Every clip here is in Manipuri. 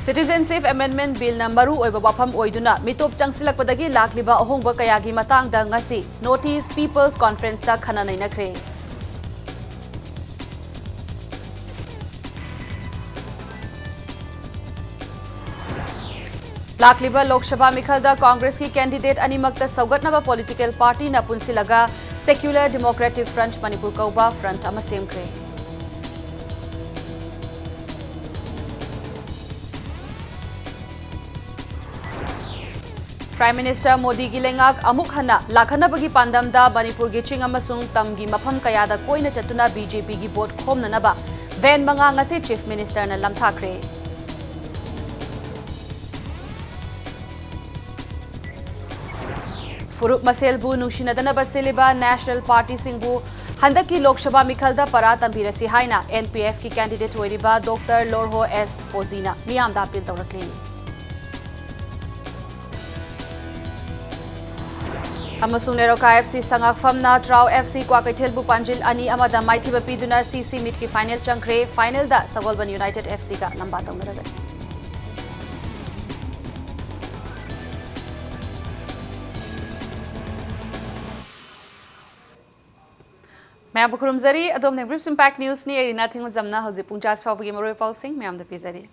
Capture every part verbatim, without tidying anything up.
Citizenship Amendment Billꯅ ꯃꯔꯨ ꯑꯣꯏꯕ ꯋꯥꯐꯝ ꯑꯣꯏꯗꯨꯅ ꯃꯤꯇꯣꯞ ꯆꯪꯁꯤꯜꯂꯛꯄꯗꯒꯤ ꯂꯥꯛꯂꯤꯕ ꯑꯍꯣꯡꯕ ꯀꯌꯥꯒꯤ ꯃꯇꯥꯡꯗ ꯉꯁꯤ North East People's Conferenceꯇ ꯈꯟꯅ ꯅꯩꯅꯈ꯭ꯔꯦ꯫ ꯂꯥꯛꯂꯤꯕ ꯂꯣꯛ ꯁꯚꯥ ꯃꯤꯈꯜꯗ ꯀꯣꯡꯒ꯭ꯔꯦꯁꯀꯤ candidate ꯑꯅꯤꯃꯛꯇ ꯁꯧꯒꯠꯅꯕ political partyꯅ ꯄꯨꯟꯁꯤꯜꯂꯒ Secular Democratic Front ꯃꯅꯤꯄꯨꯔ ꯀꯧꯕ front ꯑꯃ ꯁꯦꯝꯈ꯭ꯔꯦ꯫ Prime Minister ꯃꯣꯗꯤꯒꯤ ꯂꯩꯉꯥꯛ ꯑꯃꯨꯛ ꯍꯟꯅ ꯂꯥꯛꯍꯟꯅꯕꯒꯤ ꯄꯥꯟꯗꯝꯗ ꯃꯅꯤꯄꯨꯔꯒꯤ ꯆꯤꯡ ꯑꯃꯁꯨꯡ ꯇꯝꯒꯤ ꯃꯐꯝ ꯀꯌꯥꯗ ꯀꯣꯏꯅ ꯆꯠꯇꯨꯅ BJPꯒꯤ vote ꯈꯣꯝꯅꯅꯕ van ꯃꯉꯥ ꯉꯁꯤ Chief Ministerꯅ ꯂꯝꯊꯥꯈ꯭ꯔꯦ꯫ ꯐꯨꯔꯨꯞ ꯃꯁꯦꯜꯕꯨ ꯅꯨꯡꯁꯤꯅꯗꯅꯕ ꯁꯤꯜꯂꯤꯕ national partyꯁꯤꯡꯕꯨ ꯍꯟꯗꯛꯀꯤ ꯂꯣꯛ ꯁꯚꯥ ꯃꯤꯈꯜꯗ ꯄꯔꯥ ꯇꯝꯕꯤꯔꯁꯤ ꯍꯥꯏꯅ NPFꯀꯤ candidate ꯑꯣꯏꯔꯤꯕ Doctor ꯂꯣꯔꯍꯣ ꯑꯦꯁ ꯐꯣꯖꯤꯅ ꯃꯤꯌꯥꯝꯗ appeal ꯇꯧꯔꯛꯂꯤ꯫ ꯑꯃꯁꯨꯡ ꯅꯦꯔꯣꯀꯥ FC ꯁꯉꯥꯛꯐꯝꯅ ꯇ꯭ꯔꯥꯎ FC ꯀ꯭ꯋꯥꯀꯩꯊꯦꯜꯕꯨ ꯄꯥꯟꯖꯤꯜ ꯑꯅꯤ ꯑꯃꯗ ꯃꯥꯏꯊꯤꯕ ꯄꯤꯗꯨꯅ CC meetꯀꯤ final ꯆꯪꯈ꯭ꯔꯦ꯫ Finalꯗ ꯁꯒꯣꯜꯕꯟ United FCꯒ ꯂꯝꯕꯥ ꯇꯧꯅꯔꯒꯅꯤ꯫ ꯃꯌꯥꯝꯕꯨ ꯈꯨꯔꯨꯝꯖꯔꯤ꯫ ꯑꯗꯣꯝꯅ Brief Impact Newsꯅꯤ꯫ ꯑꯩ ꯔꯤꯅꯥ ꯊꯤꯡꯉꯨꯖꯝꯅ ꯍꯧꯖꯤꯛ ꯄꯨꯡ ꯇꯔꯥ ꯐꯥꯎꯕꯒꯤ ꯃꯔꯨꯑꯣꯏꯕ ꯄꯥꯎꯁꯤꯡ ꯃꯌꯥꯝꯗ ꯄꯤꯖꯔꯤ꯫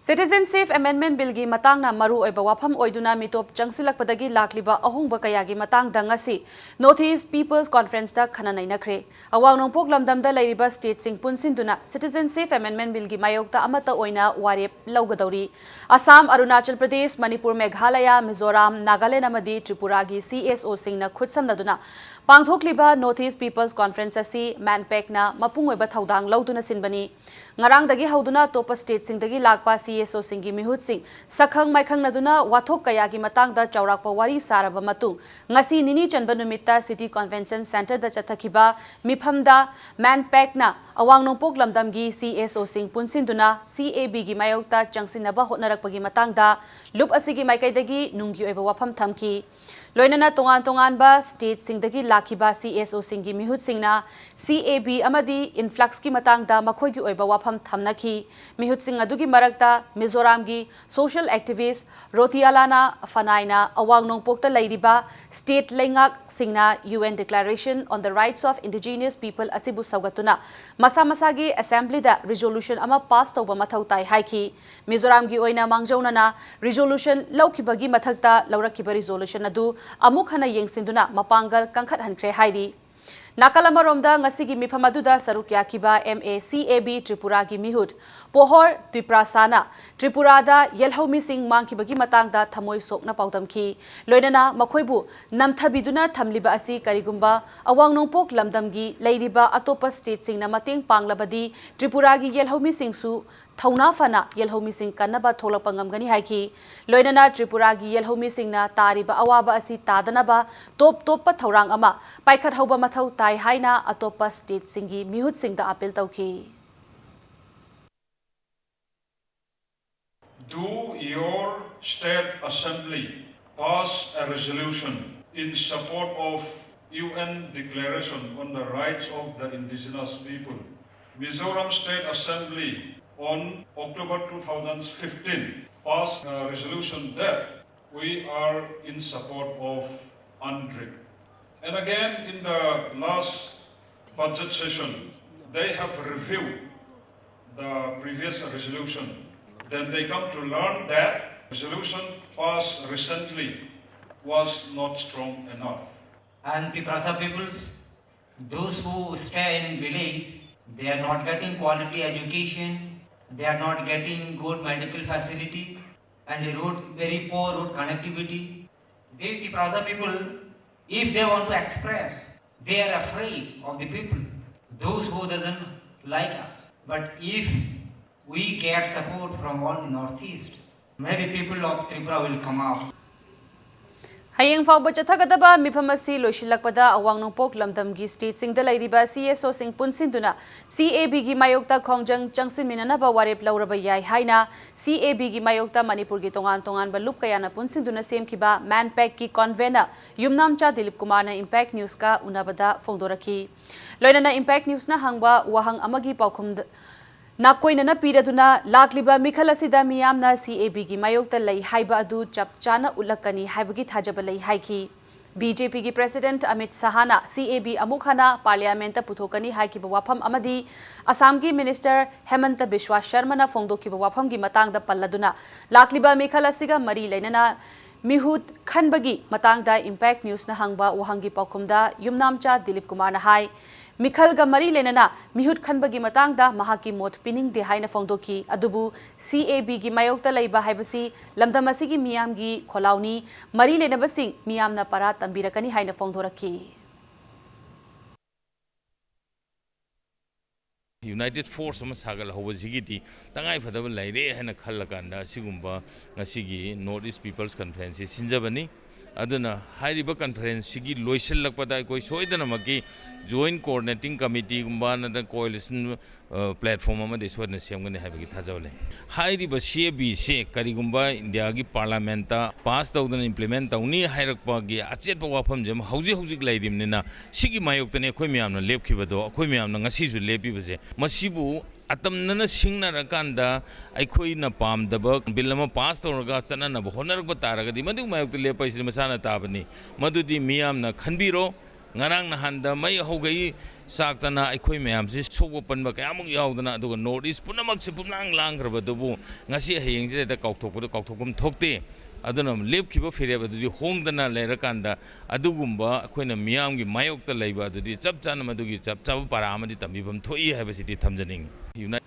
Citizenship Amendment Billꯒꯤ ꯃꯇꯥꯡꯅ ꯃꯔꯨꯑꯣꯏꯕ ꯋꯥꯐꯝ ꯑꯣꯏꯗꯨꯅ ꯃꯤꯇꯣꯞ ꯆꯪꯁꯤꯜꯂꯛꯄꯗꯒꯤ ꯂꯥꯛꯂꯤꯕ ꯑꯍꯣꯡꯕ ꯀꯌꯥꯒꯤ ꯃꯇꯥꯡꯗ ꯉꯁꯤ North East People's Conferenceꯇ ꯈꯟꯅ ꯅꯩꯅꯈ꯭ꯔꯦ꯫ ꯑꯋꯥꯡ ꯅꯣꯡꯄꯣꯛ ꯂꯝꯗꯝꯗ ꯂꯩꯔꯤꯕ stateꯁꯤꯡ ꯄꯨꯟꯁꯤꯟꯗꯨꯅ Citizenship Amendment Billꯒꯤ ꯃꯥꯌꯣꯛꯇ ꯑꯃꯠꯇ ꯑꯣꯏꯅ ꯋꯥꯔꯦꯞ ꯂꯧꯒꯗꯧꯔꯤ꯫ ꯑꯁꯥꯝ, ꯑꯔꯨꯅꯥꯆꯜ ꯄ꯭ꯔꯗꯦꯁ, ꯃꯅꯤꯄꯨꯔ, ꯃꯦꯘꯥꯂꯌꯥ, ꯃꯤꯖꯣꯔꯥꯝ, ꯅꯥꯒꯥꯂꯦꯟ ꯑꯃꯗꯤ ꯇ꯭ꯔꯤꯄꯨꯔꯥꯒꯤ CSOꯁꯤꯡꯅ ꯈꯨꯠꯁꯝꯅꯗꯨꯅ ꯄꯥꯡꯊꯣꯛꯂꯤꯕ North East People's Conference ꯑꯁꯤ MANPACꯅ ꯃꯄꯨꯡ ꯑꯣꯏꯕ ꯊꯧꯗꯥꯡ ꯂꯧꯗꯨꯅ ꯁꯤꯟꯕꯅꯤ꯫ ꯉꯔꯥꯡꯗꯒꯤ ꯍꯧꯗꯨꯅ ꯑꯇꯣꯞꯄ stateꯁꯤꯡꯗꯒꯤ ꯂꯥꯛꯄ CSOꯁꯤꯡꯒꯤ ꯃꯤꯍꯨꯠꯁꯤꯡ ꯁꯛꯈꯪ ꯃꯥꯏꯈꯪꯅꯗꯨꯅ ꯋꯥꯊꯣꯛ ꯀꯌꯥꯒꯤ ꯃꯇꯥꯡꯗ ꯆꯥꯎꯔꯥꯛꯄ ꯋꯥꯔꯤ ꯁꯥꯔꯕ ꯃꯇꯨꯡ, ꯉꯁꯤ ꯅꯤꯅꯤ ꯆꯟꯕ ꯅꯨꯃꯤꯠꯇ City Convention Centreꯗ ꯆꯠꯊꯈꯤꯕ ꯃꯤꯐꯝꯗ MANPACꯅ ꯑꯋꯥꯡ ꯅꯣꯡꯄꯣꯛ ꯂꯝꯗꯝꯒꯤ CSOꯁꯤꯡ ꯄꯨꯟꯁꯤꯟꯗꯨꯅ CABꯒꯤ ꯃꯥꯌꯣꯛꯇ ꯆꯪꯁꯤꯟꯅꯕ ꯍꯣꯠꯅꯔꯛꯄꯒꯤ ꯃꯇꯥꯡꯗ ꯂꯨꯞ ꯑꯁꯤꯒꯤ ꯃꯥꯏꯀꯩꯗꯒꯤ ꯅꯨꯡꯒꯤ ꯑꯣꯏꯕ ꯋꯥꯐꯝ ꯊꯝꯈꯤ꯫ ꯂꯣꯏꯅꯅ ꯇꯣꯉꯥꯟ ꯇꯣꯉꯥꯟꯕ ꯁ꯭ꯇꯦꯠꯁꯤꯡꯗꯒꯤ ꯂꯥꯛꯈꯤꯕ ꯁꯤ ꯑꯦꯁ ꯑꯣꯁꯤꯡꯒꯤ ꯃꯤꯍꯨꯠꯁꯤꯡꯅ ꯁꯤ ꯑꯦ ꯕꯤ ꯑꯃꯗꯤ ꯏꯟꯐ꯭ꯂꯛꯁꯀꯤ ꯃꯇꯥꯡꯗ ꯃꯈꯣꯏꯒꯤ ꯑꯣꯏꯕ ꯋꯥꯐꯝ ꯊꯝꯅꯈꯤ꯫ ꯃꯤꯍꯨꯠꯁꯤꯡ ꯑꯗꯨꯒꯤ ꯃꯔꯛꯇ ꯃꯤꯖꯣꯔꯥꯝꯒꯤ ꯁꯣꯁꯤꯌꯦꯜ ꯑꯦꯛꯇꯤꯚꯤꯁ꯭ꯠ ꯔꯣꯇꯤꯌꯥꯂꯥꯅ ꯐꯅꯥꯏꯅ ꯑꯋꯥꯡ ꯅꯣꯡꯄꯣꯛꯇ ꯂꯩꯔꯤꯕ ꯁ꯭ꯇꯦꯠ ꯂꯩꯉꯥꯛꯁꯤꯡꯅ U N Declaration on the Rights of Indigenous People ꯑꯁꯤꯕꯨ ꯁꯧꯒꯠꯇꯨꯅ ꯃꯁꯥ ꯃꯁꯥꯒꯤ ꯑꯦꯁꯦꯝꯕ꯭ꯂꯤꯗ ꯔꯤꯖꯣꯂꯨꯁꯟ ꯑꯃ ꯄꯥꯁ ꯇꯧꯕ ꯃꯊꯧ ꯇꯥꯏ ꯍꯥꯏꯈꯤ꯫ ꯃꯤꯖꯣꯔꯥꯝꯒꯤ ꯑꯣꯏꯅ ꯃꯥꯡꯖꯧꯅꯅ ꯔꯤꯖꯣꯂꯨꯁꯟ ꯂꯧꯈꯤꯕꯒꯤ ꯃꯊꯛꯇ ꯂꯧꯔꯛꯈꯤꯕ ꯔꯤꯖꯣꯂꯨꯁꯟ ꯑꯗꯨ ꯑꯃꯨꯛ ꯍꯟꯅ ꯌꯦꯡꯁꯤꯟꯗꯨꯅ ꯃꯄꯥꯡꯒꯜ ꯀꯟꯈꯠꯍꯟꯈ꯭ꯔꯦ ꯍꯥꯏꯔꯤ꯫ ꯅꯥꯀꯜ ꯑꯃꯔꯣꯝꯗ ꯉꯁꯤꯒꯤ ꯃꯤꯐꯝ ꯑꯗꯨꯗ ꯁꯔꯨꯛ ꯌꯥꯈꯤꯕ M A C A B ꯇ꯭ꯔꯤꯄꯨꯔꯥꯒꯤ ꯃꯤꯍꯨꯠ ꯄꯣꯍꯣꯔ ꯇ꯭ꯔꯤꯄ꯭ꯔꯥꯁꯥꯅ ꯇ꯭ꯔꯤꯄꯨꯔꯥꯗ ꯌꯦꯜꯍꯧꯃꯤꯁꯤꯡ ꯃꯥꯡꯈꯤꯕꯒꯤ ꯃꯇꯥꯡꯗ ꯊꯃꯣꯏ ꯁꯣꯛꯅ ꯄꯥꯎꯗꯝꯈꯤ꯫ ꯂꯣꯏꯅꯅ ꯃꯈꯣꯏꯕꯨ ꯅꯝꯊꯕꯤꯗꯨꯅ ꯊꯝꯂꯤꯕ ꯑꯁꯤ ꯀꯔꯤꯒꯨꯝꯕ ꯑꯋꯥꯡ ꯅꯣꯡꯄꯣꯛ ꯂꯝꯗꯝꯒꯤ ꯂꯩꯔꯤꯕ ꯑꯇꯣꯞꯄ ꯁ꯭ꯇꯦꯠꯁꯤꯡꯅ ꯃꯇꯦꯡ ꯄꯥꯡꯂꯕꯗꯤ ꯇ꯭ꯔꯤꯄꯨꯔꯥꯒꯤ ꯌꯦꯜꯍꯧꯃꯤꯁꯤꯡꯁꯨ ꯊꯧꯅꯥ ꯐꯅ ꯌꯦꯜꯍꯧꯃꯤꯁꯤꯡ ꯀꯟꯅꯕ ꯊꯣꯛꯂꯛꯄ ꯉꯝꯒꯅꯤ ꯍꯥꯏꯈꯤ꯫ ꯂꯣꯏꯅꯅ ꯇ꯭ꯔꯤꯄꯨꯔꯥꯒꯤ ꯌꯦꯜꯍꯧꯃꯤꯁꯤꯡꯅ ꯇꯥꯔꯤꯕ ꯑꯋꯥꯕ ꯑꯁꯤ ꯇꯥꯗꯅꯕ ꯇꯣꯞ ꯇꯣꯞꯄ ꯊꯧꯔꯥꯡ ꯑꯃ ꯄꯥꯏꯈꯠꯍꯧꯕ ꯃꯊꯧ ꯇꯥꯏ ꯍꯥꯏꯅ ꯑꯇꯣꯞꯄ ꯁ꯭ꯇꯦꯠꯁꯤꯡꯒꯤ ꯃꯤꯍꯨꯠꯁꯤꯡꯗ ꯑꯥꯄꯤꯜ ꯇꯧꯈꯤ꯫ Do your state assembly pass a resolution in support of U N Declaration on the Rights of the Indigenous People? Mizoram State Assembly on October two thousand fifteen passed a resolution that we are in support of UNDRIP. And again, in the last budget session, they have reviewed the previous resolution. Then they come to learn that resolution passed recently was not strong enough. And Tiprasa peoples, those who stay in village, they are not getting quality education, they are not getting good medical facility, and the road, very poor road connectivity. The Tiprasa people, if they want to express, they are afraid of the people, those who doesn't like us. But if we get support from all the Northeast, maybe people of Tripura will come out. ꯍꯌꯦꯡ ꯐꯥꯎꯕ ꯆꯠꯊꯒꯗꯕ ꯃꯤꯐꯝ ꯑꯁꯤ ꯂꯣꯏꯁꯤꯜꯂꯛꯄꯗ ꯑꯋꯥꯡ ꯅꯣꯡꯄꯣꯛ ꯂꯝꯗꯝꯒꯤ ꯁ꯭ꯇꯦꯠꯁꯤꯡꯗ ꯂꯩꯔꯤꯕ ꯁꯤ ꯑꯦꯁ ꯑꯣꯁꯤꯡ ꯄꯨꯟꯁꯤꯟꯗꯨꯅ ꯁꯤ ꯑꯦ ꯕꯤꯒꯤ ꯃꯥꯌꯣꯛꯇ ꯈꯣꯡꯖꯪ ꯆꯪꯁꯤꯟꯃꯤꯟꯅꯅꯕ ꯋꯥꯔꯦꯞ ꯂꯧꯔꯕ ꯌꯥꯏ ꯍꯥꯏꯅ ꯁꯤ ꯑꯦ ꯕꯤꯒꯤ ꯃꯥꯌꯣꯛꯇ ꯃꯅꯤꯄꯨꯔꯒꯤ ꯇꯣꯉꯥꯟ ꯇꯣꯉꯥꯟꯕ ꯂꯨꯞ ꯀꯌꯥꯅ ꯄꯨꯟꯁꯤꯟꯗꯨꯅ ꯁꯦꯝꯈꯤꯕ ꯃꯦꯟꯄꯦꯛꯀꯤ ꯀꯟꯚꯦꯅꯔ ꯌꯨꯝꯅꯥꯝꯆꯥ ꯗꯤꯂꯤꯞ ꯀꯨꯃꯥꯔꯅ ꯏꯝꯄꯦꯛ ꯅ꯭ꯌꯨꯁꯀ ꯎꯅꯕꯗ ꯐꯣꯡꯗꯣꯔꯛꯈꯤ꯫ ꯂꯣꯏꯅꯅ ꯏꯝꯄꯦꯛ ꯅ꯭ꯌꯨꯁꯅ ꯍꯪꯕ ꯋꯥꯍꯪ ꯑꯃꯒꯤ ꯄꯥꯎꯈꯨꯝꯗ ꯅꯥꯀꯣꯏꯅꯅ ꯄꯤꯔꯗꯨꯅ ꯂꯥꯛꯂꯤꯕ ꯃꯤꯈꯜ ꯑꯁꯤꯗ ꯃꯤꯌꯥꯝꯅ ꯁꯤ ꯑꯦ ꯕꯤꯒꯤ ꯃꯥꯌꯣꯛꯇ ꯂꯩ ꯍꯥꯏꯕ ꯑꯗꯨ ꯆꯞ ꯆꯥꯅ ꯎꯠꯂꯛꯀꯅꯤ ꯍꯥꯏꯕꯒꯤ ꯊꯥꯖꯕ ꯂꯩ ꯍꯥꯏꯈꯤ꯫ ꯕꯤ ꯖꯦ ꯄꯤꯒꯤ ꯄ꯭ꯔꯦꯁꯤꯗꯦꯟꯠ ꯑꯃꯤꯠ ꯁꯍꯥꯅ ꯁꯤ ꯑꯦ ꯕꯤ ꯑꯃꯨꯛ ꯍꯟꯅ ꯄꯥꯔꯂꯤꯌꯥꯃꯦꯟꯠꯇ ꯄꯨꯊꯣꯛꯀꯅꯤ ꯍꯥꯏꯈꯤꯕ ꯋꯥꯐꯝ ꯑꯃꯗꯤ ꯑꯁꯥꯝꯒꯤ ꯃꯤꯅꯤꯁꯇꯔ ꯍꯦꯃꯟꯇ ꯕꯤꯁ꯭ꯋꯥ ꯁꯔꯃꯅ ꯐꯣꯡꯗꯣꯛꯈꯤꯕ ꯋꯥꯐꯝꯒꯤ ꯃꯇꯥꯡꯗ ꯄꯜꯂꯗꯨꯅ ꯂꯥꯛꯂꯤꯕ ꯃꯤꯈꯜ ꯑꯁꯤꯒ ꯃꯔꯤ ꯂꯩꯅꯅ ꯃꯤꯍꯨꯠ ꯈꯟꯕꯒꯤ ꯃꯇꯥꯡꯗ ꯏꯝꯄꯦꯛ ꯅ꯭ꯌꯨꯁꯅ ꯍꯪꯕ ꯋꯥꯍꯪꯒꯤ ꯄꯥꯎꯈꯨꯝꯗ ꯌꯨꯝꯅꯥꯝꯆꯥ ꯗꯤꯂꯤꯞ ꯀꯨꯃꯥꯔꯅ ꯍꯥꯏ, ꯃꯤꯈꯜꯒ ꯃꯔꯤ ꯂꯩꯅꯅ ꯃꯤꯍꯨꯠ ꯈꯟꯕꯒꯤ ꯃꯇꯥꯡꯗ ꯃꯍꯥꯛꯀꯤ ꯃꯣꯠ ꯄꯤꯅꯤꯡꯗꯦ ꯍꯥꯏꯅ ꯐꯣꯡꯗꯣꯛꯈꯤ꯫ ꯑꯗꯨꯕꯨ ꯁꯤ ꯑꯦ ꯕꯤꯒꯤ ꯃꯥꯌꯣꯛꯇ ꯂꯩꯕ ꯍꯥꯏꯕꯁꯤ ꯂꯝꯗꯝ ꯑꯁꯤꯒꯤ ꯃꯤꯌꯥꯝꯒꯤ ꯈꯣꯜꯂꯥꯎꯅꯤ꯫ ꯃꯔꯤ ꯂꯩꯅꯕꯁꯤꯡ ꯃꯤꯌꯥꯝꯅ ꯄꯔꯥ ꯇꯝꯕꯤꯔꯛꯀꯅꯤ ꯍꯥꯏꯅ ꯐꯣꯡꯗꯣꯔꯛꯈꯤ꯫ ꯌꯨꯅꯥꯏꯇꯦꯗ ꯐꯣꯔꯁ ꯑꯃ ꯁꯥꯒꯠꯍꯧꯕꯁꯤꯒꯤꯗꯤ ꯇꯉꯥꯏꯐꯗꯕ ꯂꯩꯔꯦ ꯍꯥꯏꯅ ꯈꯜꯂꯀꯥꯟꯗ ꯑꯁꯤꯒꯨꯝꯕ ꯉꯁꯤꯒꯤ ꯅꯣꯔꯠ ꯏꯁ ꯄꯤꯄꯜꯁ ꯀꯟꯐꯔꯦꯟꯁꯁꯤ ꯁꯤꯟꯖꯕꯅꯤ꯫ ꯑꯗꯨꯅ ꯍꯥꯏꯔꯤꯕ ꯀꯟꯐꯔꯦꯟꯁꯁꯤꯒꯤ ꯂꯣꯏꯁꯤꯜꯂꯛꯄꯗ ꯑꯩꯈꯣꯏ ꯁꯣꯏꯗꯅꯃꯛꯀꯤ ꯖꯣꯏꯟꯠ ꯀꯣꯑꯣꯔꯗꯤꯅꯦꯇꯤꯡ ꯀꯃꯤꯇꯤꯒꯨꯝꯕ ꯅꯠꯇ꯭ꯔꯒ ꯀꯣꯑꯦꯂꯤꯁꯟ ꯄ꯭ꯂꯦꯠꯐꯣꯝ ꯑꯃꯗꯤ ꯁꯣꯏꯗꯅ ꯁꯦꯝꯒꯅꯤ ꯍꯥꯏꯕꯒꯤ ꯊꯥꯖꯕ ꯂꯩ꯫ ꯍꯥꯏꯔꯤꯕ ꯁꯤ ꯑꯦ ꯕꯤꯁꯦ ꯀꯔꯤꯒꯨꯝꯕ ꯏꯟꯗꯤꯌꯥꯒꯤ ꯄꯥꯔꯂꯥꯃꯦꯟꯠꯇ ꯄꯥꯁ ꯇꯧꯗꯅ ꯏꯝꯄ꯭ꯂꯤꯃꯦꯟꯠ ꯇꯧꯅꯤ ꯍꯥꯏꯔꯛꯄꯒꯤ ꯑꯆꯦꯠꯄ ꯋꯥꯐꯝꯁꯦ ꯑꯃ ꯍꯧꯖꯤꯛ ꯍꯧꯖꯤꯛ ꯂꯩꯔꯤꯕꯅꯤꯅ ꯁꯤꯒꯤ ꯃꯥꯌꯣꯛꯇꯅꯤ ꯑꯩꯈꯣꯏ ꯃꯌꯥꯝꯅ ꯂꯦꯞꯈꯤꯕꯗꯣ, ꯑꯩꯈꯣꯏ ꯃꯌꯥꯝꯅ ꯉꯁꯤꯁꯨ ꯂꯦꯞꯄꯤꯕꯁꯦ꯫ ꯃꯁꯤꯕꯨ ꯑꯇꯝꯅꯅ ꯁꯤꯡꯅꯔꯀꯥꯟꯗ ꯑꯩꯈꯣꯏꯅ ꯄꯥꯝꯗꯕ ꯕꯤꯜ ꯑꯃ ꯄꯥꯁ ꯇꯧꯔꯒ ꯆꯠꯅꯅꯕ ꯍꯣꯠꯅꯔꯛꯄ ꯇꯥꯔꯒꯗꯤ ꯃꯗꯨꯒꯤ ꯃꯥꯌꯣꯛꯇ ꯂꯦꯞꯄ ꯍꯥꯏꯁꯤꯗꯤ ꯃꯁꯥꯅ ꯇꯥꯕꯅꯤ꯫ ꯃꯗꯨꯗꯤ ꯃꯤꯌꯥꯝꯅ ꯈꯟꯕꯤꯔꯣ꯫ ꯉꯔꯥꯡ ꯅꯍꯥꯟꯗ ꯃꯩ ꯍꯧꯒꯩ ꯆꯥꯛꯇꯅ ꯑꯩꯈꯣꯏ ꯃꯌꯥꯝꯁꯤ ꯁꯣꯛꯄ ꯄꯟꯕ ꯀꯌꯥꯃꯨꯛ ꯌꯥꯎꯗꯅ, ꯑꯗꯨꯒ ꯅꯣꯔꯠ ꯏꯁ ꯄꯨꯝꯅꯃꯛꯁꯦ ꯄꯨꯝꯂꯥꯡ ꯂꯥꯡꯈ꯭ꯔꯕꯗꯨꯕꯨ ꯉꯁꯤ ꯍꯌꯦꯡꯁꯤꯗ ꯍꯦꯛꯇ ꯀꯥꯎꯊꯣꯛꯄꯗꯨ ꯀꯥꯎꯊꯣꯛꯐꯝ ꯊꯣꯛꯇꯦ꯫ ꯑꯗꯨꯅ ꯂꯦꯞꯈꯤꯕ ꯐꯤꯔꯦꯞ ꯑꯗꯨꯗꯤ ꯍꯣꯡꯗꯅ ꯂꯩꯔꯀꯥꯟꯗ ꯑꯗꯨꯒꯨꯝꯕ ꯑꯩꯈꯣꯏꯅ ꯃꯤꯌꯥꯝꯒꯤ ꯃꯥꯌꯣꯛꯇ ꯂꯩꯕ ꯑꯗꯨꯗꯤ ꯆꯞ ꯆꯥꯅ ꯃꯗꯨꯒꯤ ꯆꯞ ꯆꯥꯕ ꯄꯥꯔꯥ ꯑꯃꯗꯤ ꯇꯝꯕꯤꯐꯝ ꯊꯣꯛꯏ ꯍꯥꯏꯕꯁꯤꯗꯤ ꯊꯝꯖꯅꯤꯡꯏ꯫ ꯌꯨꯅꯥꯏ-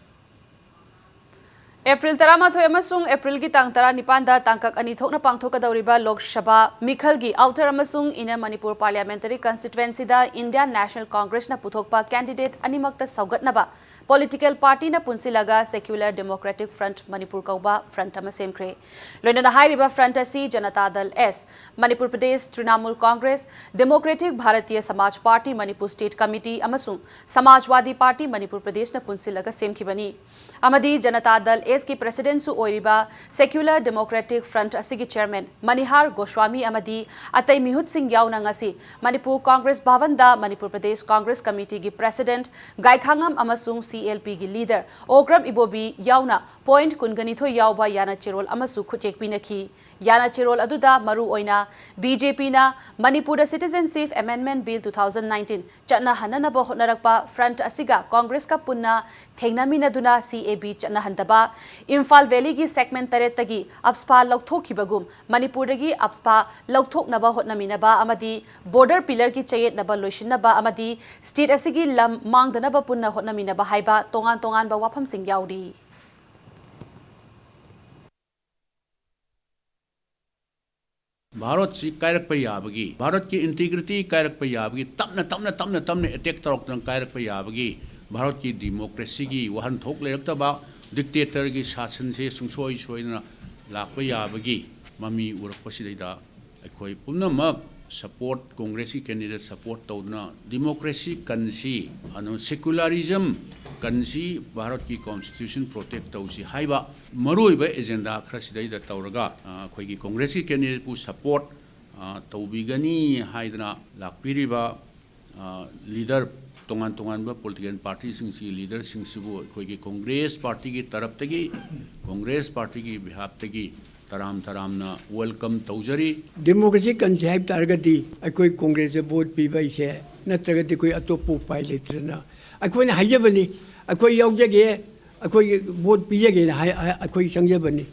ꯑꯦꯄ꯭ꯔꯤꯜ ꯇꯔꯥꯃꯥꯊꯣꯏ ꯑꯃꯁꯨꯡ ꯑꯦꯄ꯭ꯔꯤꯜꯒꯤ ꯇꯥꯡ ꯇꯔꯥꯅꯤꯄꯥꯟꯗ ꯇꯥꯡꯀꯛ ꯑꯅꯤ ꯊꯣꯛꯅ ꯄꯥꯡꯊꯣꯛꯀꯗꯧꯔꯤꯕ ꯂꯣꯛ ꯁꯚꯥ ꯃꯤꯈꯜꯒꯤ ꯑꯥꯎꯇꯔ ꯑꯃꯁꯨꯡ ꯏꯟꯅꯔ ꯃꯅꯤꯄꯨꯔ ꯄꯥꯔꯂꯤꯌꯥꯃꯦꯟꯇꯔꯤ ꯀꯟꯁꯇꯤꯇ꯭ꯋꯦꯟꯁꯤꯗ ꯏꯟꯗꯤꯌꯥꯟ ꯅꯦꯁꯅꯦꯜ ꯀꯣꯡꯒ꯭ꯔꯦꯁꯅ ꯄꯨꯊꯣꯛꯄ ꯀꯦꯟꯗꯤꯗꯦꯠ ꯑꯅꯤꯃꯛꯇ ꯁꯧꯒꯠꯅꯕ Political partyꯅ ꯄꯨꯟꯁꯤꯜꯂꯒ Secular Democratic Front Manipur ꯀꯧꯕ front ꯑꯃ ꯁꯦꯝꯈ꯭ꯔꯦ꯫ ꯂꯣꯏꯅꯅ ꯍꯥꯏꯔꯤꯕ front ꯑꯁꯤ ꯖꯅꯇꯥ ꯗꯜ S, Manipur Pradesh Trinamool Congress, Democratic Bharatiya Samaj Party Manipur State Committee ꯑꯃꯁꯨꯡ ꯁꯃꯥꯖꯋꯥꯗꯤ ꯄꯥꯔꯇꯤ ꯃꯅꯤꯄꯨꯔ ꯄ꯭ꯔꯗꯦꯁꯅ ꯄꯨꯟꯁꯤꯜꯂꯒ ꯁꯦꯝꯈꯤꯕꯅꯤ꯫ ꯑꯃꯗꯤ ꯖꯅꯇꯥ ꯗꯜ Sꯀꯤ presidentꯁꯨ ꯑꯣꯏꯔꯤꯕ Secular Democratic Front ꯑꯁꯤꯒꯤ chairman ꯃꯅꯤꯍꯥꯔ ꯒꯣꯁ꯭ꯋꯥꯃꯤ ꯑꯃꯗꯤ ꯑꯇꯩ ꯃꯤꯍꯨꯠꯁꯤꯡ ꯌꯥꯎꯅ ꯉꯁꯤ ꯃꯅꯤꯄꯨꯔ ꯀꯣꯡꯒ꯭ꯔꯦꯁ ꯚꯕꯟꯗ ꯃꯅꯤꯄꯨꯔ ꯄ꯭ꯔꯗꯦꯁ ꯀꯣꯡꯒ꯭ꯔꯦꯁ ꯀꯃꯤꯇꯤꯒꯤ president ꯒꯥꯏꯈꯥꯉꯝ ꯑꯃꯁꯨꯡ CLPꯒꯤ leader ꯑꯣꯒ꯭ꯔꯝ ꯏꯕꯣꯕꯤ ꯌꯥꯎꯅ point ꯀꯨꯟꯒꯅꯤꯊꯣꯏ ꯌꯥꯎꯕ ꯌꯥꯅ ꯆꯦꯔꯣꯜ ꯑꯃꯁꯨ ꯈꯨꯠꯌꯦꯛ ꯄꯤꯅꯈꯤ꯫ ꯌꯥꯅ ꯆꯦꯔꯣꯜ ꯑꯗꯨꯗ ꯃꯔꯨ ꯑꯣꯏꯅ BJPꯅ ꯃꯅꯤꯄꯨꯔꯗ Citizenship Amendment Bill two thousand nineteen ꯆꯠꯅꯍꯟꯅꯅꯕ ꯍꯣꯠꯅꯔꯛꯄ front ꯑꯁꯤꯒ ꯀꯣꯡꯒ꯭ꯔꯦꯁꯀ ꯄꯨꯟꯅ ꯊꯦꯡꯅꯃꯤꯟꯅꯗꯨꯅ CAB ꯆꯠꯅꯍꯟꯗꯕ, ꯏꯝꯐꯥꯜ ꯚꯦꯂꯤꯒꯤ segment ꯇꯔꯦꯠꯇꯒꯤ AFSPA ꯂꯧꯊꯣꯛꯈꯤꯕꯒꯨꯝ ꯃꯅꯤꯄꯨꯔꯗꯒꯤ AFSPA ꯂꯧꯊꯣꯛꯅꯕ ꯍꯣꯠꯅꯃꯤꯟꯅꯕ ꯑꯃꯗꯤ border pillarꯒꯤ ꯆꯌꯦꯠꯅꯕ ꯂꯣꯏꯁꯤꯟꯅꯕ ꯑꯃꯗꯤ state ꯑꯁꯤꯒꯤ ꯂꯝ ꯃꯥꯡꯗꯅꯕ ꯄꯨꯟꯅ ꯍꯣꯠꯅꯃꯤꯟꯅꯕ ꯍꯥꯏꯕ ꯇꯣꯉꯥꯟ ꯇꯣꯉꯥꯟꯕ ꯋꯥꯐꯝꯁꯤꯡ ꯌꯥꯎꯔꯤ꯫ ꯚꯥꯔꯠꯁꯤ ꯀꯥꯏꯔꯛꯄ ꯌꯥꯕꯒꯤ, ꯚꯥꯔꯠꯀꯤ integrity ꯀꯥꯏꯔꯛꯄ ꯌꯥꯕꯒꯤ, ꯇꯞꯅ ꯇꯞꯅ ꯇꯞꯅ ꯇꯞꯅ attack ꯇꯧꯔꯛꯇꯅ ꯀꯥꯏꯔꯛꯄ ꯌꯥꯕꯒꯤ, ꯚꯥꯔꯠꯀꯤ democracyꯒꯤ ꯋꯥꯍꯟꯊꯣꯛ ꯂꯩꯔꯛꯇꯕ, dictatorꯒꯤ ꯁꯥꯁꯟꯁꯦ ꯁꯨꯡꯁꯣꯏ ꯁꯣꯏꯗꯅ ꯂꯥꯛꯄ ꯌꯥꯕꯒꯤ ꯃꯃꯤ ꯎꯔꯛꯄꯁꯤꯗꯩꯗ ꯑꯩꯈꯣꯏ ꯄꯨꯝꯅꯃꯛ support, ꯀꯣꯡꯒ꯭ꯔꯦꯁꯀꯤ candidate support ꯇꯧꯗꯨꯅ democracy ꯀꯟꯁꯤ, ꯑꯗꯨ secularism ꯀꯟꯁꯤ, ꯚꯥꯔꯠꯀꯤ constitution protect ꯇꯧꯁꯤ ꯍꯥꯏꯕ ꯃꯔꯨꯑꯣꯏꯕ agenda ꯈꯔ ꯁꯤꯗꯩꯗ ꯇꯧꯔꯒ, ꯑ, ꯑꯩꯈꯣꯏꯒꯤ ꯀꯣꯡꯒ꯭ꯔꯦꯁꯀꯤ candidateꯄꯨ support, ꯑ, ꯇꯧꯕꯤꯒꯅꯤ ꯍꯥꯏꯗꯅ ꯂꯥꯛꯄꯤꯔꯤꯕ, ꯑ, leader, ꯇꯣꯉꯥꯟ ꯇꯣꯉꯥꯟꯕ political partyꯁꯤꯡꯁꯤꯒꯤ leaderꯁꯤꯡꯁꯤꯕꯨ ꯑꯩꯈꯣꯏꯒꯤ ꯀꯣꯡꯒ꯭ꯔꯦꯁ partyꯒꯤ ꯇꯔꯞꯇꯒꯤ, ꯀꯣꯡꯒ꯭ꯔꯦꯁ partyꯒꯤ behalfꯇꯒꯤ ꯇꯔꯥꯝ ꯇꯔꯥꯝꯅ welcome ꯇꯧꯖꯔꯤ꯫ Democracy ꯀꯟꯁꯤ ꯍꯥꯏꯕ ꯇꯥꯔꯒꯗꯤ ꯑꯩꯈꯣꯏ ꯀꯣꯡꯒ꯭ꯔꯦꯁꯇ vote ꯄꯤꯕ ꯍꯥꯏꯁꯦ, ꯅꯠꯇ꯭ꯔꯒꯗꯤ ꯑꯩꯈꯣꯏ ꯑꯇꯣꯞꯄ ꯎꯄꯥꯏ ꯂꯩꯇꯗꯅ ꯑꯩꯈꯣꯏꯅ ꯍꯥꯏꯖꯕꯅꯤ, ꯑꯩꯈꯣꯏ ꯌꯥꯎꯖꯒꯦ, ꯑꯩꯈꯣꯏꯒꯤ vote ꯄꯤꯖꯒꯦꯅ ꯍꯥꯏ, ꯍꯥꯏ, ꯑꯩꯈꯣꯏ ꯆꯪꯖꯕꯅꯤ꯫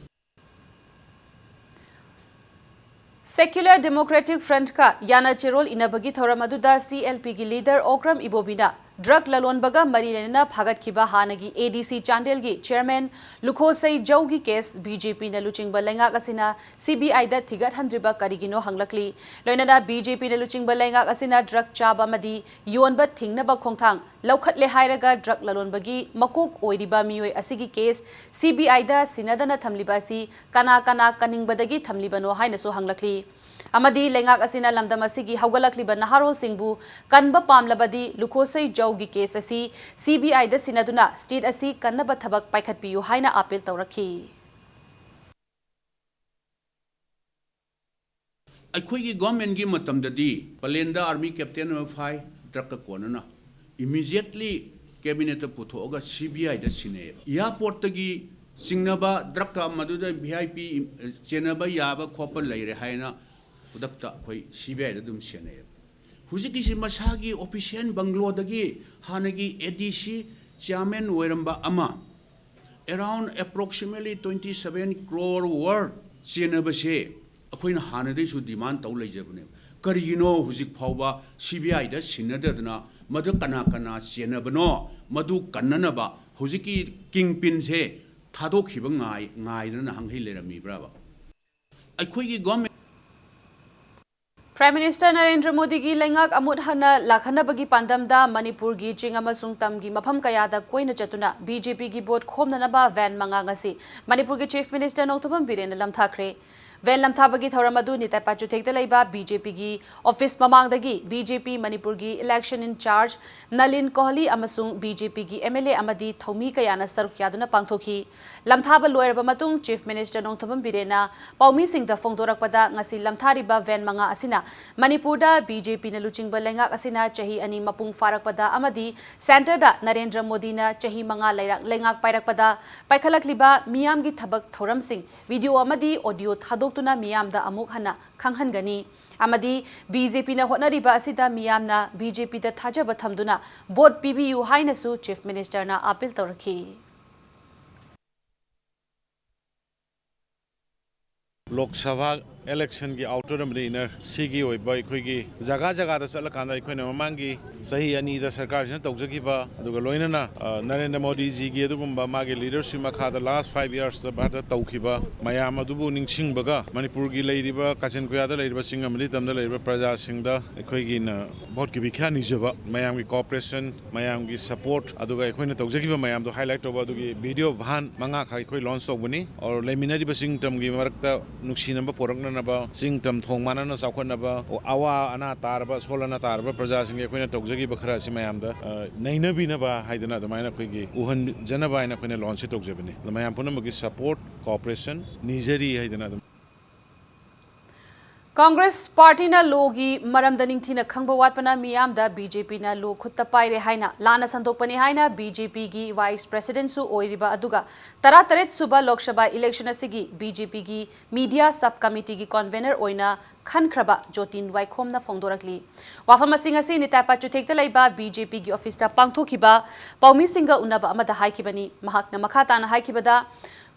Secular Democratic Frontꯀ ꯌꯥꯅ ꯆꯦꯔꯣꯜ ꯏꯅꯕꯒꯤ ꯊꯧꯔꯝ ꯑꯗꯨꯗ CLPꯒꯤ leader ꯑꯣꯀ꯭ꯔꯝ ꯏꯕꯣꯕꯤꯅ ꯗ꯭ꯔꯒ ꯂꯂꯣꯟꯕꯒ ꯃꯔꯤ ꯂꯩꯅꯅ ꯐꯥꯒꯠꯈꯤꯕ ꯍꯥꯟꯅꯒꯤ ꯑꯦ ꯗꯤ ꯁꯤ ꯆꯥꯟꯗꯦꯜꯒꯤ ꯆꯦꯌꯔꯃꯦꯟ ꯂꯨꯈꯣꯁꯩ ꯖꯧꯒꯤ ꯀꯦꯁ ꯕꯤ ꯖꯦ ꯄꯤꯅ ꯂꯨꯆꯤꯡꯕ ꯂꯩꯉꯥꯛ ꯑꯁꯤꯅ ꯁꯤ ꯕꯤ ꯑꯥꯏꯗ ꯊꯤꯒꯠꯍꯟꯗ꯭ꯔꯤꯕ ꯀꯔꯤꯒꯤꯅꯣ ꯍꯪꯂꯛꯂꯤ꯫ ꯂꯣꯏꯅꯅ ꯕꯤ ꯖꯦ ꯄꯤꯅ ꯂꯨꯆꯤꯡꯕ ꯂꯩꯉꯥꯛ ꯑꯁꯤꯅ ꯗ꯭ꯔꯒ ꯆꯥꯕ ꯑꯃꯗꯤ ꯌꯣꯟꯕ ꯊꯤꯡꯅꯕ ꯈꯣꯡꯊꯥꯡ ꯂꯧꯈꯠꯂꯦ ꯍꯥꯏꯔꯒ ꯗ꯭ꯔꯒ ꯂꯂꯣꯟꯕꯒꯤ ꯃꯀꯣꯛ ꯑꯣꯏꯔꯤꯕ ꯃꯤꯑꯣꯏ ꯑꯁꯤꯒꯤ ꯀꯦꯁ ꯁꯤ ꯕꯤ ꯑꯥꯏꯗ ꯁꯤꯟꯅꯗꯅ ꯊꯝꯂꯤꯕ ꯑꯁꯤ ꯀꯅꯥ ꯀꯅꯥ ꯀꯟꯅꯤꯡꯕꯗꯒꯤ ꯊꯝꯂꯤꯕꯅꯣ ꯍꯥꯏꯅꯁꯨ ꯍꯪꯂꯛꯂꯤ꯫ ꯑꯃꯗꯤ ꯂꯩꯉꯥꯛ ꯑꯁꯤꯅ ꯂꯝꯗꯝ ꯑꯁꯤꯒꯤ ꯍꯧꯒꯠꯂꯛꯂꯤꯕ ꯅꯍꯥꯔꯣꯜꯁꯤꯡꯕꯨ ꯀꯟꯕ ꯄꯥꯝꯂꯕꯗꯤ ꯂꯨꯈꯣꯁꯩ ꯖꯧꯒꯤ ꯀꯦꯁ ꯑꯁꯤ ꯁꯤ ꯕꯤ ꯑꯥꯏꯗ ꯁꯤꯟꯅꯗꯨꯅ ꯁ꯭ꯇꯦꯠ ꯑꯁꯤ ꯀꯟꯅꯕ ꯊꯕꯛ ꯄꯥꯏꯈꯠꯄꯤꯌꯨ ꯍꯥꯏꯅ ꯑꯥꯄꯤꯜ ꯇꯧꯔꯛꯈꯤ꯫ ꯑꯩꯈꯣꯏꯒꯤ ꯒꯣꯔꯃꯦꯟꯒꯤ ꯃꯇꯝꯗꯗꯤ ꯄꯂꯦꯟꯗ ꯑꯥꯔꯃꯤ ꯀꯦꯞꯇꯦꯟ ꯑꯃ ꯐꯥꯏ, ꯗ꯭ꯔꯒꯀ ꯀꯣꯟꯅꯅ ꯏꯃꯤꯗꯤꯌꯦꯠꯂꯤ ꯀꯦꯕꯤꯅꯦꯠꯇ ꯄꯨꯊꯣꯛꯑꯒ ꯁꯤ ꯕꯤ ꯑꯥꯏꯗ ꯁꯤꯟꯅꯩꯌꯦꯕ꯫ ꯏꯌꯥꯔꯄꯣꯔꯠꯇꯒꯤ ꯆꯤꯡꯅꯕ ꯗ꯭ꯔꯒꯀ ꯃꯗꯨꯗ ꯚꯤ ꯑꯥꯏ ꯄꯤ ꯆꯦꯟꯅꯕ ꯌꯥꯕ ꯈꯣꯠꯄ ꯂꯩꯔꯦ ꯍꯥꯏꯅ ꯈꯨꯗꯛꯇ ꯑꯩꯈꯣꯏ ꯁꯤ ꯕꯤ ꯑꯥꯏꯗ ꯑꯗꯨꯝ ꯁꯤꯟꯅꯩꯌꯦꯕ꯫ ꯍꯧꯖꯤꯛꯀꯤꯁꯤ ꯃꯁꯥꯒꯤ ꯑꯣꯐꯤꯁꯤꯌꯦꯜ ꯕꯪꯒ꯭ꯂꯣꯗꯒꯤ ꯍꯥꯟꯅꯒꯤ ꯑꯦ ꯗꯤ ꯁꯤ ꯆꯤꯌꯥꯔꯃꯦꯟ ꯑꯣꯏꯔꯝꯕ ꯑꯃ around approximately twenty seven crore worth ꯆꯦꯟꯅꯕꯁꯦ ꯑꯩꯈꯣꯏꯅ ꯍꯥꯟꯅꯗꯩꯁꯨ ꯗꯤꯃꯥꯟ ꯇꯧ ꯂꯩꯖꯕꯅꯦꯕ꯫ ꯀꯔꯤꯒꯤꯅꯣ ꯍꯧꯖꯤꯛ ꯐꯥꯎꯕ ꯁꯤ ꯕꯤ ꯑꯥꯏꯗ ꯁꯤꯟꯅꯗꯗꯅ ꯃꯗꯨ ꯀꯅꯥ ꯀꯅꯥ ꯆꯦꯟꯅꯕꯅꯣ, ꯃꯗꯨ ꯀꯟꯅꯅꯕ ꯍꯧꯖꯤꯛꯀꯤ ꯀꯤꯡ ꯄꯤꯟꯁꯦ ꯊꯥꯗꯣꯛꯈꯤꯕ ꯉꯥꯏ-, ꯉꯥꯏꯗꯅ ꯅꯍꯥꯟꯈꯩ ꯂꯩꯔꯝꯃꯤꯕ꯭ꯔꯕ? ꯑꯩꯈꯣꯏꯒꯤ ꯒꯣꯔꯃꯦꯟ Prime Minister ꯅꯔꯦꯟꯗ꯭ꯔ ꯃꯣꯗꯤꯒꯤ ꯂꯩꯉꯥꯛ ꯑꯃꯨꯠ ꯍꯟꯅ ꯂꯥꯛꯍꯟꯅꯕꯒꯤ ꯄꯥꯟꯗꯝꯗ ꯃꯅꯤꯄꯨꯔꯒꯤ ꯆꯤꯡ ꯑꯃꯁꯨꯡ ꯇꯝꯒꯤ ꯃꯐꯝ ꯀꯌꯥꯗ ꯀꯣꯏꯅ ꯆꯠꯇꯨꯅ ꯕꯤ ꯖꯦ ꯄꯤꯒꯤ ꯚꯣꯠ ꯈꯣꯝꯅꯅꯕ ꯚꯦꯟ ꯃꯉꯥ ꯉꯁꯤ ꯃꯅꯤꯄꯨꯔꯒꯤ Chief Minister ꯅꯣꯡꯊꯣꯝꯕꯝ ꯕꯤꯔꯦꯟꯅ ꯂꯝꯊꯥꯈ꯭ꯔꯦ꯫ ꯚꯦꯟ ꯂꯝꯊꯥꯕꯒꯤ ꯊꯧꯔꯝ ꯑꯗꯨ ꯅꯤꯇꯥꯏ ꯄꯥꯆꯨꯊꯦꯛꯇ ꯂꯩꯕ ꯕꯤ ꯖꯦ ꯄꯤꯒꯤ ꯑꯣꯐꯤꯁ ꯃꯃꯥꯡꯗꯒꯤ ꯕꯤ ꯖꯦ ꯄꯤ ꯃꯅꯤꯄꯨꯔꯒꯤ election in charge Nalin Kohli ꯑꯃꯁꯨꯡ ꯕꯤ ꯖꯦ ꯄꯤꯒꯤ ꯑꯦꯝ ꯑꯦꯜ ꯑꯦ ꯑꯃꯗꯤ ꯊꯧꯃꯤ ꯀꯌꯥꯅ ꯁꯔꯨꯛ ꯌꯥꯗꯨꯅ ꯄꯥꯡꯊꯣꯛꯈꯤ꯫ ꯂꯝꯊꯥꯕ ꯂꯣꯏꯔꯕ ꯃꯇꯨꯡ Chief Minister ꯅꯣꯡꯊꯣꯝꯕꯝ ꯕꯤꯔꯦꯟꯅ ꯄꯥꯎꯃꯤꯁꯤꯡꯗ ꯐꯣꯡꯗꯣꯔꯛꯄꯗ, ꯉꯁꯤ ꯂꯝꯊꯥꯔꯤꯕ ꯚꯦꯟ ꯃꯉꯥ ꯑꯁꯤꯅ ꯃꯅꯤꯄꯨꯔꯗ ꯕꯤ ꯖꯦ ꯄꯤꯅ ꯂꯨꯆꯤꯡꯕ ꯂꯩꯉꯥꯛ ꯑꯁꯤꯅ ꯆꯍꯤ ꯑꯅꯤ ꯃꯄꯨꯡ ꯐꯥꯔꯛꯄꯗ ꯑꯃꯗꯤ ꯁꯦꯟꯇꯔꯗ ꯅꯔꯦꯟꯗ꯭ꯔ ꯃꯣꯗꯤꯅ ꯆꯍꯤ ꯃꯉꯥ ꯂꯩꯔꯥꯛ-, ꯂꯩꯉꯥꯛ ꯄꯥꯏꯔꯛꯄꯗ ꯄꯥꯏꯈꯠꯂꯛꯂꯤꯕ ꯃꯤꯌꯥꯝꯒꯤ ꯊꯕꯛ ꯊꯧꯔꯝꯁꯤꯡ video ꯑꯃꯗꯤ audio ꯊꯥꯗꯣꯛꯇꯨꯅ ꯃꯤꯌꯥꯝꯗ ꯑꯃꯨꯛ ꯍꯟꯅ ꯈꯪꯍꯟꯒꯅꯤ ꯑꯃꯗꯤ ꯕꯤ ꯖꯦ ꯄꯤꯅ ꯍꯣꯠꯅꯔꯤꯕ ꯑꯁꯤꯗ ꯃꯤꯌꯥꯝꯅ ꯕꯤ ꯖꯦ ꯄꯤꯗ ꯊꯥꯖꯕ ꯊꯝꯗꯨꯅ ꯚꯣꯠ ꯄꯤꯕꯤꯌꯨ ꯍꯥꯏꯅꯁꯨ Chief Minister ꯅ ꯑꯥꯄꯤꯜ ꯇꯧꯔꯛꯈꯤ꯫ ꯂꯣꯛ ꯁꯚꯥ ꯏꯂꯦꯛꯁꯟꯒꯤ ꯑꯥꯎꯇꯔ ꯑꯃꯗꯤ ꯏꯟꯅꯔ ꯁꯤꯒꯤ ꯑꯣꯏꯕ ꯑꯩꯈꯣꯏꯒꯤ ꯖꯒꯥ ꯖꯒꯥꯗ ꯆꯠꯂꯀꯥꯟꯗ ꯑꯩꯈꯣꯏꯅ ꯃꯃꯥꯡꯒꯤ ꯆꯍꯤ ꯑꯅꯤꯗ ꯁꯔꯀꯥꯔꯁꯤꯅ ꯇꯧꯖꯈꯤꯕ, ꯑꯗꯨꯒ ꯂꯣꯏꯅꯅ, ꯑ, ꯅꯔꯦꯟꯗ꯭ꯔ ꯃꯣꯗꯤꯖꯤꯒꯤ ꯑꯗꯨꯒꯨꯝꯕ ꯃꯥꯒꯤ ꯂꯤꯗꯔꯁꯤꯞ ꯃꯈꯥꯗ ꯂꯥꯁ ꯐꯥꯏꯚ ꯌꯔꯁꯇ ꯚꯥꯔꯠꯇ ꯇꯧꯈꯤꯕ ꯃꯌꯥꯝ ꯑꯗꯨꯕꯨ ꯅꯤꯡꯁꯤꯡꯕꯒ, ꯃꯅꯤꯄꯨꯔꯒꯤ ꯂꯩꯔꯤꯕ ꯀꯥꯆꯤꯟ ꯀꯣꯌꯥꯗ ꯂꯩꯔꯤꯕ ꯆꯤꯡ ꯑꯃꯗꯤ ꯇꯝꯗ ꯂꯩꯔꯤꯕ ꯄ꯭ꯔꯖꯥꯁꯤꯡꯗ ꯑꯩꯈꯣꯏꯒꯤꯅ ꯚꯣꯠꯀꯤ ꯚꯤꯈ꯭ꯌꯥ ꯅꯤꯖꯕ, ꯃꯌꯥꯝꯒꯤ ꯀꯣꯑꯣꯄꯔꯦꯁꯟ, ꯃꯌꯥꯝꯒꯤ ꯁꯄꯣꯔꯠ, ꯑꯗꯨꯒ ꯑꯩꯈꯣꯏꯅ ꯇꯧꯖꯈꯤꯕ ꯃꯌꯥꯝꯗꯣ ꯍꯥꯏꯂꯥꯏꯠ ꯇꯧꯕ ꯑꯗꯨꯒꯤ ꯚꯤꯗꯤꯑꯣ ꯚꯥꯟ ꯃꯉꯥꯈꯛ ꯑꯩꯈꯣꯏ ꯂꯣꯟꯆ ꯇꯧꯕꯅꯤ꯫ ꯑꯣꯔ ꯂꯩꯃꯤꯟꯅꯔꯤꯕ ꯆꯤꯡ ꯇꯝꯒꯤ ꯃꯔꯛꯇ ꯅꯨꯡꯁꯤꯅꯕ ꯄꯣꯔꯛꯅꯅꯕ, ꯆꯤꯡ ꯇꯝ ꯊꯣꯡ ꯃꯥꯟꯅꯅ ꯆꯥꯎꯈꯠꯅꯕ, ꯑꯋꯥ ꯑꯅꯥ ꯇꯥꯔꯕ, ꯑꯁꯣꯜ ꯑꯅꯥ ꯇꯥꯔꯕ ꯄ꯭ꯔꯖꯥꯁꯤꯡꯒꯤ ꯑꯩꯈꯣꯏꯅ ꯇꯧꯖꯈꯤꯕ ꯈꯔ ꯑꯁꯤ ꯃꯌꯥꯝꯗ, ꯑ, ꯅꯩꯅꯕꯤꯅꯕ ꯍꯥꯏꯗꯅ ꯑꯗꯨꯃꯥꯏꯅ ꯑꯩꯈꯣꯏꯒꯤ ꯎꯍꯟꯖꯅꯕ ꯍꯥꯏꯅ ꯑꯩꯈꯣꯏꯅ ꯂꯣꯟꯆꯁꯤ ꯇꯧꯖꯕꯅꯤ꯫ ꯑꯗꯣ ꯃꯌꯥꯝ ꯄꯨꯝꯅꯃꯛꯀꯤ ꯁꯄꯣꯔꯠ, ꯀꯣꯑꯣꯄꯔꯦꯁꯟ ꯅꯤꯖꯔꯤ ꯍꯥꯏꯗꯅ ꯑꯗꯨꯝ꯫ ꯀꯪꯒ꯭ꯔꯦꯁ ꯄꯥꯔꯇꯤꯅ ꯂꯣꯒꯤ ꯃꯔꯝꯗ ꯅꯤꯡꯊꯤꯅ ꯈꯪꯕ ꯋꯥꯠꯄꯅ ꯃꯤꯌꯥꯝꯗ ꯕꯤ ꯖꯦ ꯄꯤꯅ ꯂꯣ ꯈꯨꯠꯇ ꯄꯥꯏꯔꯦ ꯍꯥꯏꯅ ꯂꯥꯟꯅ ꯁꯟꯗꯣꯛꯄꯅꯤ ꯍꯥꯏꯅ ꯕꯤ ꯖꯦ ꯄꯤꯒꯤ ꯚꯥꯏꯁ ꯄ꯭ꯔꯦꯁꯤꯗꯦꯟꯠꯁꯨ ꯑꯣꯏꯔꯤꯕ ꯑꯗꯨꯒ ꯇꯔꯥꯇꯔꯦꯠ ꯁꯨꯕ ꯂꯣꯛ ꯁꯚꯥ ꯏꯂꯦꯛꯁꯟ ꯑꯁꯤꯒꯤ ꯕꯤ ꯖꯦ ꯄꯤꯒꯤ ꯃꯤꯗꯤꯌꯥ ꯁꯕ ꯀꯃꯤꯇꯤꯒꯤ ꯀꯟꯚꯦꯅꯔ ꯑꯣꯏꯅ ꯈꯟꯈ꯭ꯔꯕ ꯖꯣꯇꯤꯟ ꯋꯥꯏꯈꯣꯝꯅ ꯐꯣꯡꯗꯣꯔꯛꯂꯤ꯫ ꯋꯥꯐꯝ ꯑꯁꯤꯡ ꯑꯁꯤ ꯅꯤꯇꯥꯏ ꯄꯥꯆꯨꯊꯦꯛꯇ ꯂꯩꯕ ꯕꯤ ꯖꯦ ꯄꯤꯒꯤ ꯑꯣꯐꯤꯁꯇ ꯄꯥꯡꯊꯣꯛꯈꯤꯕ ꯄꯥꯎꯃꯤꯁꯤꯡꯒ ꯎꯅꯕ ꯑꯃꯗ ꯍꯥꯏꯈꯤꯕꯅꯤ꯫ ꯃꯍꯥꯛꯅ ꯃꯈꯥ ꯇꯥꯅ ꯍꯥꯏꯈꯤꯕꯗ,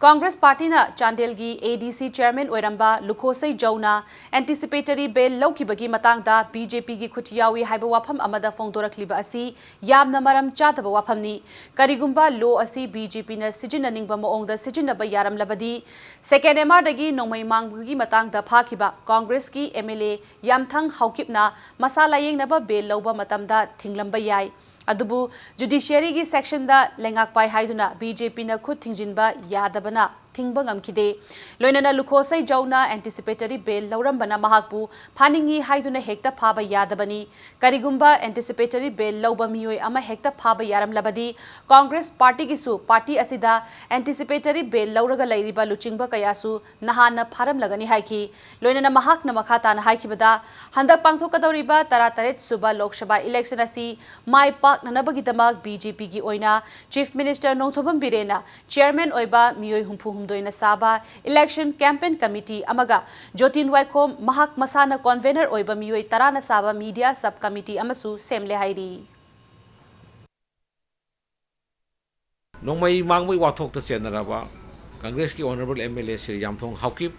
ꯀꯪꯒ꯭ꯔꯦꯁ ꯄꯥꯔꯇꯤꯅ ꯆꯥꯟꯗꯦꯜꯒꯤ ꯑꯦ ꯗꯤ ꯁꯤ ꯆꯤꯌꯔꯃꯦꯟ ꯑꯣꯏꯔꯝꯕ ꯂꯨꯈꯣꯁꯩ ꯖꯧꯅ ꯑꯦꯟꯇꯤꯁꯤꯄꯦꯇꯔꯤ ꯕꯦꯜ ꯂꯧꯈꯤꯕꯒꯤ ꯃꯇꯥꯡꯗ ꯕꯤ ꯖꯦ ꯄꯤꯒꯤ ꯈꯨꯠ ꯌꯥꯎꯏ ꯍꯥꯏꯕ ꯋꯥꯐꯝ ꯑꯃꯗ ꯐꯣꯡꯗꯣꯔꯛꯂꯤꯕ ꯑꯁꯤ ꯌꯥꯝꯅ ꯃꯔꯝ ꯆꯥꯗꯕ ꯋꯥꯐꯝꯅꯤ꯫ ꯀꯔꯤꯒꯨꯝꯕ ꯂꯣ ꯑꯁꯤ ꯕꯤ ꯖꯦ ꯄꯤꯅ ꯁꯤꯖꯤꯟꯅꯅꯤꯡꯕ ꯃꯑꯣꯡꯗ ꯁꯤꯖꯤꯟꯅꯕ ꯌꯥꯔꯝꯂꯕꯗꯤ, ꯁꯦꯀꯦꯟ ꯑꯦꯝ ꯑꯥꯔꯗꯒꯤ ꯅꯣꯡꯃꯩ ꯃꯥꯡꯕꯒꯤ ꯃꯇꯥꯡꯗ ꯐꯥꯈꯤꯕ ꯀꯪꯒ꯭ꯔꯦꯁꯀꯤ ꯑꯦꯝ ꯑꯦꯜ ꯑꯦ ꯌꯥꯝꯊꯪ ꯍꯥꯎꯀꯤꯞꯅ ꯃꯁꯥ ꯂꯥꯌꯦꯡꯅꯕ ꯕꯦꯜ ꯂꯧꯕ ꯃꯇꯝꯗ ꯊꯤꯡꯂꯝꯕ ꯌꯥꯏ꯫ ꯑꯗꯨꯕꯨ ꯖꯨꯗꯤꯁꯤꯌꯔꯤꯒꯤ ꯁꯦꯛꯁꯟꯗ ꯂꯩꯉꯥꯛ ꯄꯥꯏ ꯍꯥꯏꯗꯨꯅ ꯕꯤ ꯖꯦ ꯄꯤꯅ ꯈꯨꯠ ꯊꯤꯡꯖꯤꯟꯕ ꯌꯥꯗꯕꯅ ꯊꯤꯡꯕ ꯉꯝꯈꯤꯗꯦ꯫ ꯂꯣꯏꯅꯅ ꯂꯨꯈꯣꯁꯩ ꯖꯧꯅ ꯑꯦꯟꯇꯤꯁꯤꯄꯦꯇꯔꯤ ꯕꯦꯜ ꯂꯧꯔꯝꯕꯅ ꯃꯍꯥꯛꯄꯨ ꯐꯥꯅꯤꯡꯏ ꯍꯥꯏꯗꯨꯅ ꯍꯦꯛꯇ ꯐꯥꯕ ꯌꯥꯗꯕꯅꯤ꯫ ꯀꯔꯤꯒꯨꯝꯕ ꯑꯦꯟꯇꯤꯁꯤꯄꯦꯇꯔꯤ ꯕꯦꯜ ꯂꯧꯕ ꯃꯤꯑꯣꯏ ꯑꯃ ꯍꯦꯛꯇ ꯐꯥꯕ ꯌꯥꯔꯝꯂꯕꯗꯤ, ꯀꯪꯒ꯭ꯔꯦꯁ ꯄꯥꯔꯇꯤꯒꯤꯁꯨ ꯄꯥꯔꯇꯤ ꯑꯁꯤꯗ ꯑꯦꯟꯇꯤꯁꯤꯄꯦꯇꯔꯤ ꯕꯦꯜ ꯂꯧꯔꯒ ꯂꯩꯔꯤꯕ ꯂꯨꯆꯤꯡꯕ ꯀꯌꯥꯁꯨ ꯅꯍꯥꯟꯅ ꯐꯥꯔꯝꯂꯒꯅꯤ ꯍꯥꯏꯈꯤ꯫ ꯂꯣꯏꯅꯅ ꯃꯍꯥꯛꯅ ꯃꯈꯥ ꯇꯥꯅ ꯍꯥꯏꯈꯤꯕꯗ, ꯍꯟꯗꯛ ꯄꯥꯡꯊꯣꯛꯀꯗꯧꯔꯤꯕ ꯇꯔꯥꯇꯔꯦꯠ ꯁꯨꯕ ꯂꯣꯛ ꯁꯚꯥ ꯏꯂꯦꯛꯁꯟ ꯑꯁꯤ ꯃꯥꯏ ꯄꯥꯛꯅꯅꯕꯒꯤꯗꯃꯛ ꯕꯤ ꯖꯦ ꯄꯤꯒꯤ ꯑꯣꯏꯅ ꯆꯤꯐ ꯃꯤꯅꯤꯁꯇꯔ ꯅꯣꯡꯊꯣꯝꯕꯝ ꯕꯤꯔꯦꯟꯅ ꯆꯤꯌꯔꯃꯦꯟ ꯑꯣꯏꯕ ꯃꯤꯑꯣꯏ ꯍꯨꯝꯐꯨ ꯍꯨꯝꯗꯣꯏꯅ ꯁꯥꯕ ꯏꯂꯦꯛꯁꯟ ꯀꯦꯝꯄꯦꯟ ꯀꯃꯤꯇꯤ ꯑꯃꯒ ꯖꯣꯇꯤꯟ ꯋꯥꯏꯈꯣꯝ ꯃꯍꯥꯛ ꯃꯁꯥꯅ ꯀꯣꯟꯚꯦꯅꯔ ꯑꯣꯏꯕ ꯃꯤꯑꯣꯏ ꯇꯔꯥꯅ ꯁꯥꯕ ꯃꯤꯗꯤꯌꯥ ꯁꯕ ꯀꯃꯤꯇꯤ ꯑꯃꯁꯨ ꯁꯦꯝꯂꯦ ꯍꯥꯏꯔꯤ꯫ ꯅꯣꯡꯃꯩ ꯃꯥꯡꯕꯒꯤ ꯋꯥꯊꯣꯛꯇ ꯆꯦꯟꯅꯔꯕ ꯀꯪꯒ꯭ꯔꯦꯁꯀꯤ honourable M L A Shri Yamthong Haokip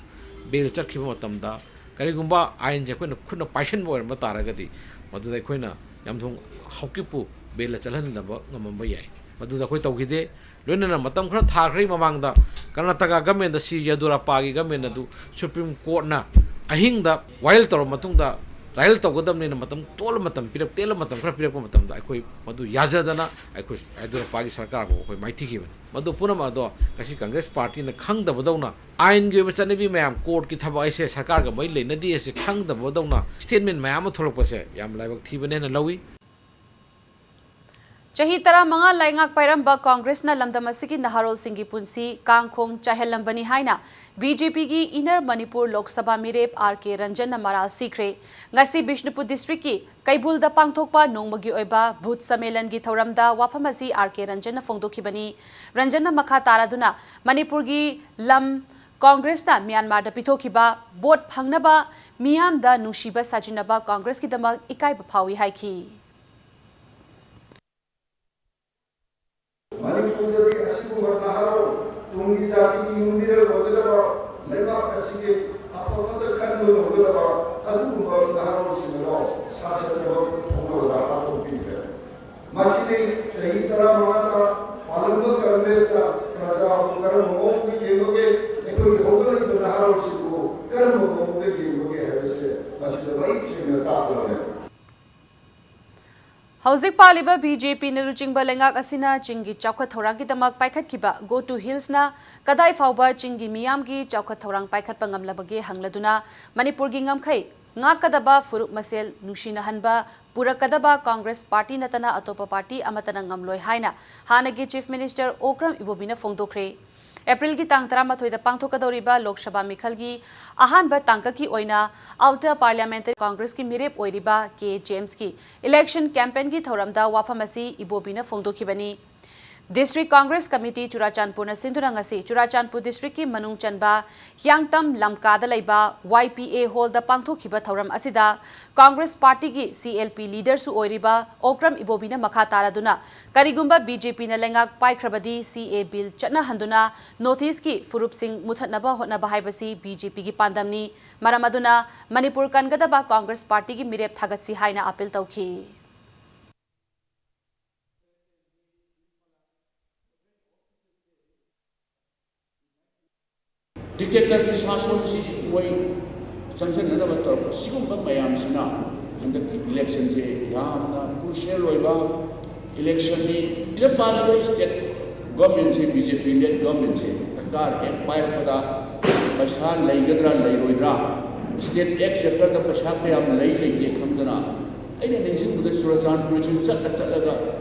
ꯕꯦꯜ ꯆꯠꯈꯤꯕ ꯃꯇꯝꯗ ꯀꯔꯤꯒꯨꯝꯕ ꯑꯥꯏꯟꯁꯦ ꯑꯩꯈꯣꯏꯅ ꯈꯨꯠꯅ ꯄꯥꯏꯁꯟꯕ ꯑꯣꯏꯔꯝꯕ ꯇꯥꯔꯒꯗꯤ, ꯃꯗꯨꯗ ꯑꯩꯈꯣꯏꯅ ꯌꯥꯝꯊꯣꯡ ꯍꯥꯎꯀꯤꯞꯄꯨ ꯕꯦꯜꯗ ꯆꯠꯍꯟꯗꯕ ꯉꯝꯃꯝꯕ ꯌꯥꯏ꯫ ꯃꯗꯨꯗ ꯑꯩꯈꯣꯏ ꯇꯧꯈꯤꯗꯦ꯫ ꯂꯣꯏꯅꯅ ꯃꯇꯝ ꯈꯔ ꯊꯥꯈ꯭ꯔꯦ ꯃꯃꯥꯡꯗ ꯀꯔꯅꯥꯇꯀꯥ ꯒꯃꯦꯟꯗ ꯁꯤ ꯌꯦꯗꯨꯔꯞꯄꯥꯒꯤ ꯒꯃꯦꯟ ꯑꯗꯨ ꯁꯨꯄ꯭ꯔꯤꯝ ꯀꯣꯔꯠꯅ ꯑꯍꯤꯡꯗ ꯋꯥꯌꯦꯜ ꯇꯧꯔꯕ ꯃꯇꯨꯡꯗ ꯇ꯭ꯔꯥꯏꯌꯦꯜ ꯇꯧꯒꯗꯕꯅꯤꯅ ꯃꯇꯝ ꯇꯣꯜꯂ ꯃꯇꯝ ꯄꯤꯔꯛ-, ꯇꯦꯜꯂ ꯃꯇꯝ ꯈꯔ ꯄꯤꯔꯛꯄ ꯃꯇꯝꯗ ꯑꯩꯈꯣꯏ ꯃꯗꯨ ꯌꯥꯖꯗꯅ ꯑꯩꯈꯣꯏ ꯌꯦꯗꯨꯔꯞꯄꯥꯒꯤ ꯁꯔꯀꯥꯔꯕꯨ ꯑꯩꯈꯣꯏ ꯃꯥꯏꯊꯤꯈꯤꯕꯅꯤ꯫ ꯃꯗꯨ ꯄꯨꯝꯅꯃꯛ ꯑꯗꯣ ꯉꯁꯤ ꯀꯪꯒ꯭ꯔꯦꯁ ꯄꯥꯔꯇꯤꯅ ꯈꯪꯗꯕꯗꯧꯅ, ꯑꯥꯏꯟꯒꯤ ꯑꯣꯏꯕ ꯆꯠꯅꯕꯤ ꯃꯌꯥꯝ, ꯀꯣꯔꯠꯀꯤ ꯊꯕꯛ ꯍꯥꯏꯁꯦ ꯁꯔꯀꯥꯔꯒ ꯃꯔꯤ ꯂꯩꯅꯗꯦ ꯍꯥꯏꯁꯦ ꯈꯪꯗꯕꯗꯧꯅ ꯁ꯭ꯇꯦꯠꯃꯦꯟ ꯃꯌꯥꯝ ꯑꯃ ꯊꯣꯛꯂꯛꯄꯁꯦ ꯌꯥꯝ ꯂꯥꯏꯕꯛ ꯊꯤꯕꯅꯦꯅ ꯂꯧꯏ꯫ ꯆꯍꯤ ꯇꯔꯥꯃꯉꯥ ꯂꯩꯉꯥꯛ ꯄꯥꯏꯔꯝꯕ ꯀꯣꯡꯒ꯭ꯔꯦꯁꯅ ꯂꯝꯗꯝ ꯑꯁꯤꯒꯤ ꯅꯍꯥꯔꯣꯜꯁꯤꯡꯒꯤ ꯄꯨꯟꯁꯤ ꯀꯥꯡꯈꯣꯡ ꯆꯥꯏꯍꯜꯂꯝꯕꯅꯤ ꯍꯥꯏꯅ ꯕꯤ ꯖꯦ ꯄꯤꯒꯤ ꯏꯟꯅꯔ ꯃꯅꯤꯄꯨꯔ ꯂꯣꯛ ꯁꯚꯥ ꯃꯤꯔꯦꯞ ꯑꯥꯔ ꯀꯦ ꯔꯟꯖꯟꯅ ꯃꯔꯥꯜ ꯁꯤꯈ꯭ꯔꯦ꯫ ꯉꯁꯤ ꯕꯤꯁꯅꯨꯄꯨꯔ ꯗꯤꯁꯇ꯭ꯔꯤꯛꯀꯤ ꯀꯩꯕꯨꯜꯗ ꯄꯥꯡꯊꯣꯛꯄ ꯅꯣꯡꯃꯒꯤ ꯑꯣꯏꯕ ꯚꯨꯠ ꯁꯝꯃꯦꯂꯟꯒꯤ ꯊꯧꯔꯝꯗ ꯋꯥꯐꯝ ꯑꯁꯤ ꯑꯥꯔ ꯀꯦ ꯔꯟꯖꯟꯅ ꯐꯣꯡꯗꯣꯛꯈꯤꯕꯅꯤ꯫ ꯔꯟꯖꯟꯅ ꯃꯈꯥ ꯇꯥꯔꯗꯨꯅ ꯃꯅꯤꯄꯨꯔꯒꯤ ꯂꯝ ꯀꯣꯡꯒ꯭ꯔꯦꯁꯅ ꯃ꯭ꯌꯥꯟꯃꯥꯔꯗ ꯄꯤꯊꯣꯛꯈꯤꯕ ꯚꯣꯠ ꯐꯪꯅꯕ ꯃꯤꯌꯥꯝꯗ ꯅꯨꯡꯁꯤꯕ ꯁꯥꯖꯤꯟꯅꯕ ꯀꯣꯡꯒ꯭ꯔꯦꯁꯀꯤꯗꯃꯛ ꯏꯀꯥꯏꯕ ꯐꯥꯎꯏ ꯍꯥꯏꯈꯤ꯫ ꯃꯅꯤꯄꯨꯔꯗꯗꯤ ꯑꯁꯤꯒꯨꯝꯕ ꯅꯍꯥꯔꯣꯜ, ꯇꯨꯡꯒꯤ ꯖꯥꯇꯤꯒꯤ ꯌꯨꯝꯕꯤꯔꯦꯜ ꯑꯣꯏꯒꯗꯕ, ꯂꯩꯕꯥꯛ ꯑꯁꯤꯒꯤ ꯑꯐꯕꯇ ꯈꯟꯕ ꯉꯝꯒꯗꯕ ꯑꯗꯨꯒꯨꯝꯕ ꯅꯍꯥꯔꯣꯜꯁꯤꯡ ꯑꯗꯣ ꯁꯥꯁꯟꯅꯕ ꯊꯣꯛꯅꯕꯗ ꯍꯥꯠꯇꯣꯛꯄꯤꯈ꯭ꯔꯦ꯫ ꯃꯁꯤꯗꯤ ꯆꯍꯤ ꯇꯔꯥꯃꯉꯥꯗ ꯄꯥꯜꯂꯝꯕ ꯀꯪꯒ꯭ꯔꯦꯁꯅ ꯄ꯭ꯔꯖꯥꯕꯨ ꯀꯔꯝꯕ ꯃꯑꯣꯡꯗ ꯌꯦꯡꯕꯒꯦ, ꯑꯩꯈꯣꯏꯒꯤ ꯍꯧꯒꯠꯂꯛꯂꯤꯕ ꯅꯍꯥꯔꯣꯜꯁꯤꯡꯕꯨ ꯀꯔꯝꯕ ꯃꯑꯣꯡꯗ ꯌꯦꯡꯕꯒꯦ ꯍꯥꯏꯕꯁꯦ ꯃꯁꯤꯗ ꯃꯌꯦꯛ ꯁꯦꯡꯅ ꯇꯥꯛꯂꯕꯅꯦ꯫ ꯍꯧꯖꯤꯛ ꯄꯥꯜꯂꯤꯕ ꯕꯤ ꯖꯦ ꯄꯤꯅ ꯂꯨꯆꯤꯡꯕ ꯂꯩꯉꯥꯛ ꯑꯁꯤꯅ ꯆꯤꯡꯒꯤ ꯆꯥꯎꯈꯠ ꯊꯧꯔꯥꯡꯒꯤꯗꯃꯛ ꯄꯥꯏꯈꯠꯈꯤꯕ Go to Hillsꯅ ꯀꯗꯥꯏ ꯐꯥꯎꯕ ꯆꯤꯡꯒꯤ ꯃꯤꯌꯥꯝꯒꯤ ꯆꯥꯎꯈꯠ ꯊꯧꯔꯥꯡ ꯄꯥꯏꯈꯠꯄ ꯉꯝꯂꯕꯒꯦ ꯍꯪꯂꯗꯨꯅ ꯃꯅꯤꯄꯨꯔꯒꯤ ꯉꯝꯈꯩ ꯉꯥꯛꯀꯗꯕ ꯐꯨꯔꯨꯞ ꯃꯁꯦꯜ ꯅꯨꯡꯁꯤꯅꯍꯟꯕ ꯄꯨꯔꯛꯀꯗꯕ ꯀꯣꯡꯒ꯭ꯔꯦꯁ ꯄꯥꯔꯇꯤ ꯅꯠꯇꯅ ꯑꯇꯣꯞꯄ ꯄꯥꯔꯇꯤ ꯑꯃꯠꯇꯅ ꯉꯝꯂꯣꯏ ꯍꯥꯏꯅ ꯍꯥꯟꯅꯒꯤ ꯆꯤꯐ ꯃꯤꯅꯤꯁꯇꯔ ꯑꯣꯀ꯭ꯔꯝ ꯏꯕꯣꯕꯤꯅ ꯐꯣꯡꯗꯣꯛꯈ꯭ꯔꯦ꯫ ꯑꯦꯄ꯭ꯔꯤꯜꯒꯤ ꯇꯥꯡ ꯇꯔꯥꯃꯥꯊꯣꯏꯗ ꯄꯥꯡꯊꯣꯛꯀꯗꯧꯔꯤꯕ ꯂꯣꯛ ꯁꯚꯥ ꯃꯤꯈꯜꯒꯤ ꯑꯍꯥꯟꯕ ꯇꯥꯡꯀꯛꯀꯤ ꯑꯣꯏꯅ ꯑꯥꯎꯇꯔ ꯄꯥꯔꯂꯤꯌꯥꯃꯦꯟꯇꯔꯤ ꯀꯣꯡꯒ꯭ꯔꯦꯁꯀꯤ ꯃꯤꯔꯦꯞ ꯑꯣꯏꯔꯤꯕ ꯀꯦ ꯖꯦꯝꯁꯀꯤ ꯏꯂꯦꯛꯁꯟ ꯀꯦꯝꯄꯦꯟꯒꯤ ꯊꯧꯔꯝꯗ ꯋꯥꯐꯝ ꯑꯁꯤ ꯏꯕꯣꯕꯤꯅ ꯐꯣꯡꯗꯣꯛꯈꯤꯕꯅꯤ꯫ District Congress Committee ꯆꯨꯔꯥꯆꯥꯟꯄꯨꯔꯅ ꯁꯤꯟꯗꯨꯅ ꯉꯁꯤ ꯆꯨꯔꯥꯆꯥꯟꯄꯨꯔ district ꯀꯤ ꯃꯅꯨꯡ ꯆꯟꯕ ꯍꯤꯌꯥꯡꯇꯝ ꯂꯝꯀꯥꯗ ꯂꯩꯕ Y P A hall ꯗ ꯄꯥꯡꯊꯣꯛꯈꯤꯕ ꯊꯧꯔꯝ ꯑꯁꯤꯗ Congress party ꯒꯤ C L P leader ꯁꯨ ꯑꯣꯏꯔꯤꯕ ꯑꯣꯀ꯭ꯔꯝ ꯏꯕꯣꯕꯤꯅ ꯃꯈꯥ ꯇꯥꯔꯗꯨꯅ, ꯀꯔꯤꯒꯨꯝꯕ B J P ꯅ ꯂꯩꯉꯥꯛ ꯄꯥꯏꯈ꯭ꯔꯕꯗꯤ C A A bill ꯆꯠꯅꯍꯟꯗꯨꯅ North East ꯀꯤ ꯐꯨꯔꯨꯞꯁꯤꯡ ꯃꯨꯊꯠꯅꯕ ꯍꯣꯠꯅꯕ ꯍꯥꯏꯕꯁꯤ B J P ꯒꯤ ꯄꯥꯟꯗꯝꯅꯤ꯫ ꯃꯔꯝ ꯑꯗꯨꯅ ꯃꯅꯤꯄꯨꯔ ꯀꯟꯒꯗꯕ Congress party ꯒꯤ ꯃꯤꯔꯦꯞ ꯊꯥꯒꯠꯁꯤ ꯍꯥꯏꯅ appeal ꯇꯧꯈꯤ꯫ Dictator ꯒꯤ ꯁꯥꯁꯣꯟꯁꯤ ꯃꯣꯏ ꯆꯪꯁꯤꯟꯅꯅꯕ ꯇꯧꯔꯛꯄ ꯁꯤꯒꯨꯝꯕ ꯃꯌꯥꯝꯁꯤꯅ ꯍꯟꯗꯛꯀꯤ election ꯁꯦ ꯌꯥꯝꯅ crucial ꯑꯣꯏꯕ election ꯅꯤ꯫ ꯁꯤꯗ ꯄꯥꯜꯂꯤꯕ state government ꯁꯦ, B J P led government ꯁꯦ ꯁꯔꯀꯥꯔ ꯍꯦꯛ ꯄꯥꯏꯔꯛꯄꯗ ꯄꯩꯁꯥ ꯂꯩꯒꯗ꯭ꯔꯥ ꯂꯩꯔꯣꯏꯗ꯭ꯔꯥ, state exchequer ꯗ ꯄꯩꯁꯥ ꯀꯌꯥꯝ ꯂꯩ ꯂꯩꯇꯦ ꯈꯪꯗꯅ, ꯑꯩꯅ ꯅꯤꯡꯁꯤꯡꯕꯗ ꯆꯨꯔꯆꯥꯟꯄꯨꯔꯁꯤ ꯆꯠꯂ ꯆꯠꯂꯒ,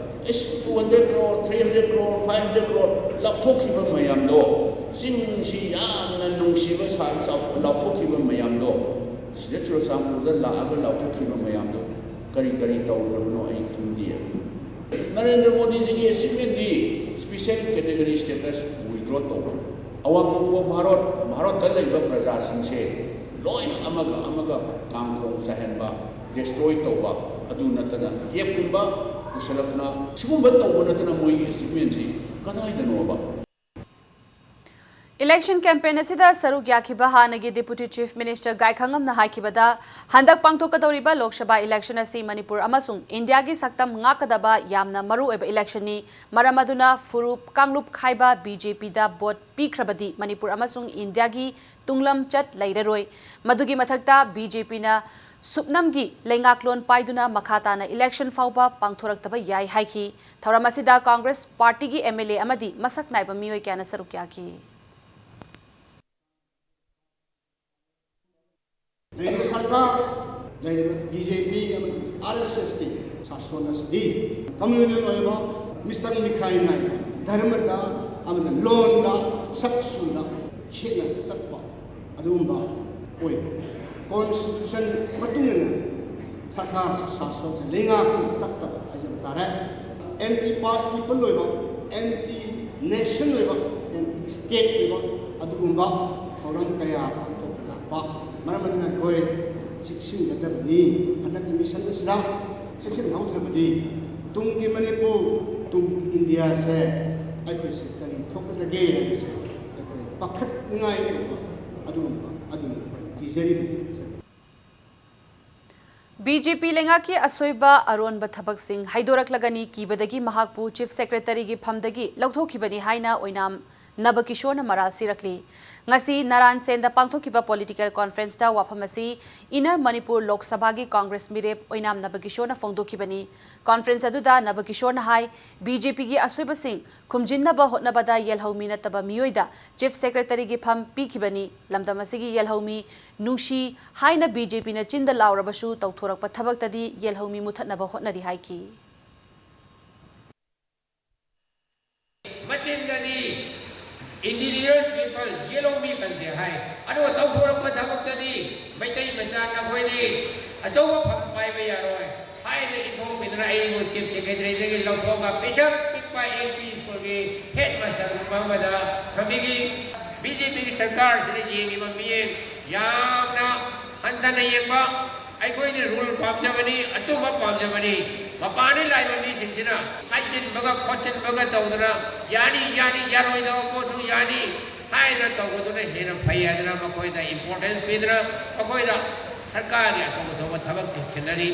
"ꯑꯩꯁ, two hundred crore, three hundred crore, five hundred crore ꯂꯧꯊꯣꯛꯈꯤꯕ ꯃꯌꯥꯝꯗꯣ, ꯆꯤꯡꯁꯤ ꯌꯥꯝꯅ ꯅꯨꯡꯁꯤꯕ ꯁꯥ-, ꯆꯥꯎ-, ꯂꯧꯊꯣꯛꯈꯤꯕ ꯃꯌꯥꯝꯗꯣ, ꯁꯤꯗ ꯆꯨꯔꯆꯥꯟꯄꯨꯔꯗ ꯂꯥꯛꯑꯒ ꯂꯧꯊꯣꯛꯈꯤꯕ ꯃꯌꯥꯝꯗꯣ ꯀꯔꯤ ꯀꯔꯤ ꯇꯧꯈ꯭ꯔꯕꯅꯣ ꯑꯩ ꯈꯪꯗꯦ꯫" ꯅꯔꯦꯟꯗ꯭ꯔ ꯃꯣꯗꯤꯖꯤꯒꯤ achievement ꯗꯤ special category status withdraw ꯇꯧꯕ꯫ ꯑꯋꯥꯡ ꯅꯣꯡꯄꯣꯛ ꯚꯥꯔꯠ, ꯚꯥꯔꯠꯇ ꯂꯩꯕ ꯄ꯭ꯔꯖꯥꯁꯤꯡꯁꯦ ꯂꯣꯏꯅ ꯑꯃꯒ ꯑꯃꯒ ꯀꯥꯡꯈꯣꯡ ꯆꯥꯏꯍꯟꯕ, destroy ꯇꯧꯕ, ꯑꯗꯨ ꯅꯠꯇꯅ rape ꯀꯨꯝꯕ ꯄꯨꯁꯜꯂꯛꯇꯅ, ꯁꯤꯒꯨꯝꯕ ꯇꯧꯕ ꯅꯠꯇꯅ ꯃꯣꯏꯒꯤ achievement ꯁꯤ ꯀꯗꯥꯏꯗꯅꯣꯕ? Election campaign ꯑꯁꯤꯗ ꯁꯔꯨꯛ ꯌꯥꯈꯤꯕ ꯍꯥꯟꯅꯒꯤ Deputy Chief Minister ꯒꯥꯏꯈꯉꯝꯅ ꯍꯥꯏꯈꯤꯕꯗ, ꯍꯟꯗꯛ ꯄꯥꯡꯊꯣꯛꯀꯗꯧꯔꯤꯕ Lok Sabha election ꯑꯁꯤ ꯃꯅꯤꯄꯨꯔ ꯑꯃꯁꯨꯡ ꯏꯟꯗꯤꯌꯥꯒꯤ ꯁꯛꯇꯝ ꯉꯥꯛꯀꯗꯕ ꯌꯥꯝꯅ ꯃꯔꯨꯑꯣꯏꯕ election ꯅꯤ꯫ ꯃꯔꯝ ꯑꯗꯨꯅ ꯐꯨꯔꯨꯞ ꯀꯥꯡꯂꯨꯞ ꯈꯥꯏꯕ B J P ꯗ vote ꯄꯤꯈ꯭ꯔꯕꯗꯤ ꯃꯅꯤꯄꯨꯔ ꯑꯃꯁꯨꯡ ꯏꯟꯗꯤꯌꯥꯒꯤ ꯇꯨꯡꯂꯝꯆꯠ ꯂꯩꯔꯔꯣꯏ꯫ ꯃꯗꯨꯒꯤ ꯃꯊꯛꯇ B J P ꯅ ꯁꯨꯞꯅꯝꯒꯤ ꯂꯩꯉꯥꯛꯂꯣꯟ ꯄꯥꯏꯗꯨꯅ ꯃꯈꯥ ꯇꯥꯅ election ꯐꯥꯎꯕ ꯄꯥꯡꯊꯣꯔꯛꯇꯕ ꯌꯥꯏ ꯍꯥꯏꯈꯤ꯫ ꯊꯧꯔꯝ ꯑꯁꯤꯗ Congress party ꯒꯤ M L A ꯑꯃꯗꯤ ꯃꯁꯛ ꯅꯥꯏꯕ ꯃꯤꯑꯣꯏ ꯀꯌꯥꯅ ꯁꯔꯨꯛ ꯌꯥꯈꯤ꯫ ꯂꯩꯔꯤꯕ ꯁꯔꯀꯥꯔ, ꯂꯩꯔꯤꯕ B J P ꯑꯃꯗꯤ R S S ꯀꯤ ꯁꯥꯁꯣꯟ ꯑꯁꯤꯗꯤ communal ꯑꯣꯏꯕ, ꯃꯤꯆꯪ ꯃꯤꯈꯥꯏ ꯅꯥꯏꯕ, ꯙꯔꯃꯗ ꯑꯃꯗꯤ ꯂꯣꯟꯗ, ꯁꯛ ꯆꯨꯗ ꯈꯦꯠꯅ ꯆꯠꯄ ꯑꯗꯨꯒꯨꯝꯕ ꯑꯣꯏ꯫ Constitution ꯃꯇꯨꯡ ꯏꯟꯅ ꯁꯔꯀꯥꯔ ꯁꯥꯁꯣꯟꯁꯦ, ꯂꯩꯉꯥꯛꯁꯦ ꯆꯠꯇꯕ ꯍꯥꯏꯖꯕ ꯇꯥꯔꯦ꯫ Anti people ꯑꯣꯏꯕ, ꯑꯦꯟꯇꯤ ꯅꯦꯁꯟ ꯑꯣꯏꯕ, ꯑꯦꯟꯇꯤ ꯁ꯭ꯇꯦꯠ ꯑꯣꯏꯕ ꯑꯗꯨꯒꯨꯝꯕ ꯊꯧꯔꯝ ꯀꯌꯥ ꯄꯥꯡꯊꯣꯛꯄ ꯂꯥꯛꯄ ꯃꯔꯝ ꯑꯗꯨꯅ ꯑꯩꯈꯣꯏ ꯆꯦꯛꯁꯤꯟꯒꯗꯕꯅꯤ꯫ ꯍꯟꯗꯛꯀꯤ ꯃꯤꯁꯟ ꯑꯁꯤꯗ ꯆꯦꯛꯁꯤꯟꯍꯧꯗ꯭ꯔꯕꯗꯤ ꯇꯨꯡꯒꯤ ꯃꯅꯤꯄꯨꯔ, ꯇꯨꯡꯒꯤ ꯏꯟꯗꯤꯌꯥꯁꯦ ꯑꯩꯈꯣꯏꯁꯦ ꯀꯔꯤ ꯊꯣꯛꯀꯗꯒꯦ ꯍꯥꯏꯕꯁꯦ ꯑꯩꯈꯣꯏ ꯄꯥꯈꯠꯅꯤꯡꯉꯥꯏ ꯑꯣꯏꯕ ꯑꯗꯨꯒꯨꯝꯕ ꯑꯗꯨꯅ ꯑꯩꯈꯣꯏ ꯀꯤꯖꯔꯤꯕꯅꯤ꯫ ꯕꯤ ꯖꯦ ꯄꯤ ꯂꯩꯉꯥꯛꯀꯤ ꯑꯁꯣꯏꯕ ꯑꯔꯣꯟꯕ ꯊꯕꯛꯁꯤꯡ ꯍꯩꯗꯣꯔꯛꯂꯒꯅꯤ ꯀꯤꯕꯗꯒꯤ ꯃꯍꯥꯛꯄꯨ ꯆꯤꯐ ꯁꯦꯀ꯭ꯔꯦꯇꯔꯤꯒꯤ ꯐꯝꯗꯒꯤ ꯂꯧꯊꯣꯛꯈꯤꯕꯅꯤ ꯍꯥꯏꯅ ꯑꯣꯏꯅꯥꯝ ꯅꯕꯀꯤꯁꯣꯔꯅ ꯃꯔꯥꯜ ꯁꯤꯔꯛꯂꯤ꯫ ꯉꯁꯤ ꯅꯔꯥꯟ ꯁꯦꯟꯗ ꯄꯥꯡꯊꯣꯛꯈꯤꯕ ꯄꯣꯂꯤꯇꯤꯀꯦꯜ ꯀꯣꯟꯐ꯭ꯔꯦꯟꯁꯇ ꯋꯥꯐꯝ ꯑꯁꯤ ꯏꯟꯅꯔ ꯃꯅꯤꯄꯨꯔ ꯂꯣꯛ ꯁꯚꯥꯒꯤ ꯀꯣꯡꯒ꯭ꯔꯦꯁ ꯃꯤꯔꯦꯞ ꯑꯣꯏꯅꯥꯝ ꯅꯕꯀꯤꯁꯣꯔꯅ ꯐꯣꯡꯗꯣꯛꯈꯤꯕꯅꯤ꯫ ꯀꯣꯟꯐ꯭ꯔꯦꯟꯁ ꯑꯗꯨꯗ ꯅꯕꯀꯤꯁꯣꯔꯅ ꯍꯥꯏ, ꯕꯤ ꯖꯦ ꯄꯤꯒꯤ ꯑꯁꯣꯏꯕꯁꯤꯡ ꯈꯨꯝꯖꯤꯟꯅꯕ ꯍꯣꯠꯅꯕꯗ ꯌꯦꯜꯍꯧꯃꯤ ꯅꯠꯇꯕ ꯃꯤꯑꯣꯏꯗ ꯆꯤꯐ ꯁꯦꯀ꯭ꯔꯦꯇꯔꯤꯒꯤ ꯐꯝ ꯄꯤꯈꯤꯕꯅꯤ꯫ ꯂꯝꯗꯝ ꯑꯁꯤꯒꯤ ꯌꯦꯜꯍꯧꯃꯤ ꯅꯨꯡꯁꯤ ꯍꯥꯏꯅ ꯕꯤ ꯖꯦ ꯄꯤꯅ ꯆꯤꯟꯗ ꯂꯥꯎꯔꯕꯁꯨ ꯇꯧꯊꯣꯔꯛꯄ ꯊꯕꯛꯇꯗꯤ ꯌꯦꯜꯍꯧꯃꯤ ꯃꯨꯊꯠꯅꯕ ꯍꯣꯠꯅꯔꯤ ꯍꯥꯏꯈꯤ꯫ ꯃꯆꯤꯟꯗꯗꯤ indigenous people, ꯌꯦꯜꯍꯧꯃꯤ ꯄꯟꯁꯦ ꯍꯥꯏ, ꯑꯗꯨꯒ ꯇꯧꯊꯣꯔꯛꯄ ꯊꯕꯛꯇꯗꯤ ꯃꯩꯇꯩ ꯃꯆꯥ ꯅꯈꯣꯏꯗꯤ ꯑꯆꯧꯕ ꯐꯝ ꯄꯥꯏꯕ ꯌꯥꯔꯣꯏ ꯍꯥꯏꯅ ꯏꯟꯊꯣꯛꯄꯤꯗꯨꯅ ꯑꯩꯕꯨ ꯆꯤꯐ ꯁꯦꯀ꯭ꯔꯦꯇꯔꯤꯗꯒꯤ ꯂꯧꯊꯣꯛꯑꯒ ꯄꯤꯁꯛ ꯄꯤꯛꯄ ꯑꯦꯜ ꯄꯤ ꯁ꯭ꯀꯨꯜꯒꯤ ꯍꯦꯗ ꯃꯥꯁꯇꯔꯒꯨꯝꯕ ꯑꯃꯗ ꯊꯝꯕꯤꯈꯤ꯫ ꯕꯤ ꯖꯦ ꯄꯤꯒꯤ ꯁꯔꯀꯥꯔꯁꯤꯅ ꯌꯦꯡꯉꯤꯕ ꯃꯤꯠꯌꯦꯡ ꯌꯥꯝꯅ ꯍꯟꯊꯅ ꯌꯦꯡꯕ, ꯑꯩꯈꯣꯏꯗꯤ ꯔꯨꯜ ꯄꯥꯝꯖꯕꯅꯤ, ꯑꯆꯨꯝꯕ ꯄꯥꯝꯖꯕꯅꯤ꯫ ꯃꯄꯥꯟꯗꯒꯤ ꯂꯥꯛꯏꯕ ꯃꯤꯁꯤꯡꯁꯤꯅ ꯍꯥꯏꯖꯤꯟꯕꯒ ꯈꯣꯠꯆꯤꯟꯕꯒ ꯇꯧꯗꯅ ꯌꯥꯅꯤ ꯌꯥꯅꯤ, ꯌꯥꯔꯣꯏꯗꯕ ꯄꯣꯠꯁꯨ ꯌꯥꯅꯤ ꯍꯥꯏꯅ ꯇꯧꯕꯗꯨꯅ ꯍꯦꯟꯅ ꯐꯩ ꯍꯥꯏꯗꯅ ꯃꯈꯣꯏꯗ ꯏꯝꯄꯣꯔꯇꯦꯟꯁ ꯄꯤꯗꯅ ꯃꯈꯣꯏꯗ ꯁꯔꯀꯥꯔꯒꯤ ꯑꯆꯧ ꯑꯆꯧꯕ ꯊꯕꯛ ꯊꯤꯟꯁꯤꯟꯅꯔꯤ꯫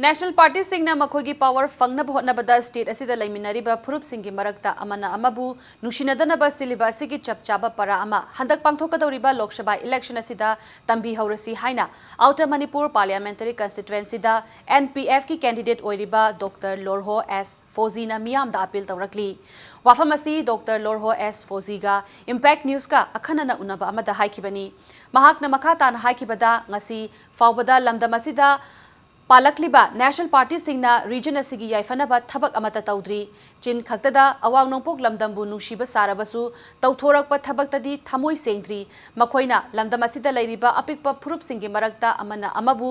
ꯅꯦꯁꯅꯦꯜ ꯄꯥꯔꯇꯤꯁꯤꯡꯅ ꯃꯈꯣꯏꯒꯤ ꯄꯥꯋꯔ ꯐꯪꯅꯕ ꯍꯣꯠꯅꯕꯗ ꯁ꯭ꯇꯦꯠ ꯑꯁꯤꯗ ꯂꯩꯃꯤꯟꯅꯔꯤꯕ ꯐꯨꯔꯨꯞꯁꯤꯡꯒꯤ ꯃꯔꯛꯇ ꯑꯃꯅ ꯑꯃꯕꯨ ꯅꯨꯡꯁꯤꯅꯗꯅꯕ ꯁꯤꯜꯂꯤꯕ ꯑꯁꯤꯒꯤ ꯆꯞ ꯆꯥꯕ ꯄꯔꯥ ꯑꯃ ꯍꯟꯗꯛ ꯄꯥꯡꯊꯣꯛꯀꯗꯧꯔꯤꯕ ꯂꯣꯛ ꯁꯚꯥ ꯏꯂꯦꯛꯁꯟ ꯑꯁꯤꯗ ꯇꯝꯕꯤꯍꯧꯔꯁꯤ ꯍꯥꯏꯅ ꯑꯥꯎꯇꯔ ꯃꯅꯤꯄꯨꯔ ꯄꯥꯔꯂꯤꯌꯥꯃꯦꯟꯇꯔꯤ ꯀꯟꯁꯇꯤꯇ꯭ꯋꯦꯟꯁꯤꯗ ꯑꯦꯟ ꯄꯤ ꯑꯦꯐꯀꯤ ꯀꯦꯟꯗꯤꯗꯦꯠ ꯑꯣꯏꯔꯤꯕ ꯗꯣꯛꯇꯔ ꯂꯣꯔꯍꯣ ꯑꯦꯁ ꯐꯣꯖꯤꯅ ꯃꯤꯌꯥꯝꯗ ꯑꯄꯤꯜ ꯇꯧꯔꯛꯂꯤ꯫ ꯋꯥꯐꯝ ꯑꯁꯤ ꯗꯣꯛꯇꯔ ꯂꯣꯔꯍꯣ ꯑꯦꯁ ꯐꯣꯖꯤꯒ ꯏꯝꯄꯦꯛ ꯅ꯭ꯌꯨꯁꯀ ꯑꯈꯟꯅꯅ ꯎꯅꯕ ꯑꯃꯗ ꯍꯥꯏꯈꯤꯕꯅꯤ꯫ ꯃꯍꯥꯛꯅ ꯃꯈꯥ ꯇꯥꯅ ꯍꯥꯏꯈꯤꯕꯗ, ꯉꯁꯤ ꯐꯥꯎꯕꯗ ꯂꯝꯗꯝ ꯑꯁꯤꯗ ꯄꯥꯜꯂꯛꯂꯤꯕ national partyꯁꯤꯡꯅ region ꯑꯁꯤꯒꯤ ꯌꯥꯏꯐꯅꯕ ꯊꯕꯛ ꯑꯃꯠꯇ ꯇꯧꯗ꯭ꯔꯤ꯫ ꯆꯤꯟ ꯈꯛꯇꯗ ꯑꯋꯥꯡ ꯅꯣꯡꯄꯣꯛ ꯂꯝꯗꯝꯕꯨ ꯅꯨꯡꯁꯤꯕ ꯁꯥꯔꯕꯁꯨ ꯇꯧꯊꯣꯔꯛꯄ ꯊꯕꯛꯇꯗꯤ ꯊꯃꯣꯏ ꯁꯦꯡꯗ꯭ꯔꯤ꯫ ꯃꯈꯣꯏꯅ ꯂꯝꯗꯝ ꯑꯁꯤꯗ ꯂꯩꯔꯤꯕ ꯑꯄꯤꯛꯄ ꯐꯨꯔꯨꯞꯁꯤꯡꯒꯤ ꯃꯔꯛꯇ ꯑꯃꯅ ꯑꯃꯕꯨ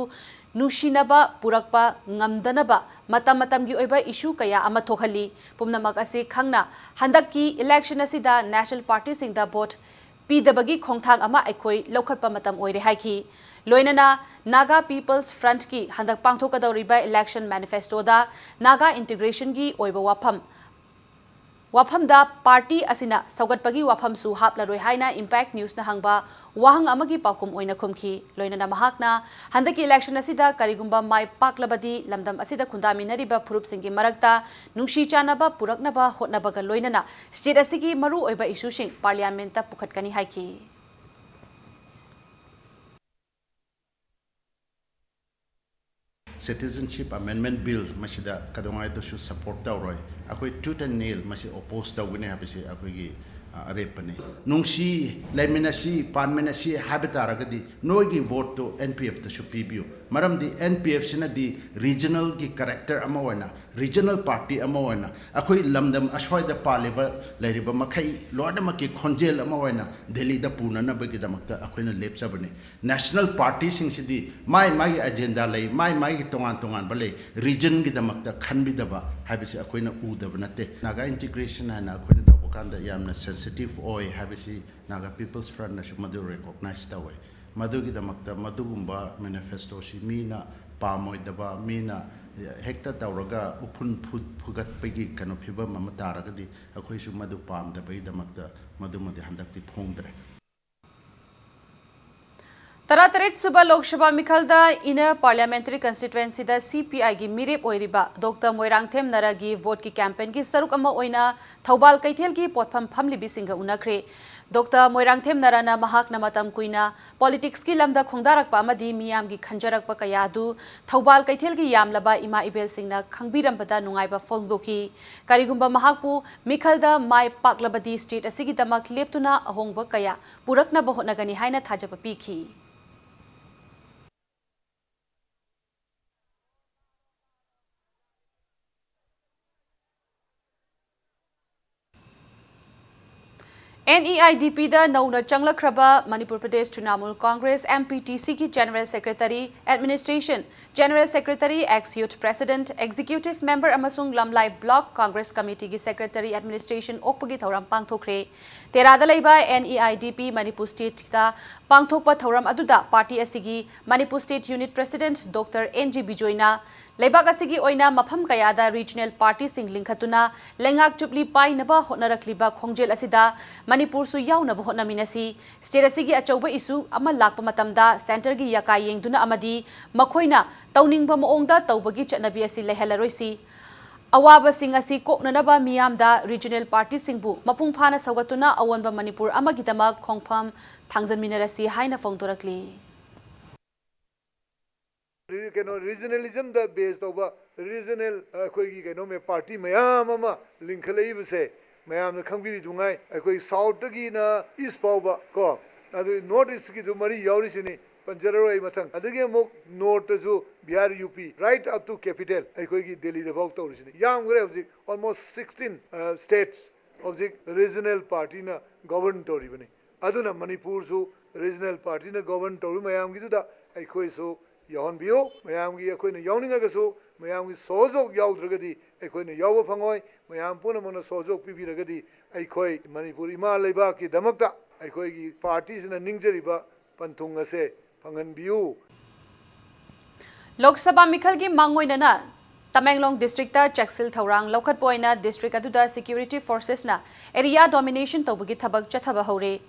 ꯅꯨꯡꯁꯤꯅꯕ ꯄꯨꯔꯛꯄ ꯉꯝꯗꯅꯕ ꯃꯇꯝ ꯃꯇꯝꯒꯤ ꯑꯣꯏꯕ issue ꯀꯌꯥ ꯑꯃ ꯊꯣꯛꯍꯜꯂꯤ꯫ ꯄꯨꯝꯅꯃꯛ ꯑꯁꯤ ꯈꯪꯅ ꯍꯟꯗꯛꯀꯤ election ꯑꯁꯤꯗ national partyꯁꯤꯡꯗ vote ꯄꯤꯗꯕꯒꯤ ꯈꯣꯡꯊꯥꯡ ꯑꯃ ꯑꯩꯈꯣꯏ ꯂꯧꯈꯠꯄ ꯃꯇꯝ ꯑꯣꯏꯔꯦ ꯍꯥꯏꯈꯤ꯫ ꯂꯣꯏꯅꯅ Naga People's Frontꯀꯤ ꯍꯟꯗꯛ ꯄꯥꯡꯊꯣꯛꯀꯗꯧꯔꯤꯕ election manifestoꯗ Naga integrationꯒꯤ ꯑꯣꯏꯕ ꯋꯥꯐꯝ, ꯋꯥꯐꯝꯗ party ꯑꯁꯤꯅ ꯁꯧꯒꯠꯄꯒꯤ ꯋꯥꯐꯝꯁꯨ ꯍꯥꯞꯂꯔꯣꯏ ꯍꯥꯏꯅ Impact Newsꯅ ꯍꯪꯕ ꯋꯥꯍꯪ ꯑꯃꯒꯤ ꯄꯥꯎꯈꯨꯝ ꯑꯣꯏꯅ ꯈꯨꯝꯈꯤ꯫ ꯂꯣꯏꯅꯅ ꯃꯍꯥꯛꯅ ꯍꯟꯗꯛꯀꯤ election ꯑꯁꯤꯗ ꯀꯔꯤꯒꯨꯝꯕ ꯃꯥꯏ ꯄꯥꯛꯂꯕꯗꯤ ꯂꯝꯗꯝ ꯑꯁꯤꯗ ꯈꯨꯟꯗꯥꯃꯤꯟꯅꯔꯤꯕ ꯐꯨꯔꯨꯞꯁꯤꯡꯒꯤ ꯃꯔꯛꯇ ꯅꯨꯡꯁꯤ ꯆꯥꯟꯅꯕ ꯄꯨꯔꯛꯅꯕ ꯍꯣꯠꯅꯕꯒ ꯂꯣꯏꯅꯅ state ꯑꯁꯤꯒꯤ ꯃꯔꯨꯑꯣꯏꯕ issueꯁꯤꯡ parliamentꯇ ꯄꯨꯈꯠꯀꯅꯤ ꯍꯥꯏꯈꯤ꯫ Citizenship Amendment Bill ꯃꯁꯤꯗ ꯀꯩꯗꯧꯉꯩꯗꯁꯨ support ꯇꯧꯔꯣꯏ꯫ ꯑꯩꯈꯣꯏ tooth and nail ꯃꯁꯤ oppose ꯇꯧꯒꯅꯤ ꯍꯥꯏꯕꯁꯤ ꯑꯩꯈꯣꯏꯒꯤ, ꯑ, ꯑꯔꯦꯞꯄꯅꯤ꯫ ꯅꯨꯡꯁꯤ ꯂꯩꯃꯤꯟꯅꯁꯤ, ꯄꯥꯟꯃꯤꯟꯅꯁꯤ ꯍꯥꯏꯕ ꯇꯥꯔꯒꯗꯤ ꯅꯣꯏꯒꯤ voteꯇꯨ NPFꯇꯁꯨ ꯄꯤꯕꯤꯌꯨ꯫ ꯃꯔꯝꯗꯤ NPFꯁꯤꯅꯗꯤ regionalꯒꯤ character ꯑꯃ ꯑꯣꯏꯅ, regional party ꯑꯃ ꯑꯣꯏꯅ ꯑꯩꯈꯣꯏ ꯂꯝꯗꯝ ꯑꯁ꯭ꯋꯥꯏꯗ ꯄꯥꯜꯂꯤꯕ, ꯂꯩꯔꯤꯕ ꯃꯈꯩ ꯂꯣꯏꯅꯃꯛꯀꯤ ꯈꯣꯟꯖꯦꯜ ꯑꯃ ꯑꯣꯏꯅ ꯗꯦꯜꯂꯤꯗ ꯄꯨꯅꯅꯕꯒꯤꯗꯃꯛꯇ ꯑꯩꯈꯣꯏꯅ ꯂꯦꯞꯆꯕꯅꯤ꯫ National partyꯁꯤꯡꯁꯤꯗꯤ ꯃꯥꯏ ꯃꯥꯒꯤ agenda ꯂꯩ, ꯃꯥꯏ ꯃꯥꯒꯤ ꯇꯣꯉꯥꯟ ꯇꯣꯉꯥꯟꯕ ꯂꯩ꯫ Regionꯒꯤꯗꯃꯛꯇ ꯈꯟꯕꯤꯗꯕ ꯍꯥꯏꯕꯁꯤ ꯑꯩꯈꯣꯏꯅ ꯎꯗꯕ ꯅꯠꯇꯦ꯫ Naga integration ꯍꯥꯏꯅ ꯑꯩꯈꯣꯏꯅ ꯇꯧꯕ ꯀꯥꯟꯗ ꯌꯥꯝꯅ sensitive ꯑꯣꯏ ꯍꯥꯏꯕꯁꯤ Naga People's Frontꯅꯁꯨ ꯃꯗꯨ recognize ꯇꯧꯋꯦ꯫ ꯃꯗꯨꯒꯤꯗꯃꯛꯇ ꯃꯗꯨꯒꯨꯝꯕ manifestoꯁꯤ ꯃꯤꯅ ꯄꯥꯝꯃꯣꯏꯗꯕ, ꯃꯤꯅ ꯍꯦꯛꯇ ꯇꯧꯔꯒ ꯎꯐꯨꯟ ꯐꯨ-, ꯐꯨꯒꯠꯄꯒꯤ ꯀꯩꯅꯣ ꯐꯤꯕꯝ ꯑꯃ ꯇꯥꯔꯒꯗꯤ ꯑꯩꯈꯣꯏꯁꯨ ꯃꯗꯨ ꯄꯥꯝꯗꯕꯒꯤꯗꯃꯛꯇ ꯃꯗꯨꯃꯗꯤ ꯍꯟꯗꯛꯇꯤ ꯐꯣꯡꯗ꯭ꯔꯦ꯫ ꯇꯔꯥꯇꯔꯦꯠ ꯁꯨꯕ ꯂꯣꯛ ꯁꯚꯥ ꯃꯤꯈꯜꯗ Inner Parliamentary Constituencyꯗ CPIꯒꯤ ꯃꯤꯔꯦꯞ ꯑꯣꯏꯔꯤꯕ ꯗꯣꯛꯇꯔ ꯃꯣꯏꯔꯥꯡꯊꯦꯝ ꯅꯔꯥꯒꯤ voteꯀꯤ campaignꯒꯤ ꯁꯔꯨꯛ ꯑꯃ ꯑꯣꯏꯅ ꯊꯧꯕꯥꯜ ꯀꯩꯊꯦꯜꯒꯤ ꯄꯣꯠꯐꯝ ꯐꯝꯂꯤꯕꯤꯁꯤꯡꯒ ꯎꯅꯈ꯭ꯔꯦ꯫ ꯗꯣꯛꯇꯔ ꯃꯣꯏꯔꯥꯡꯊꯦꯝ ꯅꯔꯥꯅ ꯃꯍꯥꯛꯅ ꯃꯇꯝ ꯀꯨꯏꯅ politicsꯀꯤ ꯂꯝꯗ ꯈꯣꯡꯗꯥꯔꯛꯄ ꯑꯃꯗꯤ ꯃꯤꯌꯥꯝꯒꯤ ꯈꯟꯖꯔꯛꯄ ꯀꯌꯥ ꯑꯗꯨ ꯊꯧꯕꯥꯜ ꯀꯩꯊꯦꯜꯒꯤ ꯌꯥꯝꯂꯕ ꯏꯃꯥ ꯏꯕꯦꯜꯁꯤꯡꯅ ꯈꯪꯕꯤꯔꯝꯕꯗ ꯅꯨꯡꯉꯥꯏꯕ ꯐꯣꯡꯗꯣꯛꯈꯤ꯫ ꯀꯔꯤꯒꯨꯝꯕ ꯃꯍꯥꯛꯄꯨ ꯃꯤꯈꯜꯗ ꯃꯥꯏ ꯄꯥꯛꯂꯕꯗꯤ state ꯑꯁꯤꯒꯤꯗꯃꯛ ꯂꯦꯞꯇꯨꯅ ꯑꯍꯣꯡꯕ ꯀꯌꯥ ꯄꯨꯔꯛꯅꯕ ꯍꯣꯠꯅꯒꯅꯤ ꯍꯥꯏꯅ ꯊꯥꯖꯕ ꯄꯤꯈꯤ꯫ NEIDP ꯗ ꯅꯧꯅ ꯆꯪꯂꯛꯈ꯭ꯔꯕ ꯃꯅꯤꯄꯨꯔ ꯄ꯭ꯔꯗꯦꯁ ꯇ꯭ꯔꯤꯅꯥꯃꯨꯜ ꯀꯣꯡꯒ꯭ꯔꯦꯁ, MPTC ꯒꯤ General Secretary, Administration, General Secretary, Ex Youth President, Executive Member ꯑꯃꯁꯨꯡ ꯂꯝꯂꯥꯏ Block Congress Committee ꯒꯤ Secretary, Administration ꯑꯣꯛꯄꯒꯤ ꯊꯧꯔꯝ ꯄꯥꯡꯊꯣꯛꯈ꯭ꯔꯦ꯫ ꯇꯦꯔꯥꯗ ꯂꯩꯕ NEIDP ꯃꯅꯤꯄꯨꯔ State ꯇ ꯄꯥꯡꯊꯣꯛꯄ ꯊꯧꯔꯝ ꯑꯗꯨꯗ party ꯑꯁꯤꯒꯤ Manipur State Unit President Doctor N G ꯕꯤꯖꯣꯏꯅ ꯂꯩꯕꯥꯛ ꯑꯁꯤꯒꯤ ꯑꯣꯏꯅ ꯃꯐꯝ ꯀꯌꯥꯗ regional party ꯁꯤꯡ ꯂꯤꯡꯈꯠꯇꯨꯅ ꯂꯩꯉꯥꯛ ꯆꯨꯞꯂꯤ ꯄꯥꯏꯅꯕ ꯍꯣꯠꯅꯔꯛꯂꯤꯕ ꯈꯣꯡꯖꯦꯜ ꯑꯁꯤꯗ ꯃꯅꯤꯄꯨꯔꯁꯨ ꯌꯥꯎꯅꯕ ꯍꯣꯠꯅꯃꯤꯟꯅꯁꯤ꯫ State ꯑꯁꯤꯒꯤ ꯑꯆꯧꯕ issue ꯑꯃ ꯂꯥꯛꯄ ꯃꯇꯝꯗ centre ꯒꯤ ꯌꯥꯀꯥꯏ ꯌꯦꯡꯗꯨꯅ ꯑꯃꯗꯤ ꯃꯈꯣꯏꯅ ꯇꯧꯅꯤꯡꯕ ꯃꯑꯣꯡꯗ ꯇꯧꯕꯒꯤ ꯆꯠꯅꯕꯤ ꯑꯁꯤ ꯂꯩꯍꯜꯂꯔꯣꯏꯁꯤ꯫ ꯑꯋꯥꯕꯁꯤꯡ ꯑꯁꯤ ꯀꯣꯛꯅꯅꯕ ꯃꯤꯌꯥꯝꯗ regional party ꯁꯤꯡꯕꯨ ꯃꯄꯨꯡ ꯐꯥꯅ ꯁꯧꯒꯠꯇꯨꯅ ꯑꯑꯣꯟꯕ ꯃꯅꯤꯄꯨꯔ ꯑꯃꯒꯤꯗꯃꯛ ꯈꯣꯡꯐꯝ ꯊꯥꯡꯖꯟꯃꯤꯟꯅꯔꯁꯤ ꯍꯥꯏꯅ ꯐꯣꯡꯗꯣꯔꯛꯂꯤ꯫ ꯔꯤ-, ꯀꯩꯅꯣ, regionalism ꯗ base ꯇꯧꯕ regional, ꯑ, ꯑꯩꯈꯣꯏꯒꯤ ꯀꯩꯅꯣ ꯃꯌꯥꯝ, party ꯃꯌꯥꯝ ꯑꯃ ꯂꯤꯡꯈꯠꯂꯛꯏꯕꯁꯦ ꯃꯌꯥꯝꯅ ꯈꯪꯕꯤꯔꯤꯗꯨꯉꯥꯏ, ꯑꯩꯈꯣꯏ South ꯇꯒꯤꯅ East ꯐꯥꯎꯕ ꯀꯣ, ꯑꯗꯨ North East ꯀꯤꯗꯨ ꯃꯔꯤ ꯌꯥꯎꯔꯤꯁꯤꯅꯤ, ꯄꯟꯖꯔꯔꯣꯏ ꯑꯩ ꯃꯊꯪ꯫ ꯑꯗꯒꯤ ꯑꯃꯨꯛ North ꯇꯁꯨ Bihar, UP, right up to capital ꯑꯩꯈꯣꯏꯒꯤ ꯗꯦꯜꯂꯤꯗ ꯐꯥꯎ ꯇꯧꯔꯤꯁꯤꯅꯤ꯫ ꯌꯥꯝꯈ꯭ꯔꯦ ꯍꯧꯖꯤꯛ almost sixteen, ꯑ, states ꯍꯧꯖꯤꯛ regional party ꯅ govern ꯇꯧꯔꯤꯕꯅꯤ꯫ ꯑꯗꯨꯅ ꯃꯅꯤꯄꯨꯔꯁꯨ regional party ꯅ govern ꯇꯧꯔꯤ ꯃꯌꯥꯝꯒꯤꯗꯨꯗ ꯑꯩꯈꯣꯏꯁꯨ ꯌꯥꯎꯍꯟꯕꯤꯌꯨ꯫ ꯃꯌꯥꯝꯒꯤ ꯑꯩꯈꯣꯏꯅ ꯌꯥꯎꯅꯤꯡꯉꯒꯁꯨ ꯃꯌꯥꯝꯒꯤ ꯁꯍꯖꯣꯒ ꯌꯥꯎꯗ꯭ꯔꯒꯗꯤ ꯑꯩꯈꯣꯏꯅ ꯌꯥꯎꯕ ꯐꯪꯉꯣꯏ꯫ ꯃꯌꯥꯝ ꯄꯨꯝꯅꯃꯛꯅ ꯁꯍꯖꯣꯒ ꯄꯤꯕꯤꯔꯒꯗꯤ ꯑꯩꯈꯣꯏ ꯃꯅꯤꯄꯨꯔ ꯏꯃꯥ ꯂꯩꯕꯥꯛꯀꯤꯗꯃꯛꯇ ꯑꯩꯈꯣꯏꯒꯤ party ꯁꯤꯅ ꯅꯤꯡꯖꯔꯤꯕ ꯄꯟꯊꯨꯡ ꯑꯁꯦ ꯐꯪꯍꯟꯕꯤꯌꯨ꯫ ꯂꯣꯛ ꯁꯚꯥ ꯃꯤꯈꯜꯒꯤ ꯃꯥꯡꯑꯣꯏꯅꯅ ꯇꯃꯦꯡꯂꯣꯡ district ꯇ ꯆꯦꯛꯁꯤꯜ ꯊꯧꯔꯥꯡ ꯂꯧꯈꯠꯄ ꯑꯣꯏꯅ district ꯑꯗꯨꯗ security forces ꯅ area domination ꯇꯧꯕꯒꯤ ꯊꯕꯛ ꯆꯠꯊꯕ ꯍꯧꯔꯦ꯫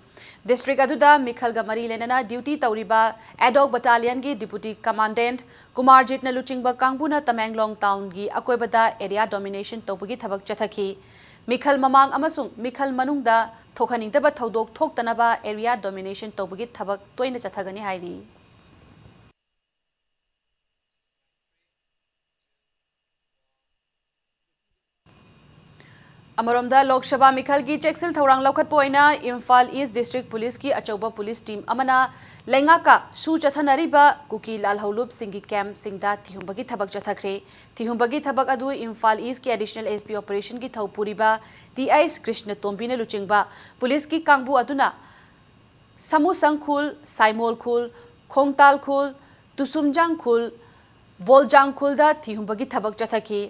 District ꯑꯗꯨꯗ ꯃꯤꯈꯜꯒ ꯃꯔꯤ ꯂꯩꯅꯅ duty ꯇꯧꯔꯤꯕ ad hoc battalion ꯒꯤ deputy commandant ꯀꯨꯃꯥꯔꯖꯤꯠꯅ ꯂꯨꯆꯤꯡꯕ ꯀꯥꯡꯕꯨꯅ ꯇꯃꯦꯡꯂꯣꯡ town ꯒꯤ ꯑꯀꯣꯏꯕꯗ area domination ꯇꯧꯕꯒꯤ ꯊꯕꯛ ꯆꯠꯊꯈꯤ꯫ ꯃꯤꯈꯜ ꯃꯃꯥꯡ ꯑꯃꯁꯨꯡ ꯃꯤꯈꯜ ꯃꯅꯨꯡꯗ ꯊꯣꯛꯍꯟꯅꯤꯡꯗꯕ ꯊꯧꯗꯣꯛ ꯊꯣꯛꯇꯅꯕ area domination ꯇꯧꯕꯒꯤ ꯊꯕꯛ ꯇꯣꯏꯅ ꯆꯠꯊꯒꯅꯤ ꯍꯥꯏꯔꯤ꯫ ꯑꯃꯔꯣꯝꯗ, ꯂꯣꯛ ꯁꯚꯥ ꯃꯤꯈꯜꯒꯤ ꯆꯦꯛꯁꯤꯜ ꯊꯧꯔꯥꯡ ꯂꯧꯈꯠꯄ ꯑꯣꯏꯅ ꯏꯝꯐꯥꯜ ꯏꯁ ꯗꯤꯁꯇ꯭ꯔꯤꯛ ꯄꯨꯂꯤꯁꯀꯤ ꯑꯆꯧꯕ ꯄꯨꯂꯤꯁ ꯇꯤꯝ ꯑꯃꯅ ꯂꯩꯉꯥꯛꯀ ꯁꯨ ꯆꯠꯊꯅꯔꯤꯕ ꯀꯨꯀꯤ ꯂꯥꯜꯍꯧꯂꯨꯞꯁꯤꯡꯒꯤ ꯀꯦꯝꯞꯁꯤꯡꯗ ꯊꯤꯍꯨꯝꯕꯒꯤ ꯊꯕꯛ ꯆꯠꯊꯈ꯭ꯔꯦ꯫ ꯊꯤꯍꯨꯝꯕꯒꯤ ꯊꯕꯛ ꯑꯗꯨ ꯏꯝꯐꯥꯜ ꯏꯁꯀꯤ ꯑꯦꯗꯤꯁꯅꯦꯜ ꯑꯦꯁ ꯄꯤ ꯑꯣꯄꯔꯦꯁꯟꯒꯤ ꯊꯧ ꯄꯨꯔꯤꯕ ꯇꯤ ꯑꯩꯁ ꯀ꯭ꯔꯤꯁꯅ ꯇꯣꯝꯕꯤꯅ ꯂꯨꯆꯤꯡꯕ ꯄꯨꯂꯤꯁꯀꯤ ꯀꯥꯡꯕꯨ ꯑꯗꯨꯅ ꯁꯥꯃꯨꯁꯪ ꯈꯨꯜ, ꯁꯥꯏꯃꯣꯜ ꯈꯨꯜ, ꯈꯣꯡꯇꯥꯜ ꯈꯨꯜ, ꯇꯨꯁꯨꯝꯖꯥꯡ ꯈꯨꯜ, ꯕꯣꯜꯖꯥꯡ ꯈꯨꯜꯗ ꯊꯤꯍꯨꯝꯕꯒꯤ ꯊꯕꯛ ꯆꯠꯊꯈꯤ꯫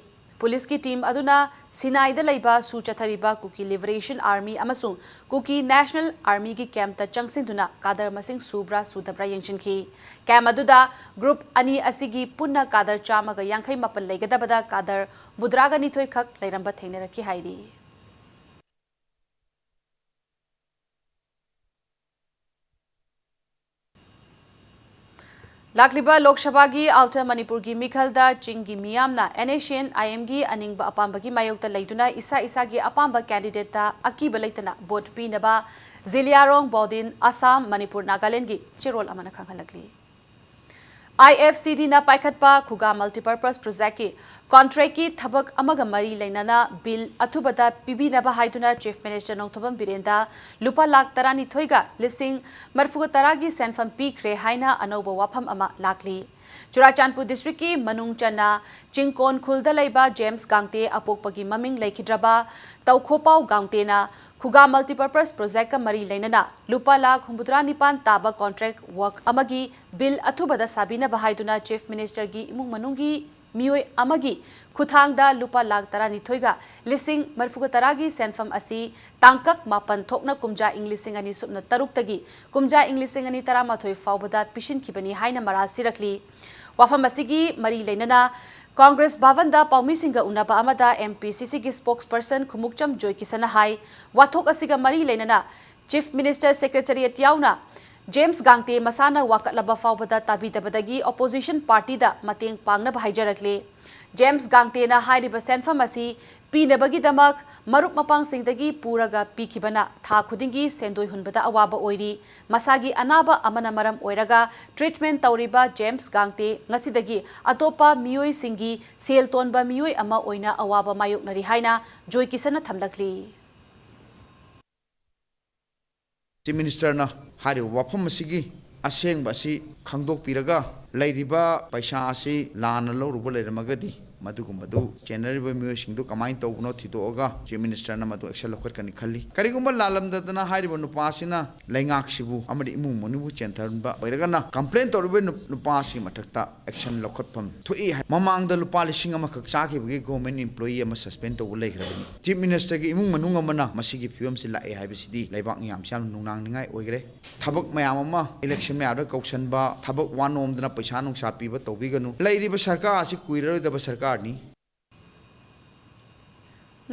ꯄꯨꯂꯤꯁꯀꯤ ꯇꯤꯝ ꯑꯗꯨꯅ ꯁꯤꯅꯥꯏꯗ ꯂꯩꯕ ꯁꯨ ꯆꯠꯊꯔꯤꯕ ꯀꯨꯀꯤ ꯂꯤꯕꯔꯦꯁꯟ ꯑꯥꯔꯃꯤ ꯑꯃꯁꯨꯡ ꯀꯨꯀꯤ ꯅꯦꯁꯅꯦꯜ ꯑꯥꯔꯃꯤꯒꯤ ꯀꯦꯝꯞꯇ ꯆꯪꯁꯤꯟꯗꯨꯅ ꯀꯥꯗꯔ ꯃꯁꯤꯡ ꯁꯨꯕ꯭ꯔꯥ ꯁꯨꯗꯕ꯭ꯔꯥ ꯌꯦꯡꯁꯤꯟꯈꯤ꯫ ꯀꯦꯝꯞ ꯑꯗꯨꯗ ꯒ꯭ꯔꯨꯞ ꯑꯅꯤ ꯑꯁꯤꯒꯤ ꯄꯨꯟꯅ ꯀꯥꯗꯔ ꯆꯥꯝꯃꯒ ꯌꯥꯡꯈꯩ ꯃꯥꯄꯟ ꯂꯩꯒꯗꯕꯗ ꯀꯥꯗꯔ ꯃꯨꯗ꯭ꯔꯥꯒ ꯅꯤꯊꯣꯏ ꯈꯛ ꯂꯩꯔꯝꯕ ꯊꯦꯡꯅꯔꯛꯈꯤ ꯍꯥꯏꯔꯤ꯫ ꯂꯥꯛꯂꯤꯕ ꯂꯣꯛ ꯁꯚꯥꯒꯤ ꯑꯥꯎꯇꯔ ꯃꯅꯤꯄꯨꯔꯒꯤ ꯃꯤꯈꯜꯗ ꯆꯤꯡꯒꯤ ꯃꯤꯌꯥꯝꯅ ꯑꯦꯟ ꯑꯦꯁ ꯁꯤ ꯑꯦꯟ ꯑꯥꯏ ꯑꯦꯝꯒꯤ ꯑꯅꯤꯡꯕ ꯑꯄꯥꯝꯕꯒꯤ ꯃꯥꯌꯣꯛꯇ ꯂꯩꯗꯨꯅ ꯏꯁꯥ ꯏꯁꯥꯒꯤ ꯑꯄꯥꯝꯕ ꯀꯦꯟꯗꯤꯗꯦꯠꯇ ꯑꯀꯤꯕ ꯂꯩꯇꯅ ꯚꯣꯠ ꯄꯤꯅꯕ ꯖꯤꯂꯤꯌꯥꯔꯣꯡ ꯕꯣꯗꯤꯟ, ꯑꯁꯥꯝ, ꯃꯅꯤꯄꯨꯔ, ꯅꯥꯒꯥꯂꯦꯟꯗꯒꯤ ꯆꯦꯔꯣꯜ ꯑꯃꯅ ꯈꯪꯍꯜꯂꯛꯂꯤ꯫ ꯑꯥꯏ ꯑꯦꯐ ꯁꯤ ꯗꯤꯅ ꯄꯥꯏꯈꯠꯄ ꯈꯨꯒꯥ ꯃꯜꯇꯤꯄꯔꯄꯁ ꯄ꯭ꯔꯣꯖꯦꯛꯀꯤ ꯀꯣꯟꯇ꯭ꯔꯦꯛꯀꯤ ꯊꯕꯛ ꯑꯃꯒ ꯃꯔꯤ ꯂꯩꯅꯅ ꯕꯤꯜ ꯑꯊꯨꯕꯗ ꯄꯤꯕꯤꯅꯕ ꯍꯥꯏꯗꯨꯅ ꯆꯤꯐ ꯃꯤꯅꯤꯁꯇꯔ ꯅꯣꯡꯊꯣꯝꯕꯝ ꯕꯤꯔꯦꯟꯗ ꯂꯨꯄꯥ ꯂꯥꯈ ꯇꯔꯥꯅꯤꯊꯣꯏꯒ ꯂꯤꯁꯤꯡ ꯃꯔꯤꯐꯨꯒ ꯇꯔꯥꯒꯤ ꯁꯦꯟꯐꯝ ꯄꯤꯈ꯭ꯔꯦ ꯍꯥꯏꯅ ꯑꯅꯧꯕ ꯋꯥꯐꯝ ꯑꯃ ꯂꯥꯛꯂꯤ꯫ ꯆꯨꯔꯥꯆꯥꯟꯄꯨꯔ ꯗꯤꯁꯇ꯭ꯔꯤꯛꯀꯤ ꯃꯅꯨꯡ ꯆꯟꯅ ꯆꯤꯡꯀꯣꯟ ꯈꯨꯜꯗ ꯂꯩꯕ ꯖꯦꯝꯁ ꯒꯥꯡꯇꯦ, ꯑꯄꯣꯛꯄꯒꯤ ꯃꯃꯤꯡ ꯂꯩꯈꯤꯗ꯭ꯔꯕ ꯇꯧꯈꯣꯄꯥꯎ ꯒꯥꯡꯇꯦꯅ ꯈꯨꯒꯥ ꯃꯜꯇꯤꯄꯔꯄꯁ ꯄ꯭ꯔꯣꯖꯦꯛꯀ ꯃꯔꯤ ꯂꯩꯅꯅ ꯂꯨꯄꯥ ꯂꯥꯈ ꯍꯨꯝꯐꯨꯇꯔꯥ ꯅꯤꯄꯥꯟ ꯇꯥꯕ ꯀꯣꯟꯇ꯭ꯔꯦꯛ ꯋꯥꯔꯛ ꯑꯃꯒꯤ ꯕꯤꯜ ꯑꯊꯨꯕꯗ ꯁꯥꯕꯤꯅꯕ ꯍꯥꯏꯗꯨꯅ ꯆꯤꯐ ꯃꯤꯅꯤꯁꯇꯔꯒꯤ ꯏꯃꯨꯡ ꯃꯅꯨꯡꯒꯤ ꯃꯤꯑꯣꯏ ꯑꯃꯒꯤ ꯈꯨꯠꯊꯥꯡꯗ ꯂꯨꯄꯥ ꯂꯥꯈ ꯇꯔꯥꯅꯤꯊꯣꯏꯒ ꯂꯤꯁꯤꯡ ꯃꯔꯤꯐꯨꯒ ꯇꯔꯥꯒꯤ ꯁꯦꯟꯐꯝ ꯑꯁꯤ ꯇꯥꯡꯀꯛ ꯃꯥꯄꯟ ꯊꯣꯛꯅ ꯀꯨꯝꯖꯥ ꯏꯪ ꯂꯤꯁꯤꯡ ꯑꯅꯤ ꯁꯨꯞꯅ ꯇꯔꯨꯛꯇꯒꯤ ꯀꯨꯝꯖꯥ ꯏꯪ ꯂꯤꯁꯤꯡ ꯑꯅꯤ ꯇꯔꯥꯃꯥꯊꯣꯏ ꯐꯥꯎꯕꯗ ꯄꯤꯁꯤꯟꯈꯤꯕꯅꯤ ꯍꯥꯏꯅ ꯃꯔꯥꯜ ꯁꯤꯔꯛꯂꯤ꯫ ꯋꯥꯐꯝ ꯑꯁꯤꯒꯤ ꯃꯔꯤ ꯂꯩꯅꯅ ꯀꯣꯡꯒ꯭ꯔꯦꯁ ꯚꯕꯟꯗ ꯄꯥꯎꯃꯤꯁꯤꯡꯒ ꯎꯅꯕ ꯑꯃꯗ ꯑꯦꯝ ꯄꯤ ꯁꯤ ꯁꯤꯒꯤ ꯁ꯭ꯄꯣꯛꯁꯄꯔꯁꯟ ꯈꯨꯃꯨꯛꯆꯝ ꯖꯣꯏꯀꯤꯁꯟꯅ ꯍꯥꯏ, ꯋꯥꯊꯣꯛ ꯑꯁꯤꯒ ꯃꯔꯤ ꯂꯩꯅꯅ ꯆꯤꯐ ꯃꯤꯅꯤꯁꯇꯔ ꯁꯦꯀ꯭ꯔꯦꯇꯔꯤꯌꯦꯠ ꯌꯥꯎꯅ ꯖꯦꯝꯁ ꯒꯥꯡꯇꯦ ꯃꯁꯥꯅ ꯋꯥꯀꯠꯂꯕ ꯐꯥꯎꯕꯗ ꯇꯥꯕꯤꯗꯕꯗꯒꯤ ꯑꯣꯄꯣꯖꯤꯁꯟ ꯄꯥꯔꯇꯤꯗ ꯃꯇꯦꯡ ꯄꯥꯡꯅꯕ ꯍꯥꯏꯖꯔꯛꯂꯤ꯫ ꯖꯦꯝꯁ ꯒꯥꯡꯇꯦꯅ ꯍꯥꯏꯔꯤꯕ ꯁꯦꯟꯐꯝ ꯑꯁꯤ ꯄꯤꯅꯕꯒꯤꯗꯃꯛ ꯃꯔꯨꯞ ꯃꯄꯥꯡꯁꯤꯡꯗꯒꯤ ꯄꯨꯔꯒ ꯄꯤꯈꯤꯕꯅ ꯊꯥ ꯈꯨꯗꯤꯡꯒꯤ ꯁꯦꯟꯗꯣꯏ ꯍꯨꯟꯕꯗ ꯑꯋꯥꯕ ꯑꯣꯏꯔꯤ꯫ ꯃꯁꯥꯒꯤ ꯑꯅꯥꯕ ꯑꯃꯅ ꯃꯔꯝ ꯑꯣꯏꯔꯒ treatment ꯇꯧꯔꯤꯕ ꯖꯦꯝꯁ ꯒꯥꯡꯇꯦ ꯉꯁꯤꯗꯒꯤ ꯑꯇꯣꯞꯄ ꯃꯤꯑꯣꯏꯁꯤꯡꯒꯤ ꯁꯦꯜ ꯇꯣꯟꯕ ꯃꯤꯑꯣꯏ ꯑꯃ ꯑꯣꯏꯅ ꯑꯋꯥꯕ ꯃꯥꯌꯣꯛꯅꯔꯤ ꯍꯥꯏꯅ ꯖꯣꯏ ꯀꯤꯁꯟꯅ ꯊꯝꯂꯛꯂꯤ꯫ Chief Minister ꯅ ꯍꯥꯏꯔꯤꯕ ꯋꯥꯐꯝ ꯑꯁꯤꯒꯤ ꯑꯁꯦꯡꯕ ꯑꯁꯤ ꯈꯪꯗꯣꯛꯄꯤꯔꯒ, ꯂꯩꯔꯤꯕ ꯄꯩꯁꯥ ꯑꯁꯤ ꯂꯥꯟꯅ ꯂꯧꯔꯨꯕ ꯂꯩꯔꯝꯃꯒꯗꯤ, ꯃꯗꯨꯒꯨꯝꯕꯗꯨ ꯆꯦꯟꯅꯔꯤꯕ ꯃꯤꯑꯣꯏꯁꯤꯡꯗꯨ ꯀꯃꯥꯏꯅ ꯇꯧꯕꯅꯣ ꯊꯤꯗꯣꯛꯑꯒ Chief Minister ꯅ ꯃꯗꯨ action ꯂꯧꯈꯠꯀꯅꯤ ꯈꯜꯂꯤ꯫ ꯀꯔꯤꯒꯨꯝꯕ ꯂꯥꯜꯂꯝꯗꯗꯅ ꯍꯥꯏꯔꯤꯕ ꯅꯨꯄꯥ ꯑꯁꯤꯅ ꯂꯩꯉꯥꯛꯁꯤꯕꯨ ꯑꯃꯗꯤ ꯏꯃꯨꯡ ꯃꯅꯨꯡꯕꯨ ꯆꯦꯟꯊꯔꯝꯕ ꯑꯣꯏꯔꯒꯅ, complain ꯇꯧꯔꯤꯕ ꯅꯨ-, ꯅꯨꯄꯥ ꯑꯁꯤꯒꯤ ꯃꯊꯛꯇ action ꯂꯧꯈꯠꯐꯝ ꯊꯣꯛꯏ ꯍꯥꯏ꯫ ꯃꯃꯥꯡꯗ ꯂꯨꯄꯥ ꯂꯤꯁꯤꯡ ꯑꯃꯈꯛ ꯆꯥꯈꯤꯕꯒꯤ government employee ꯑꯃ suspend ꯇꯧꯕ ꯂꯩꯈ꯭ꯔꯕꯅꯤ꯫ Chief Minister ꯒꯤ ꯏꯃꯨꯡ ꯃꯅꯨꯡ ꯑꯃꯅ ꯃꯁꯤꯒꯤ ꯐꯤꯕꯝꯁꯤ ꯂꯥꯛꯑꯦ ꯍꯥꯏꯕꯁꯤꯗꯤ ꯂꯩꯕꯥꯛ ꯃꯤꯌꯥꯝꯁꯤ ꯌꯥꯝꯅ ꯅꯨꯡꯅꯥꯡꯅꯤꯡꯉꯥꯏ ꯑꯣꯏꯈ꯭ꯔꯦ꯫ ꯊꯕꯛ ꯃꯌꯥꯝ ꯑꯃ election ꯃꯌꯥꯗ ꯀꯧꯁꯟꯕ, ꯊꯕꯛ ꯋꯥ ꯅꯣꯝꯗꯅ ꯄꯩꯁꯥ ꯅꯨꯡꯁꯥ ꯄꯤꯕ ꯇꯧꯕꯤꯒꯅꯨ꯫ ꯂꯩꯔꯤꯕ ꯁꯔꯀꯥꯔ ꯑꯁꯤ ꯀꯨꯏꯔꯔꯣꯏꯗꯕ ꯁꯔꯀꯥꯔꯅꯤ꯫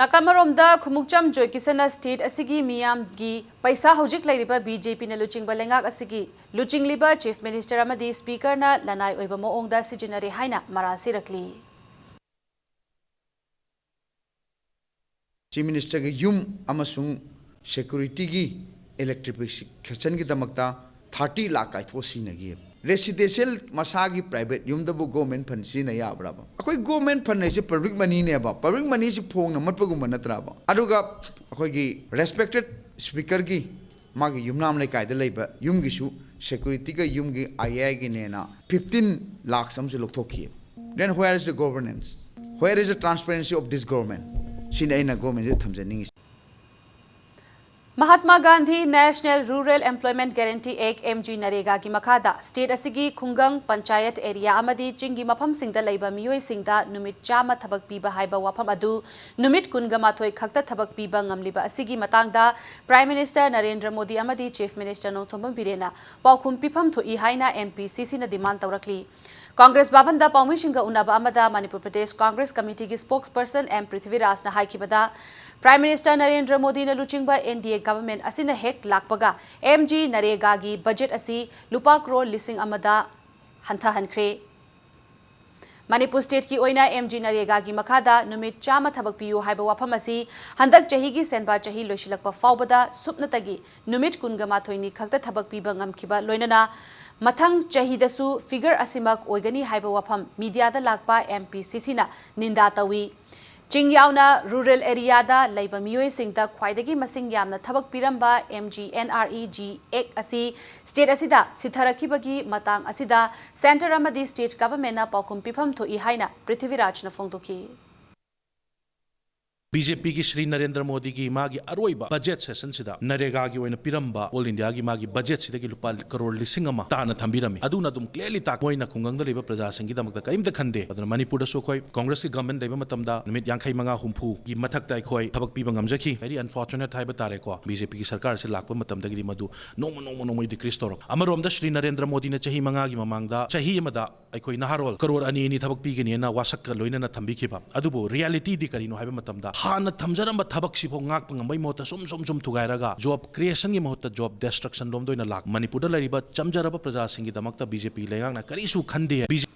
ꯅꯥꯀꯜ ꯑꯃꯔꯣꯝꯗ ꯈꯨꯃꯨꯛꯆꯝ ꯖꯣꯏ ꯀꯤꯁꯟꯅ state ꯑꯁꯤꯒꯤ ꯃꯤꯌꯥꯝꯒꯤ ꯄꯩꯁꯥ ꯍꯧꯖꯤꯛ ꯂꯩꯔꯤꯕ BJP ꯅ ꯂꯨꯆꯤꯡꯕ ꯂꯩꯉꯥꯛ ꯑꯁꯤꯒꯤ ꯂꯨꯆꯤꯡꯂꯤꯕ Chief Minister ꯑꯃꯗꯤ Speaker ꯅ ꯂꯅꯥꯏ ꯑꯣꯏꯕ ꯃꯑꯣꯡꯗ ꯁꯤꯖꯤꯟꯅꯔꯦ ꯍꯥꯏꯅ ꯃꯔꯥꯜ ꯁꯤꯔꯛꯂꯤ꯫ Chief Minister ꯒꯤ ꯌꯨꯝ ꯑꯃꯁꯨꯡ security ꯒꯤ electrification ꯒꯤꯗꯃꯛꯇ thirty ꯂꯥꯛ ꯀꯥꯏꯊꯣꯛꯑ ꯁꯤꯖꯤꯟꯅꯈꯤ꯫ Residential ꯃꯁꯥꯒꯤ private ꯌꯨꯝꯗꯕꯨ government fund ꯁꯤꯖꯤꯟꯅ ꯌꯥꯕ꯭ꯔꯕ? ꯑꯩꯈꯣꯏ government fund ꯍꯥꯏꯁꯦ public money ꯅꯦꯕ꯫ Public money ꯁꯤ ꯐꯣꯡꯅ ꯃꯠꯄꯒꯨꯝꯕ ꯅꯠꯇ꯭ꯔꯕ? ꯑꯗꯨꯒ ꯑꯩꯈꯣꯏꯒꯤ respected Speaker ꯒꯤ ꯃꯥꯒꯤ ꯌꯨꯝꯅꯥꯝ ꯂꯩꯀꯥꯏꯗ ꯂꯩꯕ ꯌꯨꯝꯒꯤꯁꯨ security ꯒ ꯌꯨꯝꯒꯤ IAI ꯒꯤꯅꯦꯅ fifteen lakhs ꯑꯃꯁꯨ ꯂꯧꯊꯣꯛꯈꯤ꯫ Then where is the governance? Where is the transparency of this government? ꯁꯤꯅꯤ ꯑꯩꯅ government ꯁꯤꯗ ꯊꯝꯖꯅꯤꯡꯉꯤꯁꯦ꯫ Mahatma Gandhi National Rural Employment Guarantee Act, MGNREGA ꯒꯤ ꯃꯈꯥꯗ state ꯑꯁꯤꯒꯤ ꯈꯨꯡꯒꯪ, ꯄꯟꯆꯥꯌꯠ area ꯑꯃꯗꯤ ꯆꯤꯡꯒꯤ ꯃꯐꯝꯁꯤꯡꯗ ꯂꯩꯕ ꯃꯤꯑꯣꯏꯁꯤꯡꯗ ꯅꯨꯃꯤꯠ ꯆꯥꯝꯃ ꯊꯕꯛ ꯄꯤꯕ ꯍꯥꯏꯕ ꯋꯥꯐꯝ ꯑꯗꯨ ꯅꯨꯃꯤꯠ ꯀꯨꯟꯒ ꯃꯥꯊꯣꯏ ꯈꯛꯇ ꯊꯕꯛ ꯄꯤꯕ ꯉꯝꯂꯤꯕ ꯑꯁꯤꯒꯤ ꯃꯇꯥꯡꯗ Prime Minister ꯅꯔꯦꯟꯗ꯭ꯔ ꯃꯣꯗꯤ ꯑꯃꯗꯤ Chief Minister ꯅꯣꯡꯊꯣꯝꯕꯝ ꯕꯤꯔꯦꯟꯅ ꯄꯥꯎꯈꯨꯝ ꯄꯤꯐꯝ ꯊꯣꯛꯏ ꯍꯥꯏꯅ MPCC ꯅ demand ꯇꯧꯔꯛꯂꯤ꯫ Congress ꯚꯕꯟꯗ ꯄꯥꯎꯃꯤꯁꯤꯡꯒ ꯎꯅꯕ ꯑꯃꯗ ꯃꯅꯤꯄꯨꯔ ꯄ꯭ꯔꯗꯦꯁ Congress Committee ꯒꯤ spokesperson ꯑꯦꯝ ꯄ꯭ꯔꯤꯊꯤꯕꯤꯔꯥꯖꯅ ꯍꯥꯏꯈꯤꯕꯗ, Prime Minister ꯅꯔꯦꯟꯗ꯭ꯔ ꯃꯣꯗꯤꯅ ꯂꯨꯆꯤꯡꯕ NDA government ꯑꯁꯤꯅ ꯍꯦꯛ ꯂꯥꯛꯄꯒ MGNREGA ꯒꯤ budget ꯑꯁꯤ ꯂꯨꯄꯥ ꯀ꯭ꯔꯣꯔ ꯂꯤꯁꯤꯡ ꯑꯃꯗ ꯍꯟꯊꯍꯟꯈ꯭ꯔꯦ꯫ ꯃꯅꯤꯄꯨꯔ ꯁ꯭ꯇꯦꯠꯀꯤ ꯑꯣꯏꯅ ꯑꯦꯝ ꯖꯤ ꯅꯔꯦꯒꯥꯒꯤ ꯃꯈꯥꯗ ꯅꯨꯃꯤꯠ ꯆꯥꯝꯃ ꯊꯕꯛ ꯄꯤꯌꯨ ꯍꯥꯏꯕ ꯋꯥꯐꯝ ꯑꯁꯤ ꯍꯟꯗꯛ ꯆꯍꯤꯒꯤ ꯁꯦꯟꯕꯥ ꯆꯍꯤ ꯂꯣꯏꯁꯤꯜꯂꯛꯄ ꯐꯥꯎꯕꯗ ꯁꯨꯞꯅꯇꯒꯤ ꯅꯨꯃꯤꯠ ꯀꯨꯟꯒ ꯃꯥꯊꯣꯏꯅꯤ ꯈꯛꯇ ꯊꯕꯛ ꯄꯤꯕ ꯉꯝꯈꯤꯕ ꯂꯣꯏꯅꯅ ꯃꯊꯪ ꯆꯍꯤꯗꯁꯨ ꯐꯤꯒꯔ ꯑꯁꯤꯃꯛ ꯑꯣꯏꯒꯅꯤ ꯍꯥꯏꯕ ꯋꯥꯐꯝ ꯃꯤꯗꯤꯌꯥꯗ ꯂꯥꯛꯄ ꯑꯦꯝ ꯄꯤ ꯁꯤ ꯁꯤꯅ ꯅꯤꯟꯗꯥ ꯇꯧꯏ꯫ ꯆꯤꯡ ꯌꯥꯎꯅ ꯔꯨꯔꯦꯜ ꯑꯦꯔꯤꯌꯥꯗ ꯂꯩꯕ ꯃꯤꯑꯣꯏꯁꯤꯡꯗ ꯈ꯭ꯋꯥꯏꯗꯒꯤ ꯃꯁꯤꯡ ꯌꯥꯝꯅ ꯊꯕꯛ ꯄꯤꯔꯝꯕ M G N R E G A ꯑꯁꯤ ꯁ꯭ꯇꯦꯠ ꯑꯁꯤꯗ ꯁꯤꯊꯔꯛꯈꯤꯕꯒꯤ ꯃꯇꯥꯡ ꯑꯁꯤꯗ ꯁꯦꯟꯇꯔ ꯑꯃꯗꯤ ꯁ꯭ꯇꯦꯠ ꯒꯚꯔꯟꯃꯦꯟꯠꯅ ꯄꯥꯎꯈꯨꯝ ꯄꯤꯐꯝ ꯊꯣꯛꯏ ꯍꯥꯏꯅ ꯄ꯭ꯔꯤꯊꯤꯕꯤꯔꯥꯖꯅ ꯐꯣꯡꯗꯣꯛꯈꯤ꯫ ꯕꯤ ꯖꯦ ꯄꯤꯒꯤ ꯁ꯭ꯔꯤ ꯅꯔꯦꯟꯗ꯭ꯔ ꯃꯣꯗꯤꯒꯤ ꯃꯥꯒꯤ ꯑꯔꯣꯏꯕ ꯕꯖꯦꯠ ꯁꯦꯁꯟꯁꯤꯗ ꯅꯔꯦꯒꯥꯒꯤ ꯑꯣꯏꯅ ꯄꯤꯔꯝꯕ ꯑꯣꯜ ꯏꯟꯗꯤꯌꯥꯒꯤ ꯃꯥꯒꯤ ꯕꯖꯦꯠꯁꯤꯗꯒꯤ ꯂꯨꯄꯥ ꯀꯔꯣꯔ ꯂꯤꯁꯤꯡ ꯑꯃ ꯇꯥꯅ ꯊꯝꯕꯤꯔꯝꯃꯤ꯫ ꯑꯗꯨꯅ ꯑꯗꯨꯝ ꯀ꯭ꯂꯤꯌꯔꯂꯤ ꯇꯥꯛ ꯃꯣꯏꯅ ꯈꯨꯡꯒꯪꯗ ꯂꯩꯕ ꯄ꯭ꯔꯖꯥꯁꯤꯡꯒꯤꯗꯃꯛꯇ ꯀꯔꯤꯝꯇ ꯈꯟꯗꯦ꯫ ꯑꯗꯨꯅ ꯃꯅꯤꯄꯨꯔꯗꯁꯨ ꯑꯩꯈꯣꯏ ꯀꯣꯡꯒ꯭ꯔꯦꯁꯀꯤ ꯒꯚꯔꯟꯃꯦꯟꯠ ꯂꯩꯕ ꯃꯇꯝꯗ ꯅꯨꯃꯤꯠ ꯌꯥꯡꯈꯩ ꯃꯉꯥ ꯍꯨꯝꯐꯨꯒꯤ ꯃꯊꯛꯇ ꯑꯩꯈꯣꯏ ꯊꯕꯛ ꯄꯤꯕ ꯉꯝꯖꯈꯤ꯫ Very unfortunate ꯍꯥꯏꯕ ꯇꯥꯔꯦꯀꯣ, ꯕꯤ ꯖꯦ ꯄꯤꯒꯤ ꯁꯔꯀꯥꯔ ꯑꯁꯤ ꯂꯥꯛꯄ ꯃꯇꯝꯗꯒꯤꯗꯤ ꯃꯗꯨ ꯅꯣꯡꯃ ꯅꯣꯡꯃ ꯅꯣꯡꯃꯒꯤ ꯗꯤꯀ꯭ꯔꯤꯁ ꯇꯧꯔꯛ꯫ ꯑꯃꯔꯣꯝꯗ ꯁ꯭ꯔꯤ ꯅꯔꯦꯟꯗ꯭ꯔ ꯃꯣꯗꯤꯅ ꯆꯍꯤ ꯃꯉꯥꯒꯤ ꯃꯃꯥꯡꯗ ꯆꯍꯤ ꯑꯃꯗ ꯑꯩꯈꯣꯏ ꯅꯍꯥꯔꯣꯜ ꯀꯔꯣꯔ ꯑꯅꯤ ꯑꯅꯤ ꯊꯕꯛ ꯄꯤꯒꯅꯤꯅ ꯋꯥꯁꯛꯀ ꯂꯣꯏꯅꯅ ꯊꯝꯕꯤꯈꯤꯕ꯫ ꯑꯗꯨꯕꯨ ꯔꯤꯌꯦꯂꯤꯇꯤꯗꯤ ꯀꯔꯤꯅꯣ ꯍꯥꯏꯕ ꯃꯇꯝꯗ ꯍꯥꯟꯅ ꯊꯝꯖꯔꯝꯕ ꯊꯕꯛꯁꯤꯐꯥꯎ ꯉꯥꯛꯄ ꯉꯝꯕꯒꯤ ꯃꯍꯨꯠꯇ ꯁꯨꯝ ꯁꯨꯝ ꯁꯨꯝ ꯊꯨꯒꯥꯏꯔꯒ ꯖꯣꯕ ꯀ꯭ꯔꯤꯌꯦꯁꯟꯒꯤ ꯃꯍꯨꯠꯇ ꯖꯣꯕ ꯗꯦꯁꯇ꯭ꯔꯛꯁꯟ ꯂꯣꯝꯗ ꯑꯣꯏꯅ ꯂꯥꯛ꯫ ꯃꯅꯤꯄꯨꯔꯗ ꯂꯩꯔꯤꯕ ꯆꯝꯖꯔꯕ ꯄ꯭ꯔꯖꯥꯁꯤꯡꯒꯤꯗꯃꯛꯇ ꯕꯤ ꯖꯦ ꯄꯤ ꯂꯩꯉꯥꯛꯅ ꯀꯔꯤꯁꯨ ꯈꯟꯗꯦ꯫ ꯕꯤ ꯖꯦ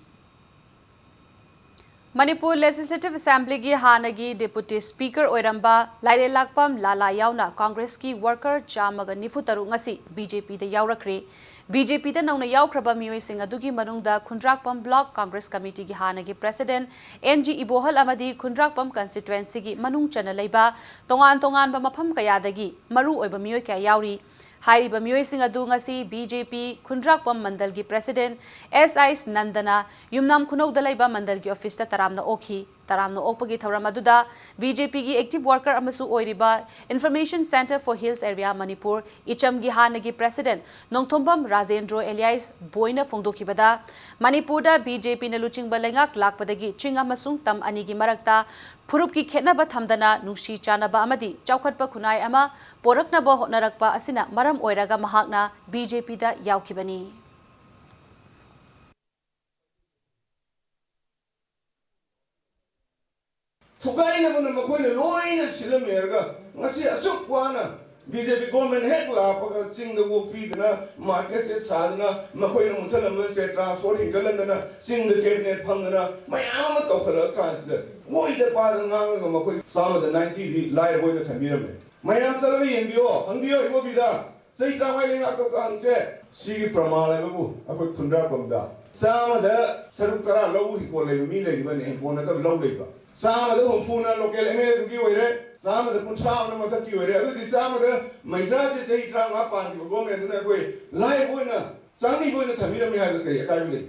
ꯃꯅꯤꯄꯨꯔ ꯂꯦꯖꯤꯁꯂꯦꯇꯤꯚ ꯑꯦꯁꯦꯝꯕ꯭ꯂꯤꯒꯤ ꯍꯥꯟꯅꯒꯤ ꯗꯦꯄꯨꯇꯤ ꯁ꯭ꯄꯤꯀꯔ ꯑꯣꯏꯔꯝꯕ ꯂꯥꯏꯔꯦꯜꯂꯥꯛꯄꯝ ꯂꯥꯂꯥ ꯌꯥꯎꯅ ꯀꯣꯡꯒ꯭ꯔꯦꯁꯀꯤ ꯋꯥꯔꯀꯔ ꯆꯥꯝꯃꯒ ꯅꯤꯐꯨ ꯇꯔꯨꯛ ꯉꯁꯤ ꯕꯤ ꯖꯦ ꯄꯤꯗ ꯌꯥꯎꯔꯛꯈ꯭ꯔꯦ꯫ ꯕꯤ ꯖꯦ ꯄꯤꯗ ꯅꯧꯅ ꯌꯥꯎꯈ꯭ꯔꯕ ꯃꯤꯑꯣꯏꯁꯤꯡ ꯑꯗꯨꯒꯤ ꯃꯅꯨꯡꯗ ꯈꯨꯟꯗ꯭ꯔꯥꯛꯄꯝ ꯕ꯭ꯂꯣꯛ ꯀꯣꯡꯒ꯭ꯔꯦꯁ ꯀꯃꯤꯇꯤꯒꯤ ꯍꯥꯟꯅꯒꯤ ꯄ꯭ꯔꯦꯁꯤꯗꯦꯟꯠ ꯑꯦꯟ ꯖꯤ ꯏꯕꯣꯍꯜ ꯑꯃꯗꯤ ꯈꯨꯟꯗ꯭ꯔꯥꯛꯄꯝ ꯀꯟꯁꯇꯤꯇ꯭ꯋꯦꯟꯁꯤꯒꯤ ꯃꯅꯨꯡ ꯆꯟꯅ ꯂꯩꯕ ꯇꯣꯉꯥꯟ ꯇꯣꯉꯥꯟꯕ ꯃꯐꯝ ꯀꯌꯥꯗꯒꯤ ꯃꯔꯨ ꯑꯣꯏꯕ ꯃꯤꯑꯣꯏ ꯀꯌꯥ ꯌꯥꯎꯔꯤ꯫ ꯍꯥꯏꯔꯤꯕ ꯃꯤꯑꯣꯏꯁꯤꯡ ꯑꯗꯨ ꯉꯁꯤ ꯕꯤ ꯖꯦ ꯄꯤ ꯈꯨꯟꯗ꯭ꯔꯥꯛꯄꯝ ꯃꯟꯗꯜꯒꯤ ꯄ꯭ꯔꯦꯁꯤꯗꯦꯟꯠ ꯑꯦꯁ ꯑꯥꯏ ꯅꯟꯗꯅ ꯌꯨꯝꯅꯥꯝ ꯈꯨꯅꯧꯗ ꯂꯩꯕ ꯃꯟꯗꯜꯒꯤ ꯑꯣꯐꯤꯁꯇ ꯇꯔꯥꯝꯅ ꯑꯣꯛꯈꯤ꯫ ꯇꯔꯥꯝꯅ ꯑꯣꯛꯄꯒꯤ ꯊꯧꯔꯝ ꯑꯗꯨꯗ ꯕꯤ ꯖꯦ ꯄꯤꯒꯤ ꯑꯦꯛꯇꯤꯚ ꯋꯥꯔꯀꯔ ꯑꯃꯁꯨ ꯑꯣꯏꯔꯤꯕ Information Centre for Hills Area Manipur, ꯏꯆꯝꯒꯤ ꯍꯥꯟꯅꯒꯤ ꯄ꯭ꯔꯦꯁꯤꯗꯦꯟꯠ ꯅꯣꯡꯊꯣꯝꯕꯝ ꯔꯥꯖꯦꯟꯗ꯭ꯔꯣ ꯑꯦꯂꯤꯌꯥꯁ ꯕꯣꯏꯅ ꯐꯣꯡꯗꯣꯛꯈꯤꯕꯗ, ꯃꯅꯤꯄꯨꯔꯗ ꯕꯤ ꯖꯦ ꯄꯤꯅ ꯂꯨꯆꯤꯡꯕ ꯂꯩꯉꯥꯛ ꯂꯥꯛꯄꯗꯒꯤ ꯆꯤꯡ ꯑꯃꯁꯨꯡ ꯇꯝ ꯑꯅꯤꯒꯤ ꯃꯔꯛꯇ ꯐꯨꯔꯨꯞꯀꯤ ꯈꯦꯠꯅꯕ ꯊꯝꯗꯅ ꯅꯨꯡꯁꯤ ꯆꯥꯟꯅꯕ ꯑꯃꯗꯤ ꯆꯥꯎꯈꯠꯄ ꯈꯨꯟꯅꯥꯏ ꯑꯃ ꯄꯣꯔꯛꯅꯕ ꯍꯣꯠꯅꯔꯛꯄ ꯑꯁꯤꯅ ꯃꯔꯝ ꯑꯣꯏꯔꯒ ꯃꯍꯥꯛꯅ ꯕꯤ ꯖꯦ ꯄꯤꯗ ꯌꯥꯎꯈꯤꯕꯅꯤ꯫ ꯊꯨꯒꯥꯏꯅꯕꯅ ꯃꯈꯣꯏꯅ ꯂꯣꯏꯅ ꯁꯤꯜꯂꯝꯃꯦꯔꯒ ꯉꯁꯤ ꯑꯁꯨꯛ ꯋꯥꯅ ꯕꯤ ꯖꯦ ꯄꯤ ꯒꯣꯔꯃꯦꯟ ꯍꯦꯛ ꯂꯥꯛꯄꯒ ꯆꯤꯡꯗ ꯑꯣꯛ ꯄꯤꯗꯅ, ꯃꯥꯔꯀꯦꯠꯁꯦ ꯁꯥꯗꯅ, ꯃꯈꯣꯏꯅ ꯃꯨꯊꯠꯂꯝꯕ ꯁ꯭ꯇꯦꯠ ꯇ꯭ꯔꯥꯟꯁꯄꯣꯔꯠ ꯍꯤꯡꯒꯠꯍꯟꯗꯅ, ꯆꯤꯡꯗ ꯀꯦꯕꯤꯅꯦꯠ ꯐꯝꯗꯅ, ꯃꯌꯥꯝ ꯑꯃ ꯇꯧꯈꯠꯂꯛꯑ ꯀꯥꯟꯁꯤꯗ, ꯑꯣꯏꯗ ꯄꯥꯗ ꯉꯥꯡꯉꯒ ꯃꯈꯣꯏ ꯆꯥꯝꯃꯗ ꯅꯥꯏꯟꯇꯤꯗꯤ ꯂꯥꯏꯔꯕ ꯑꯣꯏꯅ ꯊꯝꯕꯤꯔꯝꯃꯦ꯫ ꯃꯌꯥꯝ ꯆꯠꯂꯒ ꯌꯦꯡꯕꯤꯌꯣ, ꯍꯪꯕꯤꯌꯣ ꯏꯕꯣꯕꯤꯗ꯫ ꯆꯍꯤ ꯇꯔꯥꯃꯉꯥ ꯂꯩꯉꯥꯛꯇ ꯀꯥꯡꯁꯦ ꯁꯤꯒꯤ ꯄ꯭ꯔꯃꯥꯟ ꯍꯥꯏꯕꯕꯨ ꯑꯩꯈꯣꯏ ꯈꯨꯟꯗ꯭ꯔꯥꯛꯄꯝꯗ ꯆꯥꯝꯃꯗ ꯁꯔꯨꯛ ꯇꯔꯥ ꯂꯧ ꯍꯤꯡꯒꯣꯜ ꯂꯩꯕ ꯃꯤ ꯂꯩꯔꯤꯕꯅꯤ, ꯍꯤꯡꯒꯣꯜ ꯅꯠꯇꯕ ꯂꯧ ꯂꯩꯕ꯫ ꯆꯥꯝꯃꯗ ꯍꯨꯝꯐꯨꯅ ꯂꯣꯀꯦꯜ ꯑꯦꯝ ꯑꯦꯜ ꯑꯦꯗꯨꯒꯤ ꯑꯣꯏꯔꯦ, ꯆꯥꯝꯃꯗ ꯀꯨꯟꯊ꯭ꯔꯥ ꯑꯃꯅ ꯃꯊꯛꯀꯤ ꯑꯣꯏꯔꯦ꯫ ꯑꯗꯨꯗꯤ ꯆꯥꯝꯃꯗ ꯃꯩꯗ꯭ꯔꯥꯁꯦ ꯆꯍꯤ ꯇꯔꯥꯃꯉꯥ ꯄꯥꯟꯈꯤꯕ ꯒꯣꯔꯃꯦꯟꯗꯨꯅ ꯑꯩꯈꯣꯏ ꯂꯥꯏꯔꯕ ꯑꯣꯏꯅ ꯆꯥꯡꯅꯤꯕ ꯑꯣꯏꯅ ꯊꯝꯕꯤꯔꯝꯃꯤ ꯍꯥꯏꯕꯗ ꯀꯔꯤ ꯑꯀꯥꯏꯕ ꯂꯩ?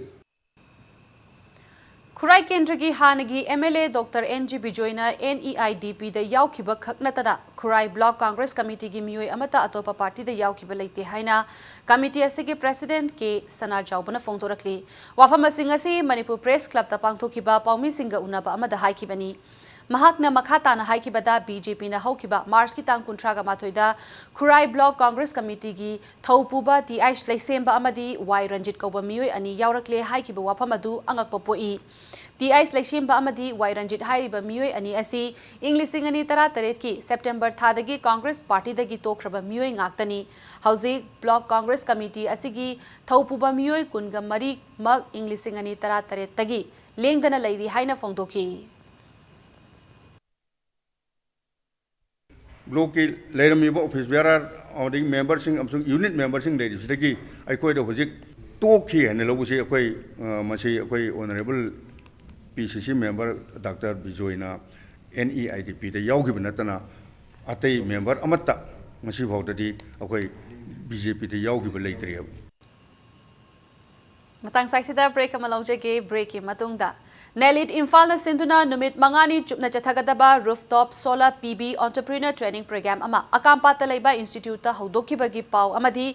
ꯈꯨꯔꯥꯏ ꯀꯦꯟꯗ꯭ꯔꯒꯤ ꯍꯥꯟꯅꯒꯤ M L A doctor N G ꯕꯤꯖꯣꯏꯅ ꯑꯦꯟ ꯏ ꯑꯥꯏ ꯗꯤ ꯄꯤꯗ ꯌꯥꯎꯈꯤꯕ ꯈꯛ ꯅꯠꯇꯅ ꯈꯨꯔꯥꯏ ꯕ꯭ꯂꯣꯛ ꯀꯪꯒ꯭ꯔꯦꯁ ꯀꯃꯤꯇꯤꯒꯤ ꯃꯤꯑꯣꯏ ꯑꯃꯠꯇ ꯑꯇꯣꯞꯄ ꯄꯥꯔꯇꯤꯗ ꯌꯥꯎꯈꯤꯕ ꯂꯩꯇꯦ ꯍꯥꯏꯅ ꯀꯃꯤꯇꯤ ꯑꯁꯤꯒꯤ ꯄ꯭ꯔꯦꯁꯤꯗꯦꯟꯠ ꯀꯦ ꯁꯅꯥꯖꯥꯎꯕꯅ ꯐꯣꯡꯗꯣꯔꯛꯂꯤ꯫ ꯋꯥꯐꯝꯁꯤꯡ ꯑꯁꯤ ꯃꯅꯤꯄꯨꯔ ꯄ꯭ꯔꯦꯁ ꯀ꯭ꯂꯕꯇ ꯄꯥꯡꯊꯣꯛꯈꯤꯕ ꯄꯥꯎꯃꯤꯁꯤꯡꯒ ꯎꯅꯕ ꯑꯃꯗ ꯍꯥꯏꯈꯤꯕꯅꯤ꯫ ꯃꯍꯥꯛꯅ ꯃꯈꯥ ꯇꯥꯅ ꯍꯥꯏꯈꯤꯕꯗ, ꯕꯤ ꯖꯦ ꯄꯤꯅ ꯍꯧꯈꯤꯕ ꯃꯥꯔꯆꯀꯤ ꯇꯥꯡ ꯀꯨꯟꯊ꯭ꯔꯥꯒ ꯃꯥꯊꯣꯏꯗ ꯈꯨꯔꯥꯏ ꯕ꯭ꯂꯣꯛ ꯀꯪꯒ꯭ꯔꯦꯁ ꯀꯃꯤꯇꯤꯒꯤ ꯊꯧꯄꯨꯕ ꯇꯤ ꯑꯩꯆ ꯂꯩꯁꯦꯝꯕ ꯑꯃꯗꯤ ꯋꯥꯏ ꯔꯟꯖꯤꯠ ꯀꯧꯕ ꯃꯤꯑꯣꯏ ꯑꯅꯤ ꯌꯥꯎꯔꯛꯂꯦ ꯍꯥꯏꯈꯤꯕ ꯋꯥꯐꯝ ꯑꯗꯨ ꯑꯉꯛꯄ ꯄꯣꯛꯏ꯫ ꯇꯤ ꯑꯩꯆ ꯂꯩꯁꯦꯝꯕ ꯑꯃꯗꯤ ꯋꯥꯏ ꯔꯟꯖꯤꯠ ꯍꯥꯏꯔꯤꯕ ꯃꯤꯑꯣꯏ ꯑꯅꯤ ꯑꯁꯤ ꯏꯪ ꯂꯤꯁꯤꯡ ꯑꯅꯤ ꯇꯔꯥꯇꯔꯦꯠꯀꯤ ꯁꯦꯞꯇꯦꯝꯕꯔ ꯊꯥꯗꯒꯤ ꯀꯪꯒ꯭ꯔꯦꯁ ꯄꯥꯔꯇꯤꯗꯒꯤ ꯇꯣꯛꯈ꯭ꯔꯕ ꯃꯤꯑꯣꯏ ꯉꯥꯛꯇꯅꯤ꯫ ꯍꯧꯖꯤꯛ ꯕ꯭ꯂꯣꯛ ꯀꯪꯒ꯭ꯔꯦꯁ ꯀꯃꯤꯇꯤ ꯑꯁꯤꯒꯤ ꯊꯧꯄꯨꯕ ꯃꯤꯑꯣꯏ ꯀꯨꯟꯒ ꯃꯔꯤ ꯃꯛ ꯏꯪ ꯂꯤꯁꯤꯡ ꯑꯅꯤ ꯇꯔꯥꯇꯔꯦꯠꯇꯒꯤ ꯂꯦꯡꯗꯅ ꯂꯩꯔꯤ ꯍꯥꯏꯅ ꯐꯣꯡꯗꯣꯛꯈꯤ꯫ ꯕ꯭ꯂꯣꯛꯀꯤ ꯂꯩꯔꯝꯃꯤꯕ ꯑꯣꯐꯤꯁ ꯕꯦꯔꯥꯔ ꯑꯃꯗꯤ ꯃꯦꯝꯕꯔꯁꯤꯡ ꯑꯃꯁꯨꯡ ꯌꯨꯅꯤꯠ ꯃꯦꯝꯕꯔꯁꯤꯡ ꯂꯩꯔꯤꯕꯁꯤꯗꯒꯤ ꯑꯩꯈꯣꯏꯗ ꯍꯧꯖꯤꯛ ꯇꯣꯛꯈꯤ ꯍꯥꯏꯅ ꯂꯧꯕꯁꯤ ꯑꯩꯈꯣꯏ, ꯑ, ꯃꯁꯤ ꯑꯩꯈꯣꯏ honourable P C C member doctor ꯕꯤꯖꯣꯏꯅ ꯑꯦꯟ ꯏ ꯑꯥꯏ ꯗꯤ ꯄꯤꯗ ꯌꯥꯎꯈꯤꯕ ꯅꯠꯇꯅ ꯑꯇꯩ ꯃꯦꯝꯕꯔ ꯑꯃꯠꯇ ꯉꯁꯤ ꯐꯥꯎꯗꯗꯤ ꯑꯩꯈꯣꯏ ꯕꯤ ꯖꯦ ꯄꯤꯗ ꯌꯥꯎꯈꯤꯕ ꯂꯩꯇ꯭ꯔꯤ ꯍꯥꯏꯕ꯫ ꯃꯇꯥꯡ ꯁ꯭ꯋꯥꯏꯁꯤꯗ ꯕ꯭ꯔꯦꯛ ꯑꯃ ꯂꯧꯖꯒꯦ꯫ ꯕ꯭ꯔꯦꯛꯀꯤ ꯃꯇꯨꯡꯗ, ꯅꯦꯂꯤꯠ ꯏꯝꯐꯥꯜꯅ ꯁꯤꯟꯗꯨꯅ ꯅꯨꯃꯤꯠ ꯃꯉꯥꯅꯤ ꯆꯨꯞꯅ ꯆꯠꯊꯒꯗꯕ rooftop solar P V entrepreneur training programme ꯑꯃ ꯑꯀꯥꯝꯄꯥꯠꯇ ꯂꯩꯕ ꯏꯟꯁꯇꯤꯇ꯭ꯌꯨꯠꯇ ꯍꯧꯗꯣꯛꯈꯤꯕꯒꯤ ꯄꯥꯎ ꯑꯃꯗꯤ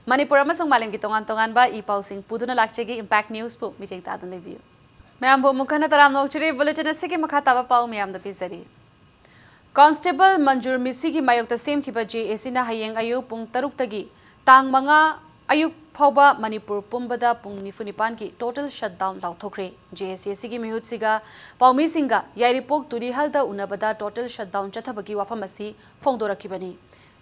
ꯃꯅꯤꯄꯨꯔ ꯑꯃꯁꯨꯡ ꯃꯥꯂꯦꯝꯒꯤ ꯇꯣꯉꯥꯟ ꯇꯣꯉꯥꯟꯕ ꯏ ꯄꯥꯎꯁꯤꯡ ꯄꯨꯗꯨꯅ ꯂꯥꯛꯆꯒꯦ꯫ ꯏꯝꯄꯦꯛ ꯅ꯭ꯌꯨꯁꯄꯨ ꯃꯤꯠꯌꯦꯡ ꯇꯥꯗꯨꯅ ꯂꯩꯕꯤꯌꯨ꯫ ꯃꯌꯥꯝꯕꯨ ꯑꯃꯨꯛ ꯍꯟꯅ ꯇꯔꯥꯝꯅ ꯑꯣꯛꯆꯔꯤ꯫ ꯕꯨꯂꯦꯇꯤꯟ ꯑꯁꯤꯒꯤ ꯃꯈꯥ ꯇꯥꯕ ꯄꯥꯎ ꯃꯌꯥꯝꯗ ꯄꯤꯖꯔꯤ꯫ ꯀꯣꯟꯁꯇꯦꯕꯜ ꯃꯟꯖꯨꯔ ꯃꯤꯁꯤꯒꯤ ꯃꯥꯌꯣꯛꯇ ꯁꯦꯝꯈꯤꯕ ꯖꯦ ꯑꯦ ꯁꯤꯅ ꯍꯌꯦꯡ ꯑꯌꯨꯛ ꯄꯨꯡ ꯇꯔꯨꯛꯇꯒꯤ ꯇꯥꯡ ꯃꯉꯥ ꯑꯌꯨꯛ ꯐꯥꯎꯕ ꯃꯅꯤꯄꯨꯔ ꯄꯨꯝꯕꯗ ꯄꯨꯡ ꯅꯤꯐꯨ ꯅꯤꯄꯥꯟꯒꯤ ꯇꯣꯇꯦꯜ ꯁꯠꯗꯥꯎꯟ ꯂꯥꯎꯊꯣꯛꯈ꯭ꯔꯦ꯫ ꯖꯦ ꯑꯦ ꯁꯤ ꯑꯁꯤꯒꯤ ꯃꯤꯍꯨꯠꯁꯤꯒ ꯄꯥꯎꯃꯤꯁꯤꯡꯒ ꯌꯥꯏꯔꯤꯄꯣꯛ ꯇꯨꯔꯤꯍꯜꯗ ꯎꯅꯕꯗ ꯇꯣꯇꯦꯜ ꯁꯠꯗꯥꯎꯟ ꯆꯠꯊꯕꯒꯤ ꯋꯥꯐꯝ ꯑꯁꯤ ꯐꯣꯡꯗꯣꯔꯛꯈꯤꯕꯅꯤ꯫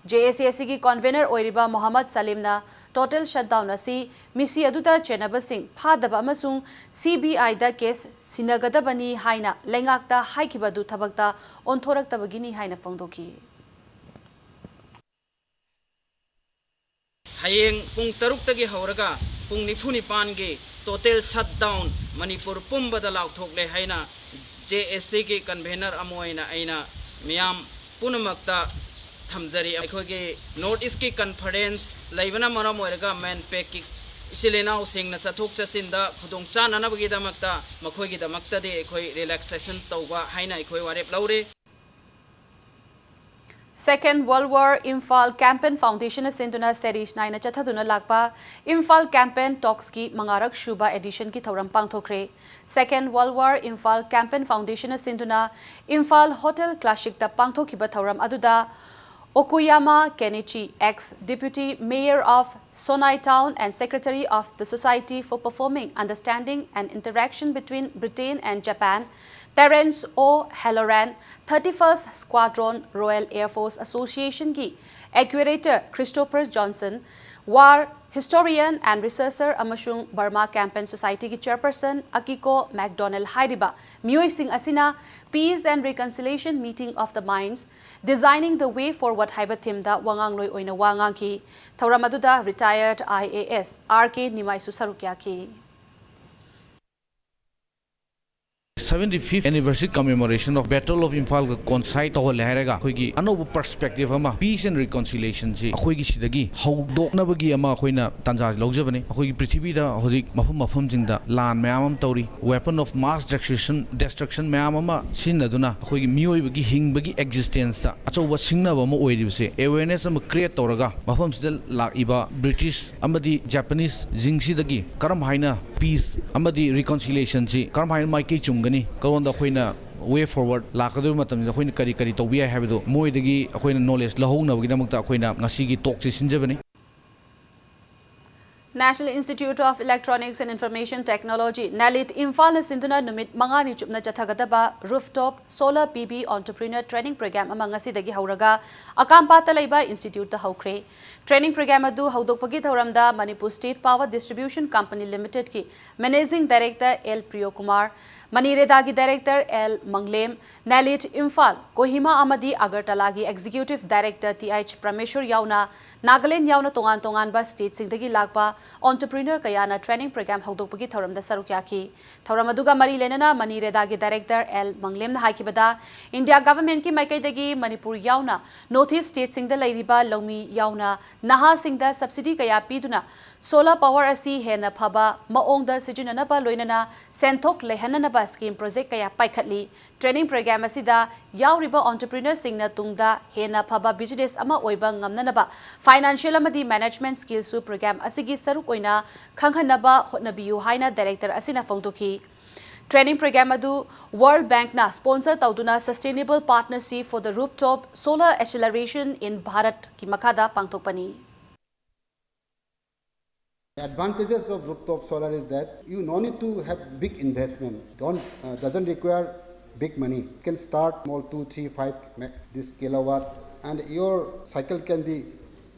ꯖꯦ ꯑꯦ ꯁꯤ ꯑꯁꯤꯒꯤ ꯀꯟꯚꯦꯅꯔ ꯑꯣꯏꯔꯤꯕ ꯃꯣꯍꯝꯃꯗ ꯁꯂꯤꯝꯅ ꯇꯣꯇꯦꯜ ꯁꯠꯗꯥꯎꯟ ꯑꯁꯤ ꯃꯤꯁꯤ ꯑꯗꯨꯗ ꯆꯦꯟꯅꯕꯁꯤꯡ ꯐꯥꯗꯕ ꯑꯃꯁꯨꯡ ꯁꯤ ꯕꯤ ꯑꯥꯏꯗ ꯀꯦꯁ ꯁꯤꯟꯅꯒꯗꯕꯅꯤ ꯍꯥꯏꯅ ꯂꯩꯉꯥꯛꯇ ꯍꯥꯏꯈꯤꯕ ꯑꯗꯨ ꯊꯕꯛꯇ ꯑꯣꯟꯊꯣꯔꯛꯇꯕꯒꯤꯅꯤ ꯍꯥꯏꯅ ꯐꯣꯡꯗꯣꯛꯈꯤ꯫ ꯍꯌꯦꯡ ꯄꯨꯡ ꯇꯔꯨꯛꯇꯒꯤ ꯍꯧꯔꯒ ꯄꯨꯡ ꯅꯤꯐꯨ ꯅꯤꯄꯥꯟꯒꯤ ꯇꯣꯇꯦꯜ ꯁꯠꯗꯥꯎꯟ ꯃꯅꯤꯄꯨꯔ ꯄꯨꯝꯕꯗ ꯂꯥꯎꯊꯣꯛꯂꯦ ꯍꯥꯏꯅ ꯖꯦ ꯑꯦꯁ ꯁꯤꯒꯤ ꯀꯟꯚꯦꯅꯔ ꯑꯃ ꯑꯣꯏꯅ ꯑꯩꯅ ꯃꯤꯌꯥꯝ ꯄꯨꯝꯅꯃꯛꯇ ꯊꯝꯖꯔꯤ꯫ ꯑꯩꯈꯣꯏꯒꯤ ꯅꯣꯔꯠ ꯏꯁꯀꯤ ꯀꯟꯐꯔꯦꯟꯁ ꯂꯩꯕꯅ ꯃꯔꯝ ꯑꯣꯏꯔꯒ ꯃꯦꯟꯄꯦꯛꯀꯤ ꯏꯆꯤꯜ ꯏꯅꯥꯎꯁꯤꯡꯅ ꯆꯠꯊꯣꯛ ꯆꯠꯁꯤꯟꯗ ꯈꯨꯗꯣꯡ ꯆꯥꯅꯅꯕꯒꯤꯗꯃꯛꯇ ꯃꯈꯣꯏꯒꯤꯗꯃꯛꯇꯗꯤ ꯑꯩꯈꯣꯏ ꯔꯤꯂꯦꯛꯁꯦꯁꯟ ꯇꯧꯕ ꯍꯥꯏꯅ ꯑꯩꯈꯣꯏ ꯋꯥꯔꯦꯞ ꯂꯧꯔꯦ꯫ Second World War Imphal Campaign Foundation ꯅ ꯁꯤꯟꯗꯨꯅ series nine ꯅ ꯆꯠꯊꯗꯨꯅ ꯂꯥꯛꯄ Imphal Campaign Talks ꯀꯤ ꯃꯉꯥꯔꯛ ꯁꯨꯕ edition ꯀꯤ ꯊꯧꯔꯝ ꯄꯥꯡꯊꯣꯛꯈ꯭ꯔꯦ꯫ Second World War Imphal Campaign Foundation ꯅ ꯁꯤꯟꯗꯨꯅ ꯏꯝꯐꯥꯜ ꯍꯣꯇꯦꯜ ꯀ꯭ꯂꯥꯁꯤꯛꯇ ꯄꯥꯡꯊꯣꯛꯈꯤꯕ ꯊꯧꯔꯝ ꯑꯗꯨꯗ Okuyama Kenichi, ex Deputy Mayor of Sonai Town and Secretary of the Society for Performing Understanding and Interaction Between Britain and Japan, Terence O Halloran, thirty-first Squadron Royal Air Force Association ꯒꯤ Accurator Christopher Johnson, War Historian and Researcher ꯑꯃꯁꯨꯡ Burma Campaign Society ꯒꯤ Chairperson Akiko MacDonald ꯍꯥꯏꯔꯤꯕ ꯃꯤꯑꯣꯏꯁꯤꯡ ꯑꯁꯤꯅ Peace and Reconciliation Meeting of the Minds, Designing the Way Forward ꯍꯥꯏꯕ theme ꯗ ꯋꯥꯉꯥꯡꯂꯣꯏ ꯑꯣꯏꯅ ꯋꯥ ꯉꯥꯡꯈꯤ꯫ ꯊꯧꯔꯝ ꯑꯗꯨꯗ retired I A S R K ꯅꯤꯃꯥꯏꯁꯨ ꯁꯔꯨꯛ ꯌꯥꯈꯤ꯫ Seventy fifth anniversary commemoration of Battle of Imphal ꯒ coincide ꯇꯧꯍꯜꯂꯦ ꯍꯥꯏꯔꯒ ꯑꯩꯈꯣꯏꯒꯤ ꯑꯅꯧꯕ perspective ꯑꯃ, peace and reconciliation ꯁꯤ ꯑꯩꯈꯣꯏꯒꯤ ꯁꯤꯗꯒꯤ ꯍꯧꯗꯣꯛꯅꯕꯒꯤ ꯑꯃ ꯑꯩꯈꯣꯏꯅ ꯇꯥꯟꯖꯥꯁꯤ ꯂꯧꯖꯕꯅꯤ꯫ ꯑꯩꯈꯣꯏꯒꯤ ꯄ꯭ꯔꯤꯊꯤꯕꯤꯗ ꯍꯧꯖꯤꯛ ꯃꯐꯝ ꯃꯐꯝꯁꯤꯡꯗ ꯂꯥꯟ ꯃꯌꯥꯝ ꯑꯃ ꯇꯧꯔꯤ, weapon of mass destruction, destruction ꯃꯌꯥꯝ ꯑꯃ ꯁꯤꯖꯤꯟꯅꯗꯨꯅ ꯑꯩꯈꯣꯏꯒꯤ ꯃꯤꯑꯣꯏꯕꯒꯤ ꯍꯤꯡꯕꯒꯤ existence ꯇ ꯑꯆꯧꯕ ꯁꯤꯡꯅꯕ ꯑꯃ ꯑꯣꯏꯔꯤꯕꯁꯦ awareness ꯑꯃ create ꯇꯧꯔꯒ ꯃꯐꯝꯁꯤꯗ ꯂꯥꯛꯏꯕ British ꯑꯃꯗꯤ Japanese ꯁꯤꯡꯁꯤꯗꯒꯤ ꯀꯔꯝ ꯍꯥꯏꯅ peace ꯑꯃꯗꯤ reconciliation ꯁꯤ ꯀꯔꯝ ꯍꯥꯏꯅ ꯃꯥꯏꯀꯩ ꯆꯨꯝꯒꯅꯤ, ꯀꯔꯣꯝꯗ ꯑꯩꯈꯣꯏꯅ way forward ꯂꯥꯛꯀꯗꯧꯔꯤꯕ ꯃꯇꯝꯁꯤꯗ ꯑꯩꯈꯣꯏꯅ ꯀꯔꯤ ꯀꯔꯤ ꯇꯧꯕ ꯌꯥꯏ ꯍꯥꯏꯕꯗꯨ ꯃꯣꯏꯗꯒꯤ ꯑꯩꯈꯣꯏꯅ knowledge ꯂꯧꯍꯧꯅꯕꯒꯤꯗꯃꯛꯇ ꯑꯩꯈꯣꯏꯅ ꯉꯁꯤꯒꯤ talk ꯁꯤ ꯁꯤꯟꯖꯕꯅꯤ꯫ National Institute of Electronics and Information Technology, NELIT, ꯏꯝꯐꯥꯜꯅ ꯁꯤꯟꯗꯨꯅ ꯅꯨꯃꯤꯠ ꯃꯉꯥꯅꯤ ꯆꯨꯞꯅ ꯆꯠꯊꯒꯗꯕ Rooftop Solar P V Entrepreneur Training Program ꯑꯃ ꯉꯁꯤꯗꯒꯤ ꯍꯧꯔꯒ ꯑꯀꯥꯝꯄꯥꯠꯇ ꯂꯩꯕ instituteꯇ ꯍꯧꯈ꯭ꯔꯦ꯫ Training program ꯑꯗꯨ ꯍꯧꯗꯣꯛꯄꯒꯤ ꯊꯧꯔꯝꯗ Manipur State Power Distribution Company Limitedꯀꯤ Managing Director L Priyokumar, MANIREDAꯒꯤ Director L ꯃꯪꯂꯦꯝ, NELIT Imphal, Kohima ꯑꯃꯗꯤ ꯑꯒꯔꯇꯂꯥꯒꯤ Executive Director Th ꯄ꯭ꯔꯃꯦꯁꯣꯔ ꯌꯥꯎꯅ ꯅꯥꯒꯥꯂꯦꯟ ꯌꯥꯎꯅ ꯇꯣꯉꯥꯟ ꯇꯣꯉꯥꯟꯕ stateꯁꯤꯡꯗꯒꯤ ꯂꯥꯛꯄ entrepreneur ꯀꯌꯥꯅ training program ꯍꯧꯗꯣꯛꯄꯒꯤ ꯊꯧꯔꯝꯗ ꯁꯔꯨꯛ ꯌꯥꯈꯤ꯫ ꯊꯧꯔꯝ ꯑꯗꯨꯒ ꯃꯔꯤ ꯂꯩꯅꯅ MANIREDAꯒꯤ Director L ꯃꯪꯂꯦꯝꯅ ꯍꯥꯏꯈꯤꯕꯗ, India Governmentꯀꯤ ꯃꯥꯏꯀꯩꯗꯒꯤ ꯃꯅꯤꯄꯨꯔ ꯌꯥꯎꯅ North East stateꯁꯤꯡꯗ ꯂꯩꯔꯤꯕ ꯂꯧꯃꯤ ꯌꯥꯎꯅ ꯅꯍꯥꯁꯤꯡꯗ subsidy ꯀꯌꯥ ꯄꯤꯗꯨꯅ solar power ꯑꯁꯤ ꯍꯦꯟꯅ ꯐꯕ ꯃꯑꯣꯡꯗ ꯁꯤꯖꯤꯟꯅꯅꯕ ꯂꯣꯏꯅꯅ ꯁꯦꯟꯊꯣꯛ ꯂꯩꯍꯟꯅꯅꯕ scheme project ꯀꯌꯥ ꯄꯥꯏꯈꯠꯂꯤ꯫ Training program ꯑꯁꯤꯗ ꯌꯥꯎꯔꯤꯕ entrepreneurꯁꯤꯡꯅ ꯇꯨꯡꯗ ꯍꯦꯟꯅ ꯐꯕ business ꯑꯃ ꯑꯣꯏꯕ ꯉꯝꯅꯅꯕ financial ꯑꯃꯗꯤ management skillꯁꯨ program ꯑꯁꯤꯒꯤ ꯁꯔꯨꯛ ꯑꯣꯏꯅ ꯈꯪꯍꯟꯅꯕ ꯍꯣꯠꯅꯕꯤꯌꯨ ꯍꯥꯏꯅ Director ꯑꯁꯤꯅ ꯐꯣꯡꯗꯣꯛꯈꯤ꯫ Training program ꯑꯗꯨ World Bankꯅ sponsor ꯇꯧꯗꯨꯅ Sustainable Partnership for the Rooftop Solar Acceleration in Bharatꯀꯤ ꯃꯈꯥꯗ ꯄꯥꯡꯊꯣꯛꯄꯅꯤ꯫ The advantages of rooftop solar is that you no need to have big investment. Don't uh, doesn't require big money. You can start small two, three, five me- this kilowatt, and your cycle can be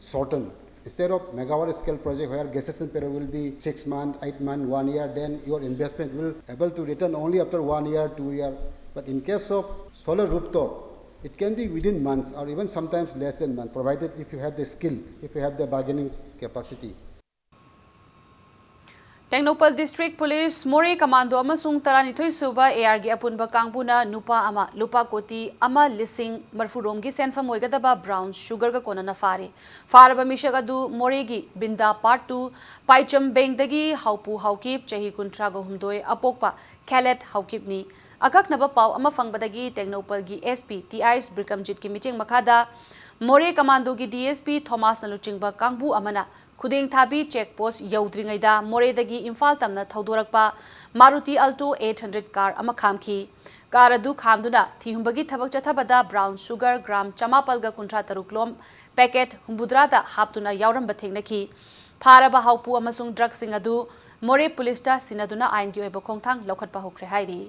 shortened. Instead of megawatt scale project where gestation period will be six months, eight months, one year, then your investment will able to return only after one year, two year. But in case of solar rooftop, it can be within months or even sometimes less than months, provided if you have the skill, if you have the bargaining capacity. Tengnoupal District Police, ꯃꯣꯔꯦ Commando ꯑꯃꯁꯨꯡ ꯇꯔꯥꯅꯤꯊꯣꯏ ꯁꯨꯕ ARꯒꯤ ꯑꯄꯨꯟꯕ ꯀꯥꯡꯕꯨꯅ ꯅꯨꯄꯥ ꯑꯃ ꯂꯨꯄꯥ ꯀꯣꯇꯤ ꯑꯃ ꯂꯤꯁꯤꯡ ꯃꯔꯐꯨ ꯔꯣꯝꯒꯤ ꯁꯦꯟꯐꯝ ꯑꯣꯏꯒꯗꯕ brown sugarꯒ ꯀꯣꯟꯅꯅ ꯐꯥꯔꯦ꯫ ꯐꯥꯔꯕ ꯃꯤꯁꯛ ꯑꯗꯨ ꯃꯣꯔꯦꯒꯤ ꯕꯤꯟꯗꯥ Part two ꯄꯥꯏꯆꯝꯕꯦꯡꯗꯒꯤ ꯍꯥꯎꯄꯨ ꯍꯥꯎꯀꯤꯞ, ꯆꯍꯤ ꯀꯨꯟꯊ꯭ꯔꯥꯒ ꯍꯨꯝꯗꯣꯏ, ꯑꯄꯣꯛꯄ ꯈꯦꯂꯦꯠ ꯍꯥꯎꯀꯤꯞꯅꯤ꯫ ꯑꯀꯛꯅꯕ ꯄꯥꯎ ꯑꯃ ꯐꯪꯕꯗꯒꯤ ꯇꯦꯡꯅꯧꯄꯜꯒꯤ SP Th ꯕꯤꯀ꯭ꯔꯝꯖꯤꯠꯀꯤ ꯃꯤꯠꯌꯦꯡ ꯃꯈꯥꯗ ꯃꯣꯔꯦ Commandoꯒꯤ DSP ꯊꯣꯃꯥꯁꯅ ꯂꯨꯆꯤꯡꯕ ꯀꯥꯡꯕꯨ ꯑꯃꯅ ꯈꯨꯗꯦꯡꯊꯥꯕꯤ check post ꯌꯧꯗ꯭ꯔꯤꯉꯩꯗ ꯃꯣꯔꯦꯗꯒꯤ ꯏꯝꯐꯥꯜ ꯇꯝꯅ ꯊꯧꯗꯣꯔꯛꯄ Maruti Alto eight hundred car ꯑꯃ ꯈꯥꯝꯈꯤ꯫ Car ꯑꯗꯨ ꯈꯥꯝꯗꯨꯅ ꯊꯤꯍꯨꯝꯕꯒꯤ ꯊꯕꯛ ꯆꯠꯊꯕꯗ brown sugar gram ꯆꯃꯥꯄꯜꯒ ꯀꯨꯟꯊ꯭ꯔꯥ ꯇꯔꯨꯛ ꯂꯣꯝ packet ꯍꯨꯝꯐꯨꯇꯔꯥꯗ ꯍꯥꯞꯇꯨꯅ ꯌꯥꯎꯔꯝꯕ ꯊꯦꯡꯅꯈꯤ꯫ ꯐꯥꯔꯕ ꯍꯥꯎꯄꯨ ꯑꯃꯁꯨꯡ ꯗ꯭ꯔꯒꯁꯤꯡ ꯑꯗꯨ ꯃꯣꯔꯦ ꯄꯨꯂꯤꯁꯇ ꯁꯤꯟꯅꯗꯨꯅ ꯑꯥꯏꯟꯒꯤ ꯑꯣꯏꯕ ꯈꯣꯡꯊꯥꯡ ꯂꯧꯈꯠꯄ ꯍꯧꯈ꯭ꯔꯦ ꯍꯥꯏꯔꯤ꯫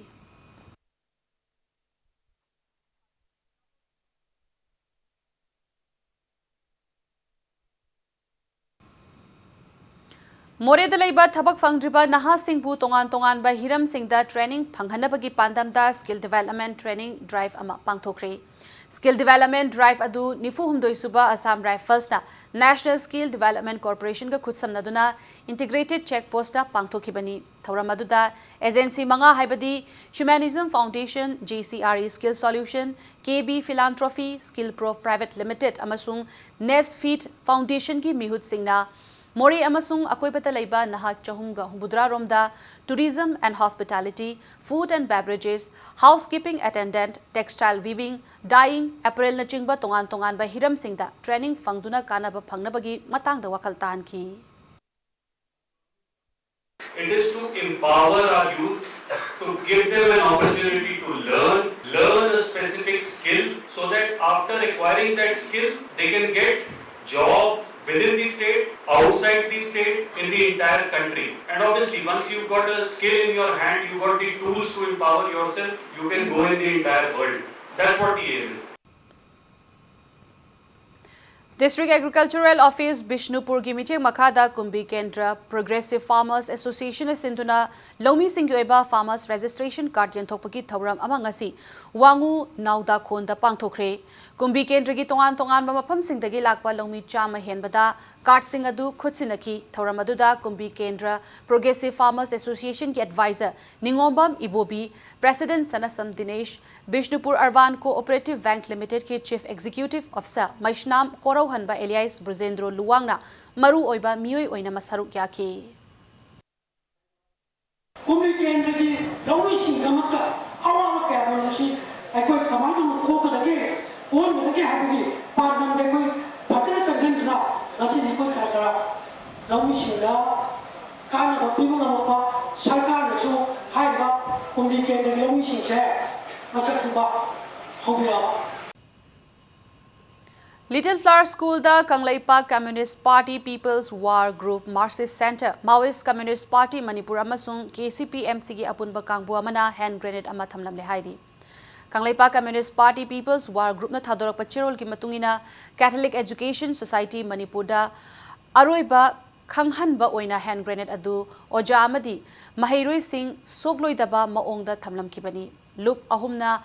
ꯃꯣꯔꯦꯗ ꯂꯩꯕ ꯊꯕꯛ ꯐꯪꯗ꯭ꯔꯤꯕ ꯅꯍꯥꯁꯤꯡꯕꯨ ꯇꯣꯉꯥꯟ ꯇꯣꯉꯥꯟꯕ ꯍꯤꯔꯝꯁꯤꯡꯗ training ꯐꯪꯍꯟꯅꯕꯒꯤ ꯄꯥꯟꯗꯝꯗ skill development training drive ꯑꯃ ꯄꯥꯡꯊꯣꯛꯈ꯭ꯔꯦ꯫ Skill development drive ꯑꯗꯨ ꯅꯤꯐꯨ ꯍꯨꯝꯗꯣꯏ ꯁꯨꯕ Assam Riflesꯅ National Skill Development Corporationꯒ ꯈꯨꯠꯁꯝꯅꯗꯨꯅ Integrated Check Postꯇ ꯄꯥꯡꯊꯣꯛꯈꯤꯕꯅꯤ꯫ ꯊꯧꯔꯝ ꯑꯗꯨꯗ agency ꯃꯉꯥ ꯍꯥꯏꯕꯗꯤ Humanism Foundation, J C R E Skill Solution, K B Philanthropy, Skill Pro Private Limited ꯑꯃꯁꯨꯡ Nest Feed Foundationꯒꯤ ꯃꯤꯍꯨꯠꯁꯤꯡꯅ ꯃꯣꯔꯦ ꯑꯃꯁꯨꯡ ꯑꯀꯣꯏꯕꯗ ꯂꯩꯕ ꯅꯍꯥ ꯆꯍꯨꯝꯒ ꯍꯨꯝꯐꯨꯇꯔꯥ ꯔꯣꯝꯗ Tourism and Hospitality, Food and Beverages, Housekeeping Attendant, Textile Weaving, Dyeing, Apparelꯅꯆꯤꯡꯕ ꯇꯣꯉꯥꯟ ꯇꯣꯉꯥꯟꯕ ꯍꯤꯔꯝꯁꯤꯡꯗ training ꯐꯪꯗꯨꯅ ꯀꯥꯟꯅꯕ ꯐꯪꯅꯕꯒꯤ ꯃꯇꯥꯡꯗ ꯋꯥꯈꯜ ꯇꯥꯍꯟꯈꯤ꯫ It is to empower our youth, to give them an opportunity to learn, learn a specific skill, so that after acquiring that skill, they can get job within the state, outside the state, in the entire country. And obviously, once you've got a skill in your hand, you've got the tools to empower yourself, you can go in the entire world. That's what the aim is. District Agricultural Office ꯕꯤꯁꯅꯨꯄꯨꯔꯒꯤ ꯃꯤꯠꯌꯦꯡ ꯃꯈꯥꯗ ꯀꯨꯝꯕꯤ ꯀꯦꯟꯗ꯭ꯔ Progressive Farmers Associationꯅ ꯁꯤꯟꯗꯨꯅ ꯂꯧꯃꯤꯁꯤꯡꯒꯤ ꯑꯣꯏꯕ farmers registration card ꯌꯦꯟꯊꯣꯛꯄꯒꯤ ꯊꯧꯔꯝ ꯑꯃ ꯉꯁꯤ ꯋꯥꯉꯨ ꯅꯥꯎꯗꯥꯈꯣꯟꯗ ꯄꯥꯡꯊꯣꯛꯈ꯭ꯔꯦ꯫ ꯀꯨꯝꯕꯤ ꯀꯦꯟꯗ꯭ꯔꯒꯤ ꯇꯣꯉꯥꯟ ꯇꯣꯉꯥꯟꯕ ꯃꯐꯝꯁꯤꯡꯗꯒꯤ ꯂꯥꯛꯄ ꯂꯧꯃꯤ ꯆꯥꯝꯃ ꯍꯦꯟꯕꯗ cardꯁꯤꯡ ꯑꯗꯨ ꯈꯨꯠꯁꯤꯟꯅꯈꯤ꯫ ꯊꯧꯔꯝ ꯑꯗꯨꯗ ꯀꯨꯝꯕꯤ ꯀꯦꯟꯗ꯭ꯔ Progressive Farmers Associationꯒꯤ advisor ꯅꯤꯉꯣꯝꯕꯝ ꯏꯕꯣꯕꯤ, President ꯁꯅꯥꯁꯝ ꯗꯤꯅꯦꯁ, Bishnupur Urban Cooperative Bank Limitedꯀꯤ Chief Executive Officer ꯃꯩꯁꯅꯥꯝ ꯀꯣꯔꯧꯍꯟꯕ alias ꯕ꯭ꯔꯖꯦꯟꯗ꯭ꯔꯣ ꯂꯨꯋꯥꯡꯅ ꯃꯔꯨ ꯑꯣꯏꯕ ꯃꯤꯑꯣꯏ ꯑꯣꯏꯅ ꯃꯁꯔꯨꯛ ꯌꯥꯈꯤ꯫ ꯀꯨꯝꯕꯤ ꯀꯦꯟꯗ꯭ꯔꯒꯤ ꯂꯧꯃꯤꯁꯤꯡꯒꯤꯗꯃꯛꯇ ꯑꯋꯥꯕ ꯀꯌꯥ ꯂꯩꯕꯁꯤ ꯑꯩꯈꯣꯏ ꯀꯃꯥꯏꯅ ꯇꯧꯅ ꯀꯣꯛꯀꯗꯒꯦ, ꯀꯣꯛꯍꯟꯒꯗꯒꯦ ꯍꯥꯏꯕꯒꯤ ꯄꯥꯟꯗꯝꯗ ꯑꯩꯈꯣꯏ ꯐꯖꯅ ꯆꯪꯁꯤꯟꯗꯨꯅ ꯉꯁꯤꯗꯤ ꯑꯩꯈꯣꯏ ꯈꯔ ꯈꯔ ꯂꯧꯃꯤꯁꯤꯡꯗ ꯀꯥꯟꯅꯕ ꯄꯤꯕ ꯉꯝꯃꯛꯄ, ꯁꯔꯀꯥꯔꯅꯁꯨ ꯍꯥꯏꯔꯤꯕ ꯀꯨꯝꯕꯤ ꯀꯦꯟꯗ꯭ꯔꯒꯤ ꯂꯧꯃꯤꯁꯤꯡꯁꯦ ꯃꯁꯛ ꯈꯪꯕ ꯍꯧꯕꯤꯔꯛꯑꯣ꯫ Little Flower School ꯗ Kangleipak Communist Party People's War Group, Marxist Centre, Maoist Communist Party Manipur ꯑꯃꯁꯨꯡ ꯀꯦ ꯁꯤ ꯄꯤ ꯑꯦꯝ ꯁꯤꯒꯤ ꯑꯄꯨꯟꯕ ꯀꯥꯡꯕꯨ ꯑꯃꯅ hand grenade ꯑꯃ ꯊꯝꯂꯝꯂꯦ ꯍꯥꯏꯔꯤ꯫ Kangleipak Communist Party People's War Group ꯅ ꯊꯥꯗꯣꯔꯛꯄ ꯆꯦꯔꯣꯜꯒꯤ ꯃꯇꯨꯡ ꯏꯟꯅ, Catholic Education Society ꯃꯅꯤꯄꯨꯔꯗ ꯑꯔꯣꯏꯕ ꯈꯪꯍꯟꯕ ꯑꯣꯏꯅ hand grenade ꯑꯗꯨ ꯑꯣꯖꯥ ꯑꯃꯗꯤ ꯃꯍꯩꯔꯣꯏꯁꯤꯡ ꯁꯣꯛꯂꯣꯏꯗꯕ ꯃꯑꯣꯡꯗ ꯊꯝꯂꯝꯈꯤꯕꯅꯤ꯫ ꯂꯨꯞ ꯑꯍꯨꯝꯅ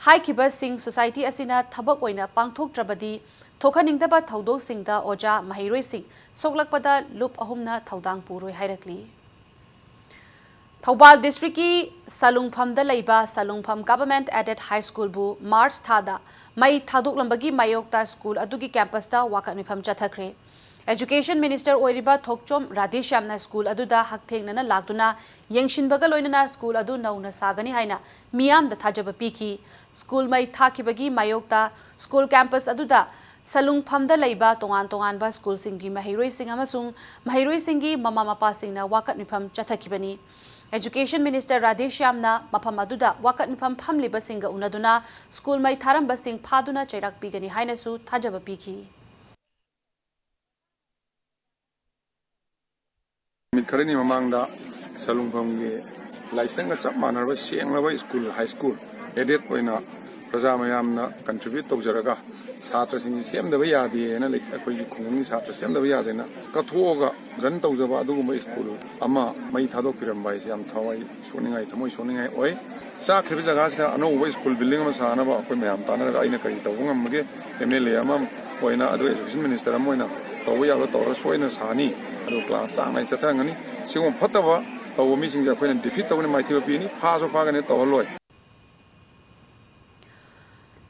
ꯍꯥꯏꯈꯤꯕꯁꯤꯡ society ꯑꯁꯤꯅ ꯊꯕꯛ ꯑꯣꯏꯅ ꯄꯥꯡꯊꯣꯛꯇ꯭ꯔꯕꯗꯤ, ꯊꯣꯛꯍꯟꯅꯤꯡꯗꯕ ꯊꯧꯗꯣꯛꯁꯤꯡꯗ ꯑꯣꯖꯥ ꯃꯍꯩꯔꯣꯏꯁꯤꯡ ꯁꯣꯛꯂꯛꯄꯗ ꯂꯨꯞ ꯑꯍꯨꯝꯅ ꯊꯧꯗꯥꯡ ꯄꯨꯔꯣꯏ ꯍꯥꯏꯔꯛꯂꯤ꯫ ꯊꯧꯕꯥꯜ district ꯀꯤ ꯁꯂꯨꯡꯐꯝꯗ ꯂꯩꯕ ꯁꯂꯨꯡꯐꯝ Government Aided High School ꯕꯨ March ꯊꯥꯗ ꯃꯩ ꯊꯥꯗꯣꯛꯂꯝꯕꯒꯤ ꯃꯥꯌꯣꯛꯇ school ꯑꯗꯨꯒꯤ campus ꯇ ꯋꯥꯀꯠ ꯃꯤꯐꯝ ꯆꯠꯊꯈ꯭ꯔꯦ꯫ Education Minister ꯑꯣꯏꯔꯤꯕ ꯊꯣꯛꯆꯣꯝ ꯔꯥꯙꯦꯁ꯭ꯌꯥꯝꯅ school ꯑꯗꯨꯗ ꯍꯛꯊꯦꯡꯅꯅ ꯂꯥꯛꯇꯨꯅ ꯌꯦꯡꯁꯤꯟꯕꯒ ꯂꯣꯏꯅꯅ school ꯑꯗꯨ ꯅꯧꯅ ꯁꯥꯒꯅꯤ ꯍꯥꯏꯅ ꯃꯤꯌꯥꯝꯗ ꯊꯥꯖꯕ ꯄꯤꯈꯤ꯫ School ꯃꯩ ꯊꯥꯈꯤꯕꯒꯤ ꯃꯥꯌꯣꯛꯇ school campus ꯑꯗꯨꯗ ꯁꯂꯨꯡꯐꯝꯗ ꯂꯩꯕ ꯇꯣꯉꯥꯟ ꯇꯣꯉꯥꯟꯕ school ꯁꯤꯡꯒꯤ ꯃꯍꯩꯔꯣꯏꯁꯤꯡ ꯑꯃꯁꯨꯡ ꯃꯍꯩꯔꯣꯏꯁꯤꯡꯒꯤ ꯃꯃꯥ ꯃꯄꯥꯁꯤꯡꯅ ꯋꯥꯀꯠ ꯃꯤꯐꯝ ꯆꯠꯊꯈꯤꯕꯅꯤ꯫ Education Minister ꯔꯥꯙꯦꯁ꯭ꯌꯥꯝꯅ ꯃꯐꯝ ꯑꯗꯨꯗ ꯋꯥꯀꯠ ꯃꯤꯐꯝ ꯐꯝꯂꯤꯕꯁꯤꯡꯒ ꯎꯅꯗꯨꯅ school ꯃꯩ ꯊꯥꯔꯝꯕꯁꯤꯡ ꯐꯥꯗꯨꯅ ꯆꯩꯔꯥꯛ ꯄꯤꯒꯅꯤ ꯍꯥꯏꯅꯁꯨ ꯊꯥꯖꯕ ꯄꯤꯈꯤ꯫ ꯅꯨꯃꯤꯠ ꯈꯔꯅꯤ ꯃꯃꯥꯡꯗ ꯁꯂꯨꯡꯐꯝꯒꯤ ꯂꯥꯏꯁꯪꯒ ꯆꯞ ꯃꯥꯟꯅꯔꯕ ꯁꯦꯡꯂꯕ school, high school, aided ꯑꯣꯏꯅ ꯄ꯭ꯔꯖꯥ ꯃꯌꯥꯝꯅ contribute ꯇꯧꯖꯔꯒ ꯁꯥꯇ꯭ꯔꯁꯤꯡꯁꯤ ꯁꯦꯝꯗꯕ ꯌꯥꯗꯦꯅ ꯂꯩ-, ꯑꯩꯈꯣꯏꯒꯤ ꯈꯨꯡꯒꯪꯒꯤ ꯁꯥꯇ꯭ꯔ ꯁꯦꯝꯗꯕ ꯌꯥꯗꯦꯅ ꯀꯠꯊꯣꯛꯑꯒ run ꯇꯧꯖꯕ ꯑꯗꯨꯒꯨꯝꯕ school ꯑꯃ ꯃꯩ ꯊꯥꯗꯣꯛꯄꯤꯔꯝꯕ ꯍꯥꯏꯁꯦ ꯌꯥꯝ ꯊꯋꯥꯏ ꯁꯣꯛꯅꯤꯡꯉꯥꯏ, ꯊꯃꯣꯏ ꯁꯣꯛꯅꯤꯡꯉꯥꯏ ꯑꯣꯏ꯫ ꯆꯥꯛꯈ꯭ꯔꯤꯕ ꯖꯒꯥꯁꯤꯗ ꯑꯅꯧꯕ school building ꯑꯃ ꯁꯥꯅꯕ ꯑꯩꯈꯣꯏ ꯃꯌꯥꯝ ꯇꯥꯟꯅꯔꯒ ꯑꯩꯅ ꯀꯔꯤ ꯇꯧꯕ ꯉꯝꯕꯒꯦ, M L A ꯑꯃ ꯑꯣꯏꯅ, ꯑꯗꯨꯒ Education Minister ꯑꯃ ꯑꯣꯏꯅ ꯇꯧꯕ ꯌꯥꯕ ꯇꯧꯔꯒ ꯁꯣꯏꯗꯅ ꯁꯥꯅꯤ꯫ ꯑꯗꯨ class ꯆꯥꯡ ꯅꯥꯏꯅ ꯆꯠꯊꯍꯟꯒꯅꯤ꯫ ꯁꯤꯒꯨꯝꯕ ꯐꯠꯇꯕ ꯇꯧꯕ ꯃꯤꯁꯤꯡꯁꯦ ꯑꯩꯈꯣꯏꯅ defeat ꯇꯧꯒꯅꯤ, ꯃꯥꯏꯊꯤꯕ ꯄꯤꯅꯤ, ꯐꯥꯁꯨ ꯐꯥꯒꯅꯤ, ꯇꯧꯍꯜꯂꯣꯏ꯫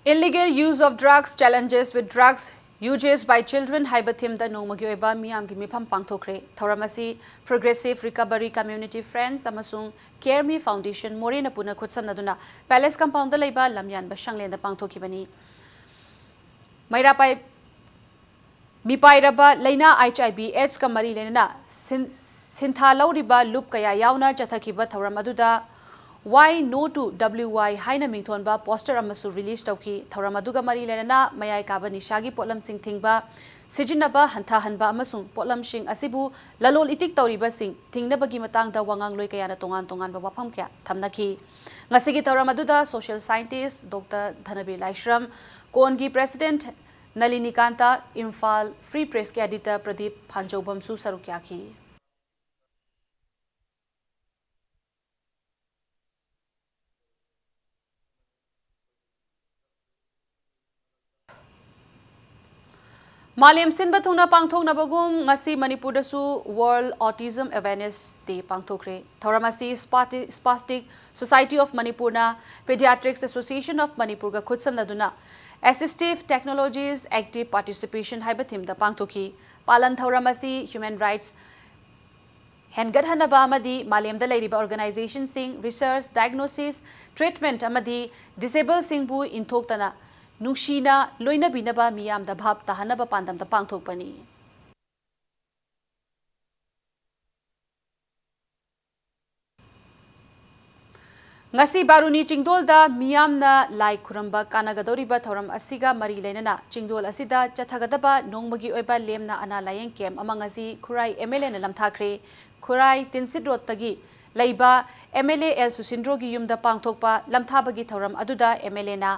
Illegal use of drugs, challenges with drugs uses by children ꯍꯥꯏꯕ theme ꯗ ꯅꯣꯡꯃꯒꯤ ꯑꯣꯏꯕ ꯃꯤꯌꯥꯝꯒꯤ ꯃꯤꯐꯝ ꯄꯥꯡꯊꯣꯛꯈ꯭ꯔꯦ꯫ ꯊꯧꯔꯝ ꯑꯁꯤ Progressive Recovery Community Friends ꯑꯃꯁꯨꯡ Care Me Foundation ꯃꯣꯔꯦꯅ ꯄꯨꯟꯅ ꯈꯨꯠꯁꯝꯅꯗꯨꯅ Palace Compound ꯗ ꯂꯩꯕ ꯂꯝꯌꯥꯟꯕ ꯁꯪꯂꯦꯟꯗ ꯄꯥꯡꯊꯣꯛꯈꯤꯕꯅꯤ꯫ ꯃꯩꯔꯥ ꯄꯥꯏ-, ꯃꯤꯄꯥꯏꯔꯕ ꯂꯩꯅꯥ H I V AIDS ꯀ ꯃꯔꯤ ꯂꯩꯅꯅ ꯁꯤꯟ-, ꯁꯤꯟꯊꯥ ꯂꯧꯔꯤꯕ ꯂꯨꯞ ꯀꯌꯥ ꯌꯥꯎꯅ ꯆꯠꯊꯈꯤꯕ ꯊꯧꯔꯝ ꯑꯗꯨꯗ Why No to W Y ꯍꯥꯏꯅ ꯃꯤꯡꯊꯣꯟꯕ ꯄꯣꯁꯇꯔ ꯑꯃꯁꯨ ꯔꯤꯂꯤꯖ ꯇꯧꯈꯤ꯫ ꯊꯧꯔꯝ ꯑꯗꯨꯒ ꯃꯔꯤ ꯂꯩꯅꯅ ꯃꯌꯥꯏ ꯀꯥꯕ ꯅꯤꯁꯥꯒꯤ ꯄꯣꯠꯂꯝꯁꯤꯡ ꯊꯤꯡꯕ, ꯁꯤꯖꯤꯟꯅꯕ ꯍꯟꯊꯍꯟꯕ ꯑꯃꯁꯨꯡ ꯄꯣꯠꯂꯝꯁꯤꯡ ꯑꯁꯤꯕꯨ ꯂꯂꯣꯟ ꯏꯇꯤꯛ ꯇꯧꯔꯤꯕꯁꯤꯡ ꯊꯤꯡꯅꯕꯒꯤ ꯃꯇꯥꯡꯗ ꯋꯥꯉꯥꯡꯂꯣꯏ ꯀꯌꯥꯅ ꯇꯣꯉꯥꯟ ꯇꯣꯉꯥꯟꯕ ꯋꯥꯐꯝ ꯀꯌꯥ ꯊꯝꯅꯈꯤ꯫ ꯉꯁꯤꯒꯤ ꯊꯧꯔꯝ ꯑꯗꯨꯗ ꯁꯣꯁꯤꯌꯦꯜ ꯁꯥꯏꯟꯇꯤꯁ ꯗꯣꯛꯇꯔ ꯙꯅꯕꯤꯔ ꯂꯥꯏꯁ꯭ꯔꯝ, ꯀꯣꯟꯒꯤ president ꯅꯂꯤꯅꯤꯀꯥꯟꯇ, Imphal free ꯄ꯭ꯔꯦꯁꯀꯤ editor Pradeep ꯐꯥꯟꯖꯧꯕꯝꯁꯨ ꯁꯔꯨꯛ ꯌꯥꯈꯤ꯫ ꯃꯥꯂꯦꯝ ꯁꯤꯟꯕ ꯊꯨꯡꯅ ꯄꯥꯡꯊꯣꯛꯅꯕꯒꯨꯝ ꯉꯁꯤ ꯃꯅꯤꯄꯨꯔꯗꯁꯨ World Autism Awareness Day ꯄꯥꯡꯊꯣꯛꯈ꯭ꯔꯦ꯫ ꯊꯧꯔꯝ ꯑꯁꯤ Spati-, Spastic Society of ꯃꯅꯤꯄꯨꯔꯅ Pediatrics Association of ꯃꯅꯤꯄꯨꯔꯒ ꯈꯨꯠꯁꯝꯅꯗꯨꯅ Assistive Technologies Active Participation ꯍꯥꯏꯕ ꯊꯤꯝꯗ ꯄꯥꯡꯊꯣꯛꯈꯤ꯫ ꯄꯥꯂꯟ ꯊꯧꯔꯝ ꯑꯁꯤ ꯍ꯭ꯌꯨꯃꯦꯟ ꯔꯥꯏꯠꯁ ꯍꯦꯟꯒꯠꯍꯟꯅꯕ ꯑꯃꯗꯤ ꯃꯥꯂꯦꯝꯗ ꯂꯩꯔꯤꯕ ꯑꯣꯔꯒꯅꯥꯏꯖꯦꯁꯟꯁꯤꯡ, ꯔꯤꯁꯔꯆ, ꯗꯥꯏꯒꯅꯣꯁꯤꯁ, ꯇ꯭ꯔꯤꯠꯃꯦꯟꯠ ꯑꯃꯗꯤ ꯗꯤꯁꯦꯕꯜꯁꯤꯡꯕꯨ ꯏꯟꯊꯣꯛꯇꯅ ꯅꯨꯡꯁꯤꯅ ꯂꯣꯏꯅꯕꯤꯅꯕ ꯃꯤꯌꯥꯝꯗ ꯚꯥꯞ ꯇꯥꯍꯟꯅꯕ ꯄꯥꯟꯗꯝꯗ ꯄꯥꯡꯊꯣꯛꯄꯅꯤ꯫ ꯉꯁꯤ ꯕꯥꯔꯨꯅꯤ ꯆꯤꯡꯗꯣꯜꯗ ꯃꯤꯌꯥꯝꯅ ꯂꯥꯏ ꯈꯨꯔꯝꯕ ꯀꯥꯟꯅꯒꯗꯧꯔꯤꯕ ꯊꯧꯔꯝ ꯑꯁꯤꯒ ꯃꯔꯤ ꯂꯩꯅꯅ ꯆꯤꯡꯗꯣꯜ ꯑꯁꯤꯗ ꯆꯠꯊꯒꯗꯕ ꯅꯣꯡꯃꯒꯤ ꯑꯣꯏꯕ ꯂꯦꯝꯅ ꯑꯅꯥ ꯂꯥꯌꯦꯡ ꯀꯦꯝꯞ ꯑꯃ ꯉꯁꯤ ꯈꯨꯔꯥꯏ ꯑꯦꯝ ꯑꯦꯜ ꯑꯦꯅ ꯂꯝꯊꯥꯈ꯭ꯔꯦ꯫ ꯈꯨꯔꯥꯏ ꯇꯤꯟꯁꯤꯠ ꯔꯣꯗꯇꯒꯤ ꯂꯩꯕ ꯑꯦꯝ ꯑꯦꯜ ꯑꯦ ꯑꯦꯜ ꯁꯨꯁꯤꯟꯗ꯭ꯔꯣꯒꯤ ꯌꯨꯝꯗ ꯄꯥꯡꯊꯣꯛꯄ ꯂꯝꯊꯥꯕꯒꯤ ꯊꯧꯔꯝ ꯑꯗꯨꯗ ꯑꯦꯝ ꯑꯦꯜ ꯑꯦꯅ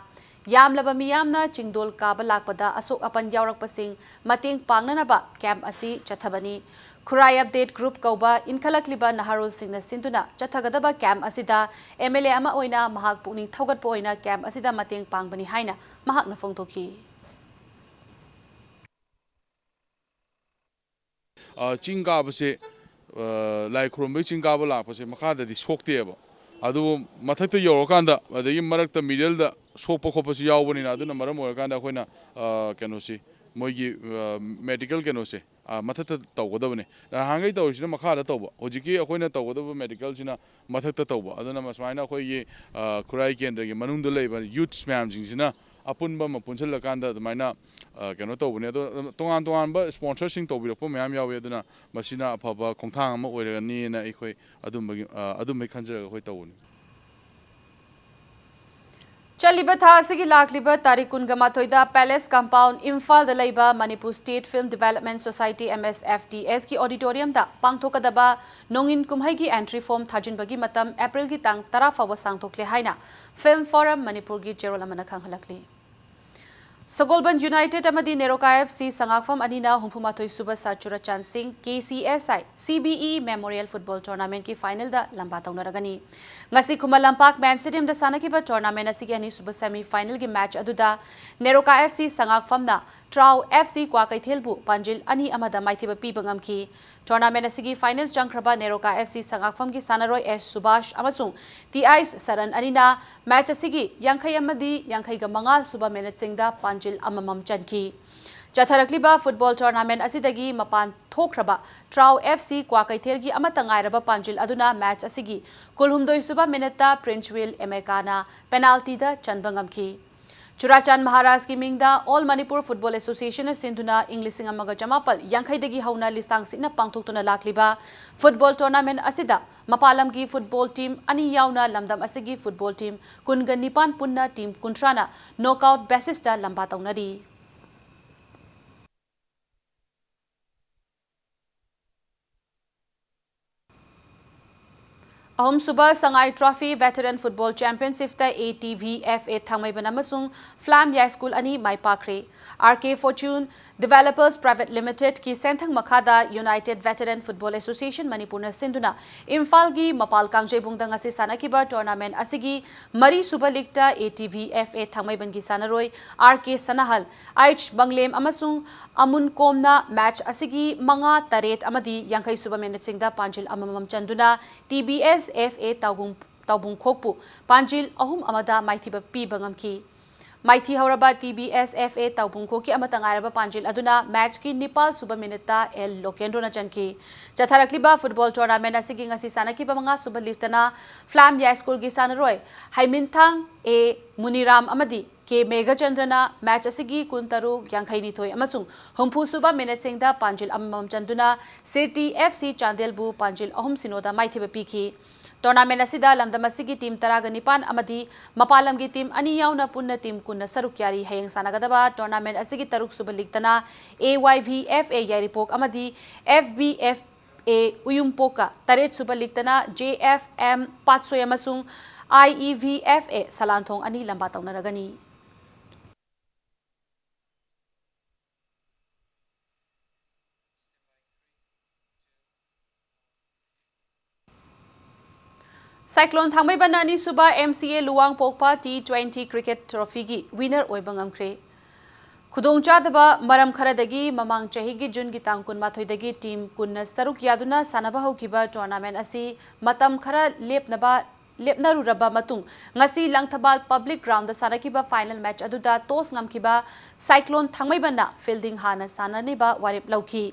ꯌꯥꯝꯂꯕ ꯃꯤꯌꯥꯝꯅ ꯆꯤꯡꯗꯣꯜ ꯀꯥꯕ ꯂꯥꯛꯄꯗ ꯑꯁꯣꯛ ꯑꯄꯟ ꯌꯥꯎꯔꯛꯄꯁꯤꯡ ꯃꯇꯦꯡ ꯄꯥꯡꯅꯅꯕ ꯀꯦꯝꯞ ꯑꯁꯤ ꯆꯠꯊꯕꯅꯤ꯫ ꯈꯨꯔꯥꯏ ꯑꯞꯗꯦꯠ ꯒ꯭ꯔꯨꯞ ꯀꯧꯕ ꯏꯟꯈꯠꯂꯛꯂꯤꯕ ꯅꯍꯥꯔꯣꯜꯁꯤꯡꯅ ꯁꯤꯟꯗꯨꯅ ꯆꯠꯊꯒꯗꯕ ꯀꯦꯝꯞ ꯑꯁꯤꯗ ꯑꯦꯝ ꯑꯦꯜ ꯑꯦ ꯑꯃ ꯑꯣꯏꯅ ꯃꯍꯥꯛ ꯄꯨꯛꯅꯤꯡ ꯊꯧꯒꯠꯄ ꯑꯣꯏꯅ ꯀꯦꯝꯞ ꯑꯁꯤꯗ ꯃꯇꯦꯡ ꯄꯥꯡꯕꯅꯤ ꯍꯥꯏꯅ ꯃꯍꯥꯛꯅ ꯐꯣꯡꯗꯣꯛꯈꯤ꯫ ꯑ, ꯆꯤꯡ ꯀꯥꯕꯁꯦ, ꯑ, ꯂꯥꯏ ꯈꯨꯔꯨꯝꯕꯒꯤ ꯆꯤꯡ ꯀꯥꯕ ꯂꯥꯛꯄꯁꯦ ꯃꯈꯥꯗꯗꯤ ꯁꯣꯛꯇꯦꯕ꯫ ꯑꯗꯨꯕꯨ ꯃꯊꯛꯇ ꯌꯧꯔꯀꯥꯟꯗ, ꯑꯗꯒꯤ ꯃꯔꯛꯇ ꯃꯤꯗꯜꯗ ꯁꯣꯛꯄ ꯈꯣꯠꯄꯁꯨ ꯌꯥꯎꯕꯅꯤꯅ, ꯑꯗꯨꯅ ꯃꯔꯝ ꯑꯣꯏꯔꯀꯥꯟꯗ ꯑꯩꯈꯣꯏꯅ, ꯑ, ꯀꯩꯅꯣꯁꯤ, ꯃꯣꯏꯒꯤ, ꯑ, ꯃꯦꯗꯤꯀꯦꯜ ꯀꯩꯅꯣꯁꯦ, ꯑ, ꯃꯊꯛꯇ ꯇꯧꯒꯗꯕꯅꯤ꯫ ꯅꯍꯥꯟꯈꯩ ꯇꯧꯔꯤꯁꯤꯅ ꯃꯈꯥꯗ ꯇꯧꯕ꯫ ꯍꯧꯖꯤꯛꯀꯤ ꯑꯩꯈꯣꯏꯅ ꯇꯧꯒꯗꯕ ꯃꯦꯗꯤꯀꯦꯜꯁꯤꯅ ꯃꯊꯛꯇ ꯇꯧꯕ꯫ ꯑꯗꯨꯅ ꯁꯨꯃꯥꯏꯅ ꯑꯩꯈꯣꯏꯒꯤ, ꯑ, ꯈꯨꯔꯥꯏ ꯀꯦꯟꯗ꯭ꯔꯒꯤ ꯃꯅꯨꯡꯗ ꯂꯩꯕ ꯌꯨꯠꯁ ꯃꯌꯥꯝꯁꯤꯡꯁꯤꯅ ꯑꯄꯨꯟꯕ ꯑꯃ ꯄꯨꯟꯁꯤꯜꯂꯀꯥꯟꯗ ꯑꯗꯨꯃꯥꯏꯅ, ꯑ, ꯀꯩꯅꯣ ꯇꯧꯕꯅꯦ꯫ ꯑꯗꯣ ꯇꯣꯉꯥꯟ ꯇꯣꯉꯥꯟꯕ ꯁ꯭ꯄꯣꯟꯁꯔꯁꯤꯡ ꯇꯧꯕꯤꯔꯛꯄ ꯃꯌꯥꯝ ꯌꯥꯎꯋꯤ꯫ ꯑꯗꯨꯅ ꯃꯁꯤꯅ ꯑꯐꯕ ꯈꯣꯡꯊꯥꯡ ꯑꯃ ꯑꯣꯏꯔꯒꯅꯤꯅ ꯑꯩꯈꯣꯏ ꯑꯗꯨꯝꯕꯒꯤ, ꯑ, ꯑꯗꯨꯝꯕꯒꯤ ꯈꯟꯖꯔꯒ ꯑꯩꯈꯣꯏ ꯇꯧꯕꯅꯤ꯫ ꯆꯠꯂꯤꯕ ꯊꯥ ꯑꯁꯤꯒꯤ ꯂꯥꯛꯂꯤꯕ ꯇꯥꯔꯤꯛ ꯀꯨꯟꯒ ꯃꯥꯊꯣꯏꯗ Palace Compound, ꯏꯝꯐꯥꯜꯗ ꯂꯩꯕ Manipur State Film Development Society, M S F D S ꯀꯤ auditorium ꯗ ꯄꯥꯡꯊꯣꯛꯀꯗꯕ ꯅꯣꯡꯏꯟ ꯀꯨꯝꯍꯩꯒꯤ entry form ꯊꯥꯖꯤꯟꯕꯒꯤ ꯃꯇꯝ April ꯒꯤ ꯇꯥꯡ ꯇꯔꯥ ꯐꯥꯎꯕ ꯁꯥꯡꯗꯣꯛꯂꯦ ꯍꯥꯏꯅ Film Forum ꯃꯅꯤꯄꯨꯔꯒꯤ ꯆꯦꯔꯣꯜ ꯑꯃꯅ ꯈꯪꯍꯜꯂꯛꯂꯤ꯫ ꯁꯒꯣꯜꯕꯟ United ꯑꯃꯗꯤ ꯅꯦꯔꯣꯀꯥ F C ꯁꯉꯥꯛꯐꯝ ꯑꯅꯤꯅ ꯍꯨꯝꯐꯨ ꯃꯥꯊꯣꯏ ꯁꯨꯕ ꯁꯥꯔ ꯆꯨꯔꯥꯆꯥꯟ ꯁꯤꯡ K C S I C B E Memorial Football Tournament ꯀꯤ final ꯗ ꯂꯝꯕꯥ ꯇꯧꯅꯔꯒꯅꯤ꯫ ꯉꯁꯤ ꯈꯨꯃꯟ ꯂꯝꯄꯥꯛ Man Stadium ꯗ ꯁꯥꯟꯅꯈꯤꯕ tournament ꯑꯁꯤꯒꯤ ꯑꯅꯤꯁꯨꯕ semi final ꯒꯤ match ꯑꯗꯨꯗ NEROCA F C ꯁꯉꯥꯛꯐꯝꯅ ꯇ꯭ꯔꯥꯎ F C ꯀ꯭ꯋꯥꯀꯩꯊꯦꯜꯕꯨ ꯄꯥꯟꯖꯤꯜ ꯑꯅꯤ ꯑꯃꯗ ꯃꯥꯏꯊꯤꯕ ꯄꯤꯕ ꯉꯝꯈꯤ꯫ Tournament ꯑꯁꯤꯒꯤ final ꯆꯪꯈ꯭ꯔꯕ ꯅꯦꯔꯣꯀꯥ F C ꯁꯉꯥꯛꯐꯝꯒꯤ ꯁꯥꯟꯅꯔꯣꯏ S ꯁꯨꯕꯥꯁ ꯑꯃꯁꯨꯡ T I ꯁꯔꯟ ꯑꯅꯤꯅ match ꯑꯁꯤꯒꯤ ꯌꯥꯡꯈꯩ ꯑꯃꯗꯤ ꯌꯥꯡꯈꯩꯒ ꯃꯉꯥ ꯁꯨꯕ minute ꯁꯤꯡꯗ ꯄꯥꯟꯖꯤꯜ ꯑꯃꯃꯝ ꯆꯟꯈꯤ꯫ ꯆꯠꯊꯔꯛꯂꯤꯕ football tournament ꯑꯁꯤꯗꯒꯤ ꯃꯄꯥꯟ ꯊꯣꯛꯈ꯭ꯔꯕ ꯇ꯭ꯔꯥꯎ F C ꯀ꯭ꯋꯥꯀꯩꯊꯦꯜꯒꯤ ꯑꯃꯠꯇ ꯉꯥꯏꯔꯕ ꯄꯥꯟꯖꯤꯜ ꯑꯗꯨꯅ match ꯑꯁꯤꯒꯤ ꯀꯨꯟꯍꯨꯝꯗꯣꯏ ꯁꯨꯕ minute ꯇ ꯄ꯭ꯔꯤꯟꯁꯋꯤꯜ ꯑꯦꯃꯦꯀꯥꯅ penalty ꯗ ꯆꯟꯕ ꯉꯝꯈꯤ꯫ ꯆꯨꯔꯥꯆꯥꯟ ꯃꯍꯥꯔꯥꯖꯀꯤ ꯃꯤꯡꯗ All Manipur Football Association ꯅ ꯁꯤꯟꯗꯨꯅ ꯏꯪ ꯂꯤꯁꯤꯡ ꯑꯃꯒ ꯆꯃꯥꯄꯜ ꯌꯥꯡꯈꯩꯗꯒꯤ ꯍꯧꯅ ꯂꯤꯁꯥꯡ ꯁꯤꯠꯅ ꯄꯥꯡꯊꯣꯛꯇꯨꯅ ꯂꯥꯛꯂꯤꯕ football tournament ꯑꯁꯤꯗ ꯃꯄꯥꯟ ꯂꯝꯒꯤ football team ꯑꯅꯤ ꯌꯥꯎꯅ ꯂꯝꯗꯝ ꯑꯁꯤꯒꯤ football team ꯀꯨꯟꯒ ꯅꯤꯄꯥꯟ ꯄꯨꯟꯅ team ꯀꯨꯟꯊ꯭ꯔꯥꯅ knockout basis ꯇ ꯂꯝꯕꯥ ꯇꯧꯅꯔꯤ꯫ ꯑꯍꯨꯝꯁꯨꯕ ꯁꯉꯥꯏ Trophy Veteran Football Championship ꯇ A T V F A ꯊꯥꯡꯃꯩꯕꯟ ꯑꯃꯁꯨꯡ ꯐ꯭ꯂꯥꯝ ꯌꯥꯏꯁ꯭ꯀꯨꯜ ꯑꯅꯤ ꯃꯥꯏ ꯄꯥꯛꯈ꯭ꯔꯦ꯫ R K Fortune Developers Private Limited ꯀꯤ ꯁꯦꯟꯊꯪ ꯃꯈꯥꯗ United Veteran Football Association ꯃꯅꯤꯄꯨꯔꯅ ꯁꯤꯟꯗꯨꯅ ꯏꯝꯐꯥꯜꯒꯤ ꯃꯄꯥꯜ ꯀꯥꯡꯖꯩꯕꯨꯡꯗ ꯉꯁꯤ ꯁꯥꯟꯅꯈꯤꯕ tournament ꯑꯁꯤꯒꯤ ꯃꯔꯤꯁꯨꯕ league ꯇ A T V F A ꯊꯥꯡꯃꯩꯕꯟꯒꯤ ꯁꯥꯟꯅꯔꯣꯏ R K ꯁꯅꯥꯍꯜ, H ꯕꯪꯂꯦꯝ ꯑꯃꯁꯨꯡ ꯑꯃꯨꯟ ꯀꯣꯝꯅ match ꯑꯁꯤꯒꯤ ꯃꯉꯥ, ꯇꯔꯦꯠ ꯑꯃꯗꯤ ꯌꯥꯡꯈꯩ ꯁꯨꯕ minute ꯁꯤꯡꯗ ꯄꯥꯟꯖꯤꯜ ꯑꯃꯃꯝ ꯆꯟꯗꯨꯅ T B S F A ꯇꯥꯎꯕꯨꯡ, ꯇꯥꯎꯕꯨꯡꯈꯣꯛꯄꯨ ꯄꯥꯟꯖꯤꯜ ꯑꯍꯨꯝ ꯑꯃꯗ ꯃꯥꯏꯊꯤꯕ ꯄꯤꯕ ꯉꯝꯈꯤ꯫ ꯃꯥꯏꯊꯤ ꯍꯧꯔꯕ T B S F A ꯇꯥꯎꯕꯨꯡꯈꯣꯛꯀꯤ ꯑꯃꯠꯇ ꯉꯥꯏꯔꯕ ꯄꯥꯟꯖꯤꯜ ꯑꯗꯨꯅ match ꯀꯤ ꯅꯤꯄꯥꯜ ꯁꯨꯕ minute ꯇ L ꯂꯣꯀꯦꯟꯗ꯭ꯔꯣꯅ ꯆꯟꯈꯤ꯫ ꯆꯠꯊꯔꯛꯂꯤꯕ football tournament ꯑꯁꯤꯒꯤ ꯉꯁꯤ ꯁꯥꯟꯅꯈꯤꯕ ꯃꯉꯥ ꯁꯨꯕ league ꯇꯅ ꯐ꯭ꯂꯥꯝ ꯌꯥꯏꯁ꯭ꯀꯨꯜꯒꯤ ꯁꯥꯟꯅꯔꯣꯏ ꯍꯩꯃꯤꯟꯊꯥꯡ A ꯃꯨꯅꯤꯔꯥꯝ ꯑꯃꯗꯤ K ꯃꯦꯘꯆꯟꯗ꯭ꯔꯅ match ꯑꯁꯤꯒꯤ ꯀꯨꯟꯇꯔꯨꯛ, ꯌꯥꯡꯈꯩꯅꯤꯊꯣꯏ ꯑꯃꯁꯨꯡ ꯍꯨꯝꯐꯨ ꯁꯨꯕ minute ꯁꯤꯡꯗ ꯄꯥꯟꯖꯤꯜ ꯑꯃꯃꯝ ꯆꯟꯗꯨꯅ ꯁꯤꯔꯇꯤ F C ꯆꯥꯟꯗꯦꯜꯕꯨ ꯄꯥꯟꯖꯤꯜ ꯑꯍꯨꯝ ꯁꯤꯅꯣꯗ ꯃꯥꯏꯊꯤꯕ ꯄꯤꯈꯤ꯫ Tournament ꯑꯁꯤꯗ ꯂꯝꯗꯝ ꯑꯁꯤꯒꯤ team ꯇꯔꯥꯒ ꯅꯤꯄꯥꯟ ꯑꯃꯗꯤ ꯃꯄꯥꯟ ꯂꯝꯒꯤ team ꯑꯅꯤ ꯌꯥꯎꯅ ꯄꯨꯟꯅ team ꯀꯨꯟꯅ ꯁꯔꯨꯛ ꯌꯥꯔꯤ꯫ ꯍꯌꯦꯡ ꯁꯥꯟꯅꯒꯗꯕ tournament ꯑꯁꯤꯒꯤ ꯇꯔꯨꯛ ꯁꯨꯕ league ꯇꯅ A Y V F A ꯌꯥꯏꯔꯤꯄꯣꯛ ꯑꯃꯗꯤ F B F A ꯎꯌꯨꯝꯄꯣꯛꯀ, ꯇꯔꯦꯠ ꯁꯨꯕ league ꯇꯅ J F M ꯄꯥꯠꯁꯣꯏ ꯑꯃꯁꯨꯡ I E V F A ꯁꯂꯥꯟꯊꯣꯡ ꯑꯅꯤ ꯂꯝꯕꯥ ꯇꯧꯅꯔꯒꯅꯤ꯫ Cyclone ꯊꯥꯡꯃꯩꯕꯟꯅ ꯑꯅꯤꯁꯨꯕ M C A ꯂꯨꯋꯥꯡꯄꯣꯛꯄ T twenty cricket trophyꯒꯤ winner ꯑꯣꯏꯕ ꯉꯝꯈ꯭ꯔꯦ꯫ ꯈꯨꯗꯣꯡꯆꯥꯗꯕ ꯃꯔꯝ ꯈꯔꯗꯒꯤ ꯃꯃꯥꯡ ꯆꯍꯤꯒꯤ Juneꯒꯤ ꯇꯥꯡ ꯀꯨꯟꯃꯥꯊꯣꯏꯗꯒꯤ team ꯀꯨꯟꯅ ꯁꯔꯨꯛ ꯌꯥꯗꯨꯅ ꯁꯥꯟꯅꯕ ꯍꯧꯈꯤꯕ tournament ꯑꯁꯤ ꯃꯇꯝ ꯈꯔ ꯂꯦꯞꯅꯕ, ꯂꯦꯞꯅꯔꯨꯔꯕ ꯃꯇꯨꯡ ꯉꯁꯤ ꯂꯪꯊꯕꯥꯜ public groundꯗ ꯁꯥꯟꯅꯈꯤꯕ final match ꯑꯗꯨꯗ toss ꯉꯝꯈꯤꯕ Cyclone ꯊꯥꯡꯃꯩꯕꯟꯅ fielding ꯍꯥꯟꯅ ꯁꯥꯟꯅꯅꯕ ꯋꯥꯔꯦꯞ ꯂꯧꯈꯤ꯫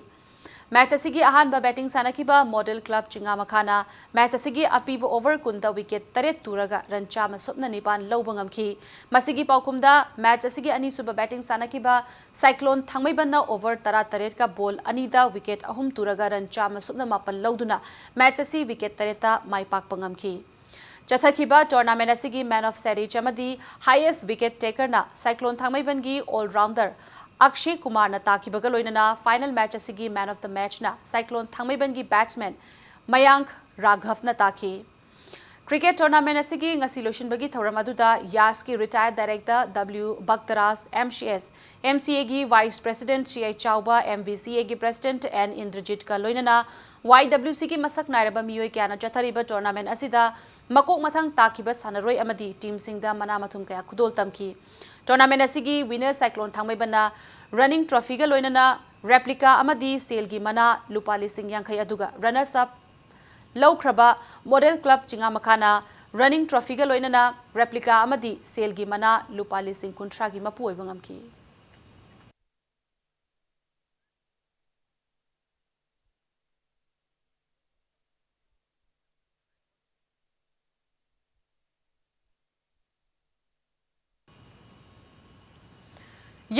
Match ꯑꯁꯤꯒꯤ ꯑꯍꯥꯟꯕ batting ꯁꯥꯟꯅꯈꯤꯕ Model Club ꯆꯤꯉꯥꯃꯈꯥꯅ match ꯑꯁꯤꯒꯤ ꯑꯄꯤꯕ over ꯀꯨꯟꯗ wicket ꯇꯔꯦꯠ ꯇꯨꯔꯒ run ꯆꯥꯝꯃ ꯁꯨꯞꯅ ꯅꯤꯄꯥꯟ ꯂꯧꯕ ꯉꯝꯈꯤ꯫ ꯃꯁꯤꯒꯤ ꯄꯥꯎꯈꯨꯝꯗ match ꯑꯁꯤꯒꯤ ꯑꯅꯤꯁꯨꯕ batting ꯁꯥꯟꯅꯈꯤꯕ Cyclone ꯊꯥꯡꯃꯩꯕꯟꯅ over ꯇꯔꯥꯇꯔꯦꯠꯀ ball ꯑꯅꯤꯗ wicket ꯑꯍꯨꯝ ꯇꯨꯔꯒ run ꯆꯥꯝꯃ ꯁꯨꯞꯅ ꯃꯥꯄꯟ ꯂꯧꯗꯨꯅ match ꯑꯁꯤ wicket ꯇꯔꯦꯠꯇ ꯃꯥꯏ ꯄꯥꯛꯄ ꯉꯝꯈꯤ꯫ ꯆꯠꯊꯈꯤꯕ tournament ꯑꯁꯤꯒꯤ man of series ꯑꯃꯗꯤ highest wicket takerꯅ Cyclone ꯊꯥꯡꯃꯩꯕꯟꯒꯤ all-rounder ꯑꯛꯁꯦ ꯀꯨꯃꯥꯔꯅ ꯇꯥꯈꯤꯕꯒ ꯂꯣꯏꯅꯅ final match ꯑꯁꯤꯒꯤ man of the matchꯅ Cyclone ꯊꯥꯡꯃꯩꯕꯟꯒꯤ batsman ꯃꯌꯥꯡꯛ ꯔꯥꯘꯕꯅ ꯇꯥꯈꯤ꯫ Cricket tournament ꯑꯁꯤꯒꯤ ꯉꯁꯤ ꯂꯣꯏꯁꯤꯟꯕꯒꯤ ꯊꯧꯔꯝ ꯑꯗꯨꯗ ꯌꯥꯁꯀꯤ retired director W ꯚꯛꯇꯔꯥꯖ, M C S, M C Aꯒꯤ vice president C I ꯆꯥꯎꯕ, M V C Aꯒꯤ president N ꯏꯟꯗ꯭ꯔꯖꯤꯠꯀ ꯂꯣꯏꯅꯅ Y W Cꯒꯤ ꯃꯁꯛ ꯅꯥꯏꯔꯕ ꯃꯤꯑꯣꯏ ꯀꯌꯥꯅ ꯆꯠꯊꯔꯤꯕ tournament ꯑꯁꯤꯗ ꯃꯀꯣꯛ ꯃꯊꯪ ꯇꯥꯈꯤꯕ ꯁꯥꯟꯅꯔꯣꯏ ꯑꯃꯗꯤ teamꯁꯤꯡꯗ ꯃꯅꯥ ꯃꯊꯨꯝ ꯀꯌꯥ ꯈꯨꯗꯣꯜ ꯇꯝꯈꯤ꯫ Tournament ꯑꯁꯤꯒꯤ winner Cyclone ꯊꯥꯡꯃꯩꯕꯟꯅ running trophyꯒ ꯂꯣꯏꯅꯅ replica ꯑꯃꯗꯤ ꯁꯦꯜꯒꯤ ꯃꯅꯥ ꯂꯨꯄꯥ ꯂꯤꯁꯤꯡ ꯌꯥꯡꯈꯩ, ꯑꯗꯨꯒ runners up ꯂꯧꯈ꯭ꯔꯕ Model Club ꯆꯤꯉꯥꯃꯈꯥꯅ running trophyꯒ ꯂꯣꯏꯅꯅ replica ꯑꯃꯗꯤ ꯁꯦꯜꯒꯤ ꯃꯅꯥ ꯂꯨꯄꯥ ꯂꯤꯁꯤꯡ ꯀꯨꯟꯊ꯭ꯔꯥꯒꯤ ꯃꯄꯨ ꯑꯣꯏꯕ ꯉꯝꯈꯤ꯫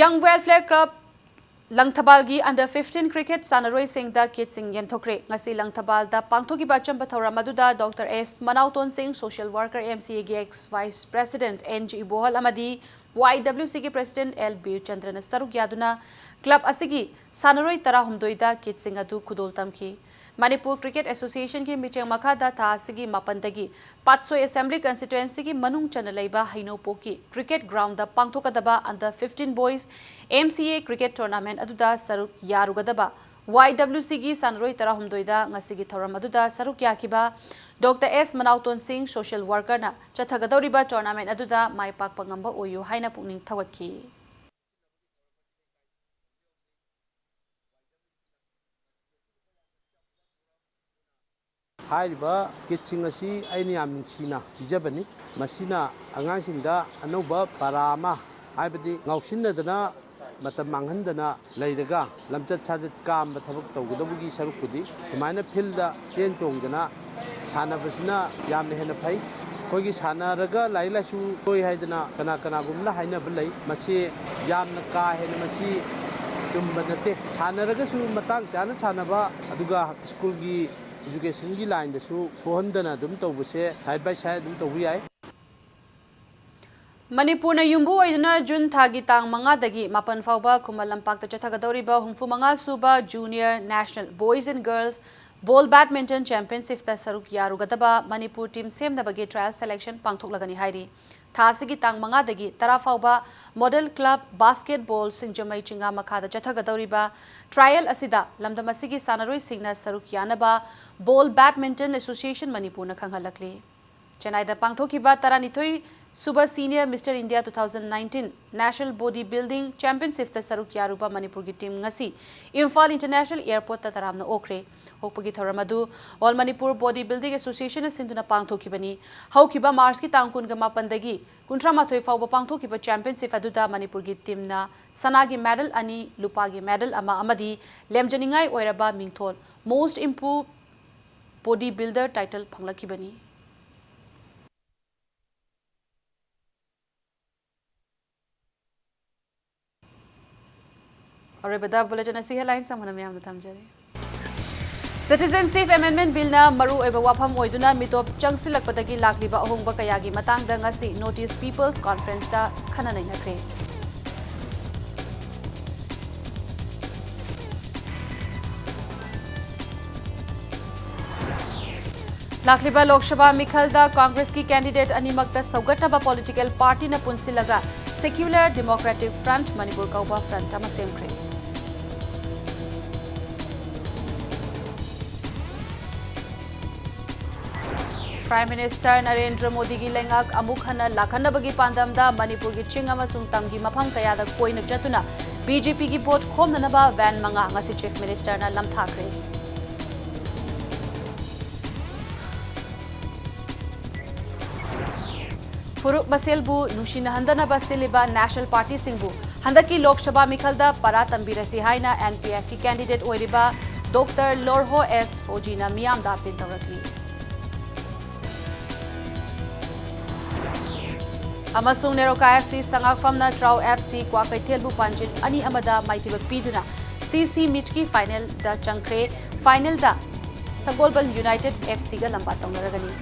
Young Welfare Club ꯂꯪꯊꯕꯥꯜꯒꯤ under fifteen cricket ꯁꯥꯟꯅꯔꯣꯏꯁꯤꯡꯗ kitꯁꯤꯡ ꯌꯦꯟꯊꯣꯛꯈ꯭ꯔꯦ꯫ ꯉꯁꯤ ꯂꯪꯊꯕꯥꯜꯗ ꯄꯥꯡꯊꯣꯛꯈꯤꯕ ꯑꯆꯝꯕ ꯊꯧꯔꯝ ꯑꯗꯨꯗ ꯗꯣꯛꯇꯔ ꯑꯦꯁ ꯃꯅꯥꯎꯇꯣꯟ ꯁꯤꯡ, social worker, M C Aꯒꯤ ex vice president N G ꯏꯕꯣꯍꯜ ꯑꯃꯗꯤ Y W Cꯒꯤ president L ꯕꯤꯔꯆꯟꯗ꯭ꯔꯅ ꯁꯔꯨꯛ ꯌꯥꯗꯨꯅ club ꯑꯁꯤꯒꯤ ꯁꯥꯟꯅꯔꯣꯏ ꯇꯔꯥꯍꯨꯝꯗꯣꯏꯗ kitꯁꯤꯡ ꯑꯗꯨ ꯈꯨꯗꯣꯜ ꯇꯝꯈꯤ꯫ ꯃꯅꯤꯄꯨꯔ Cricket Associationꯒꯤ ꯃꯤꯠꯌꯦꯡ ꯃꯈꯥꯗ ꯊꯥ ꯑꯁꯤꯒꯤ ꯃꯥꯄꯟꯗꯒꯤ ꯄꯥꯠꯁꯣꯏ Assembly Constituencyꯒꯤ ꯃꯅꯨꯡ ꯆꯟꯅ ꯂꯩꯕ ꯍꯩꯅꯧꯄꯣꯛꯀꯤ cricket groundꯗ ꯄꯥꯡꯊꯣꯛꯀꯗꯕ under fifteen boys M C A cricket tournament ꯑꯗꯨꯗ ꯁꯔꯨꯛ ꯌꯥꯔꯨꯒꯗꯕ Y W Cꯒꯤ ꯁꯥꯟꯅꯔꯣꯏ ꯇꯔꯥꯍꯨꯝꯗꯣꯏꯗ ꯉꯁꯤꯒꯤ ꯊꯧꯔꯝ ꯑꯗꯨꯗ ꯁꯔꯨꯛ ꯌꯥꯈꯤꯕ ꯗꯣꯛꯇꯔ ꯑꯦꯁ ꯃꯅꯥꯎꯇꯣꯟ ꯁꯤꯡ, social workerꯅ ꯆꯠꯊꯒꯗꯧꯔꯤꯕ tournament ꯑꯗꯨꯗ ꯃꯥꯏ ꯄꯥꯛꯄ ꯉꯝꯕ ꯑꯣꯏꯌꯨ ꯍꯥꯏꯅ ꯄꯨꯛꯅꯤꯡ ꯊꯧꯒꯠꯈꯤ꯫ ꯍꯥꯏꯔꯤꯕ kitꯁꯤꯡ ꯑꯁꯤ ꯑꯩꯅ ꯌꯥꯝ ꯅꯨꯡꯁꯤꯅ ꯄꯤꯖꯕꯅꯤ꯫ ꯃꯁꯤꯅ ꯑꯉꯥꯡꯁꯤꯡꯗ ꯑꯅꯧꯕ ꯄꯔꯥ ꯑꯃ, ꯍꯥꯏꯕꯗꯤ ꯉꯥꯎꯁꯤꯟꯅꯗꯅ ꯃꯇꯝ ꯃꯥꯡꯍꯟꯗꯅ ꯂꯩꯔꯒ ꯂꯝꯆꯠ ꯁꯥꯖꯠ ꯀꯥꯝꯕ ꯊꯕꯛ ꯇꯧꯒꯗꯕꯒꯤ ꯁꯔꯨꯛꯄꯨꯗꯤ ꯁꯨꯃꯥꯏꯅ fieldꯗ ꯆꯦꯟ ꯆꯣꯡꯗꯅ ꯁꯥꯟꯅꯕꯁꯤꯅ ꯌꯥꯝꯅ ꯍꯦꯟꯅ ꯐꯩ꯫ ꯑꯩꯈꯣꯏꯒꯤ ꯁꯥꯟꯅꯔꯒ ꯂꯥꯏꯔꯤꯛ ꯂꯥꯏꯁꯨ ꯇꯣꯏ ꯍꯥꯏꯗꯅ ꯀꯅꯥ ꯀꯅꯥꯒꯨꯝꯕꯅ ꯍꯥꯏꯅꯕ ꯂꯩ꯫ ꯃꯁꯤ ꯌꯥꯝꯅ ꯀꯥ ꯍꯦꯟꯅ ꯃꯁꯤ ꯆꯨꯝꯕ ꯅꯠꯇꯦ꯫ ꯁꯥꯟꯅꯔꯒꯁꯨ ꯃꯇꯥꯡ ꯆꯥꯅ ꯁꯥꯟꯅꯕ, ꯑꯗꯨꯒ ꯁ꯭ꯀꯨꯜꯒꯤ educationꯒꯤ lineꯗꯁꯨ ꯁꯣꯛꯍꯟꯗꯅ ꯑꯗꯨꯝ ꯇꯧꯕꯁꯦ side by side ꯑꯗꯨꯝ ꯇꯧꯕ ꯌꯥꯏ꯫ ꯃꯅꯤꯄꯨꯔꯅ ꯌꯨꯝꯕꯨ ꯑꯣꯏꯗꯨꯅ ꯖꯨꯟ ꯊꯥꯒꯤ ꯇꯥꯡ ꯃꯉꯥꯗꯒꯤ ꯃꯥꯄꯟ ꯐꯥꯎꯕ ꯈꯨꯃꯟ ꯂꯝꯄꯥꯛꯇ ꯆꯠꯊꯒꯗꯧꯔꯤꯕ ꯍꯨꯝꯐꯨ ꯃꯉꯥ ꯁꯨꯕ Junior National Boys and Girls Ball Badminton Championshipꯇ ꯁꯔꯨꯛ ꯌꯥꯔꯨꯒꯗꯕ ꯃꯅꯤꯄꯨꯔ team ꯁꯦꯝꯅꯕꯒꯤ trial selection ꯄꯥꯡꯊꯣꯛꯂꯒꯅꯤ ꯍꯥꯏꯔꯤ꯫ ꯊꯥ ꯑꯁꯤꯒꯤ ꯇꯥꯡ ꯃꯉꯥꯗꯒꯤ ꯇꯔꯥ ꯐꯥꯎꯕ Model Club Basketball ꯁꯤꯡꯖꯃꯩ ꯆꯤꯡꯉꯥ ꯃꯈꯥꯗ ꯆꯠꯊꯒꯗꯧꯔꯤꯕ trial ꯑꯁꯤꯗ ꯂꯝꯗꯝ ꯑꯁꯤꯒꯤ ꯁꯥꯟꯅꯔꯣꯏꯁꯤꯡꯅ ꯁꯔꯨꯛ ꯌꯥꯅꯕ Ball Badminton Association ꯃꯅꯤꯄꯨꯔꯅ ꯈꯪꯍꯜꯂꯛꯂꯤ꯫ ꯆꯦꯟꯅꯥꯏꯗ ꯄꯥꯡꯊꯣꯛꯈꯤꯕ ꯇꯔꯥꯅꯤꯊꯣꯏ ꯁꯨꯕ Senior Mister India two thousand nineteen National Body Building Championshipꯇ ꯁꯔꯨꯛ ꯌꯥꯔꯨꯕ ꯃꯅꯤꯄꯨꯔꯒꯤ team ꯉꯁꯤ ꯏꯝꯐꯥꯜ International Airportꯇ ꯇꯔꯥꯝꯅ ꯑꯣꯛꯈ꯭ꯔꯦ꯫ ꯑꯣꯛꯄꯒꯤ ꯊꯧꯔꯝ ꯑꯗꯨ All Manipur Body Building Associationꯅ ꯁꯤꯟꯗꯨꯅ ꯄꯥꯡꯊꯣꯛꯈꯤꯕꯅꯤ꯫ ꯍꯧꯈꯤꯕ Marchꯀꯤ ꯇꯥꯡ ꯀꯨꯟꯒ ꯃꯥꯄꯟꯗꯒꯤ ꯀꯨꯟꯊ꯭ꯔꯥ ꯃꯥꯊꯣꯏ ꯐꯥꯎꯕ ꯄꯥꯡꯊꯣꯛꯈꯤꯕ championship ꯑꯗꯨꯗ ꯃꯅꯤꯄꯨꯔꯒꯤ teamꯅ ꯁꯅꯥꯒꯤ medal ꯑꯅꯤ, ꯂꯨꯄꯥꯒꯤ medal ꯑꯃ ꯑꯃꯗꯤ ꯂꯦꯝꯖꯅꯤꯡꯉꯥꯏ ꯑꯣꯏꯔꯕ ꯃꯤꯡꯊꯣꯜ Most Improved Body Builder title ꯐꯪꯂꯛꯈꯤꯕꯅꯤ꯫ ꯑꯔꯣꯏꯕꯗ ꯕꯨꯂꯦꯇꯤꯟ ꯑꯁꯤꯒꯤ ꯍꯦꯗꯂꯥꯏꯟꯁ ꯑꯃꯨꯛ ꯍꯟꯅ ꯃꯌꯥꯝꯗ ꯊꯝꯖꯔꯤ꯫ Citizenship Amendment Billꯅ ꯃꯔꯨ ꯑꯣꯏꯕ ꯋꯥꯐꯝ ꯑꯣꯏꯗꯨꯅ ꯃꯤꯇꯣꯞ ꯆꯪꯁꯤꯜꯂꯛꯄꯗꯒꯤ ꯂꯥꯛꯂꯤꯕ ꯑꯍꯣꯡꯕ ꯀꯌꯥꯒꯤ ꯃꯇꯥꯡꯗ ꯉꯁꯤ North East People's Conferenceꯇ ꯈꯟꯅ ꯅꯩꯅꯈ꯭ꯔꯦ꯫ ꯂꯥꯛꯂꯤꯕ ꯂꯣꯛ ꯁꯚꯥ ꯃꯤꯈꯜꯗ ꯀꯪꯒ꯭ꯔꯦꯁꯀꯤ candidate ꯑꯅꯤꯃꯛꯇ ꯁꯧꯒꯠꯅꯕ political partyꯅ ꯄꯨꯟꯁꯤꯜꯂꯒ Secular Democratic Front ꯃꯅꯤꯄꯨꯔ ꯀꯧꯕ front ꯑꯃ ꯁꯦꯝꯈ꯭ꯔꯦ꯫ Prime Minister ꯅꯔꯦꯟꯗ꯭ꯔ ꯃꯣꯗꯤꯒꯤ ꯂꯩꯉꯥꯛ ꯑꯃꯨꯛ ꯍꯟꯅ ꯂꯥꯛꯍꯟꯅꯕꯒꯤ ꯄꯥꯟꯗꯝꯗ ꯃꯅꯤꯄꯨꯔꯒꯤ ꯆꯤꯡ ꯑꯃꯁꯨꯡ ꯇꯝꯒꯤ ꯃꯐꯝ ꯀꯌꯥꯗ ꯀꯣꯏꯅ ꯆꯠꯇꯨꯅ BJPꯒꯤ vote ꯈꯣꯝꯅꯅꯕ van ꯃꯉꯥ ꯉꯁꯤ Chief Ministerꯅ ꯂꯝꯊꯥꯈ꯭ꯔꯦ꯫ ꯐꯨꯔꯨꯞ ꯃꯁꯦꯜꯕꯨ ꯅꯨꯡꯁꯤꯅꯍꯟꯗꯅꯕ ꯁꯤꯜꯂꯤꯕ national partyꯁꯤꯡꯕꯨ ꯍꯟꯗꯛꯀꯤ ꯂꯣꯛ ꯁꯚꯥ ꯃꯤꯈꯜꯗ ꯄꯔꯥ ꯇꯝꯕꯤꯔꯁꯤ ꯍꯥꯏꯅ NPFꯀꯤ candidate ꯑꯣꯏꯔꯤꯕ Doctor ꯂꯣꯔꯍꯣ ꯑꯦꯁ ꯐꯣꯖꯤꯅ ꯃꯤꯌꯥꯝꯗ appeal ꯇꯧꯔꯛꯂꯤ꯫ ꯑꯃꯁꯨꯡ ꯅꯦꯔꯣꯀꯥ FC ꯁꯉꯥꯛꯐꯝꯅ ꯇ꯭ꯔꯥꯎ FC ꯀ꯭ꯋꯥꯀꯩꯊꯦꯜꯕꯨ ꯄꯥꯟꯖꯤꯜ ꯑꯅꯤ ꯑꯃꯗ ꯃꯥꯏꯊꯤꯕ ꯄꯤꯗꯨꯅ CC meetꯀꯤ finalꯗ ꯆꯪꯈ꯭ꯔꯦ꯫ Finalꯗ ꯁꯒꯣꯜꯕꯟ United FCꯒ ꯂꯝꯕꯥ ꯇꯧꯅꯔꯒꯅꯤ꯫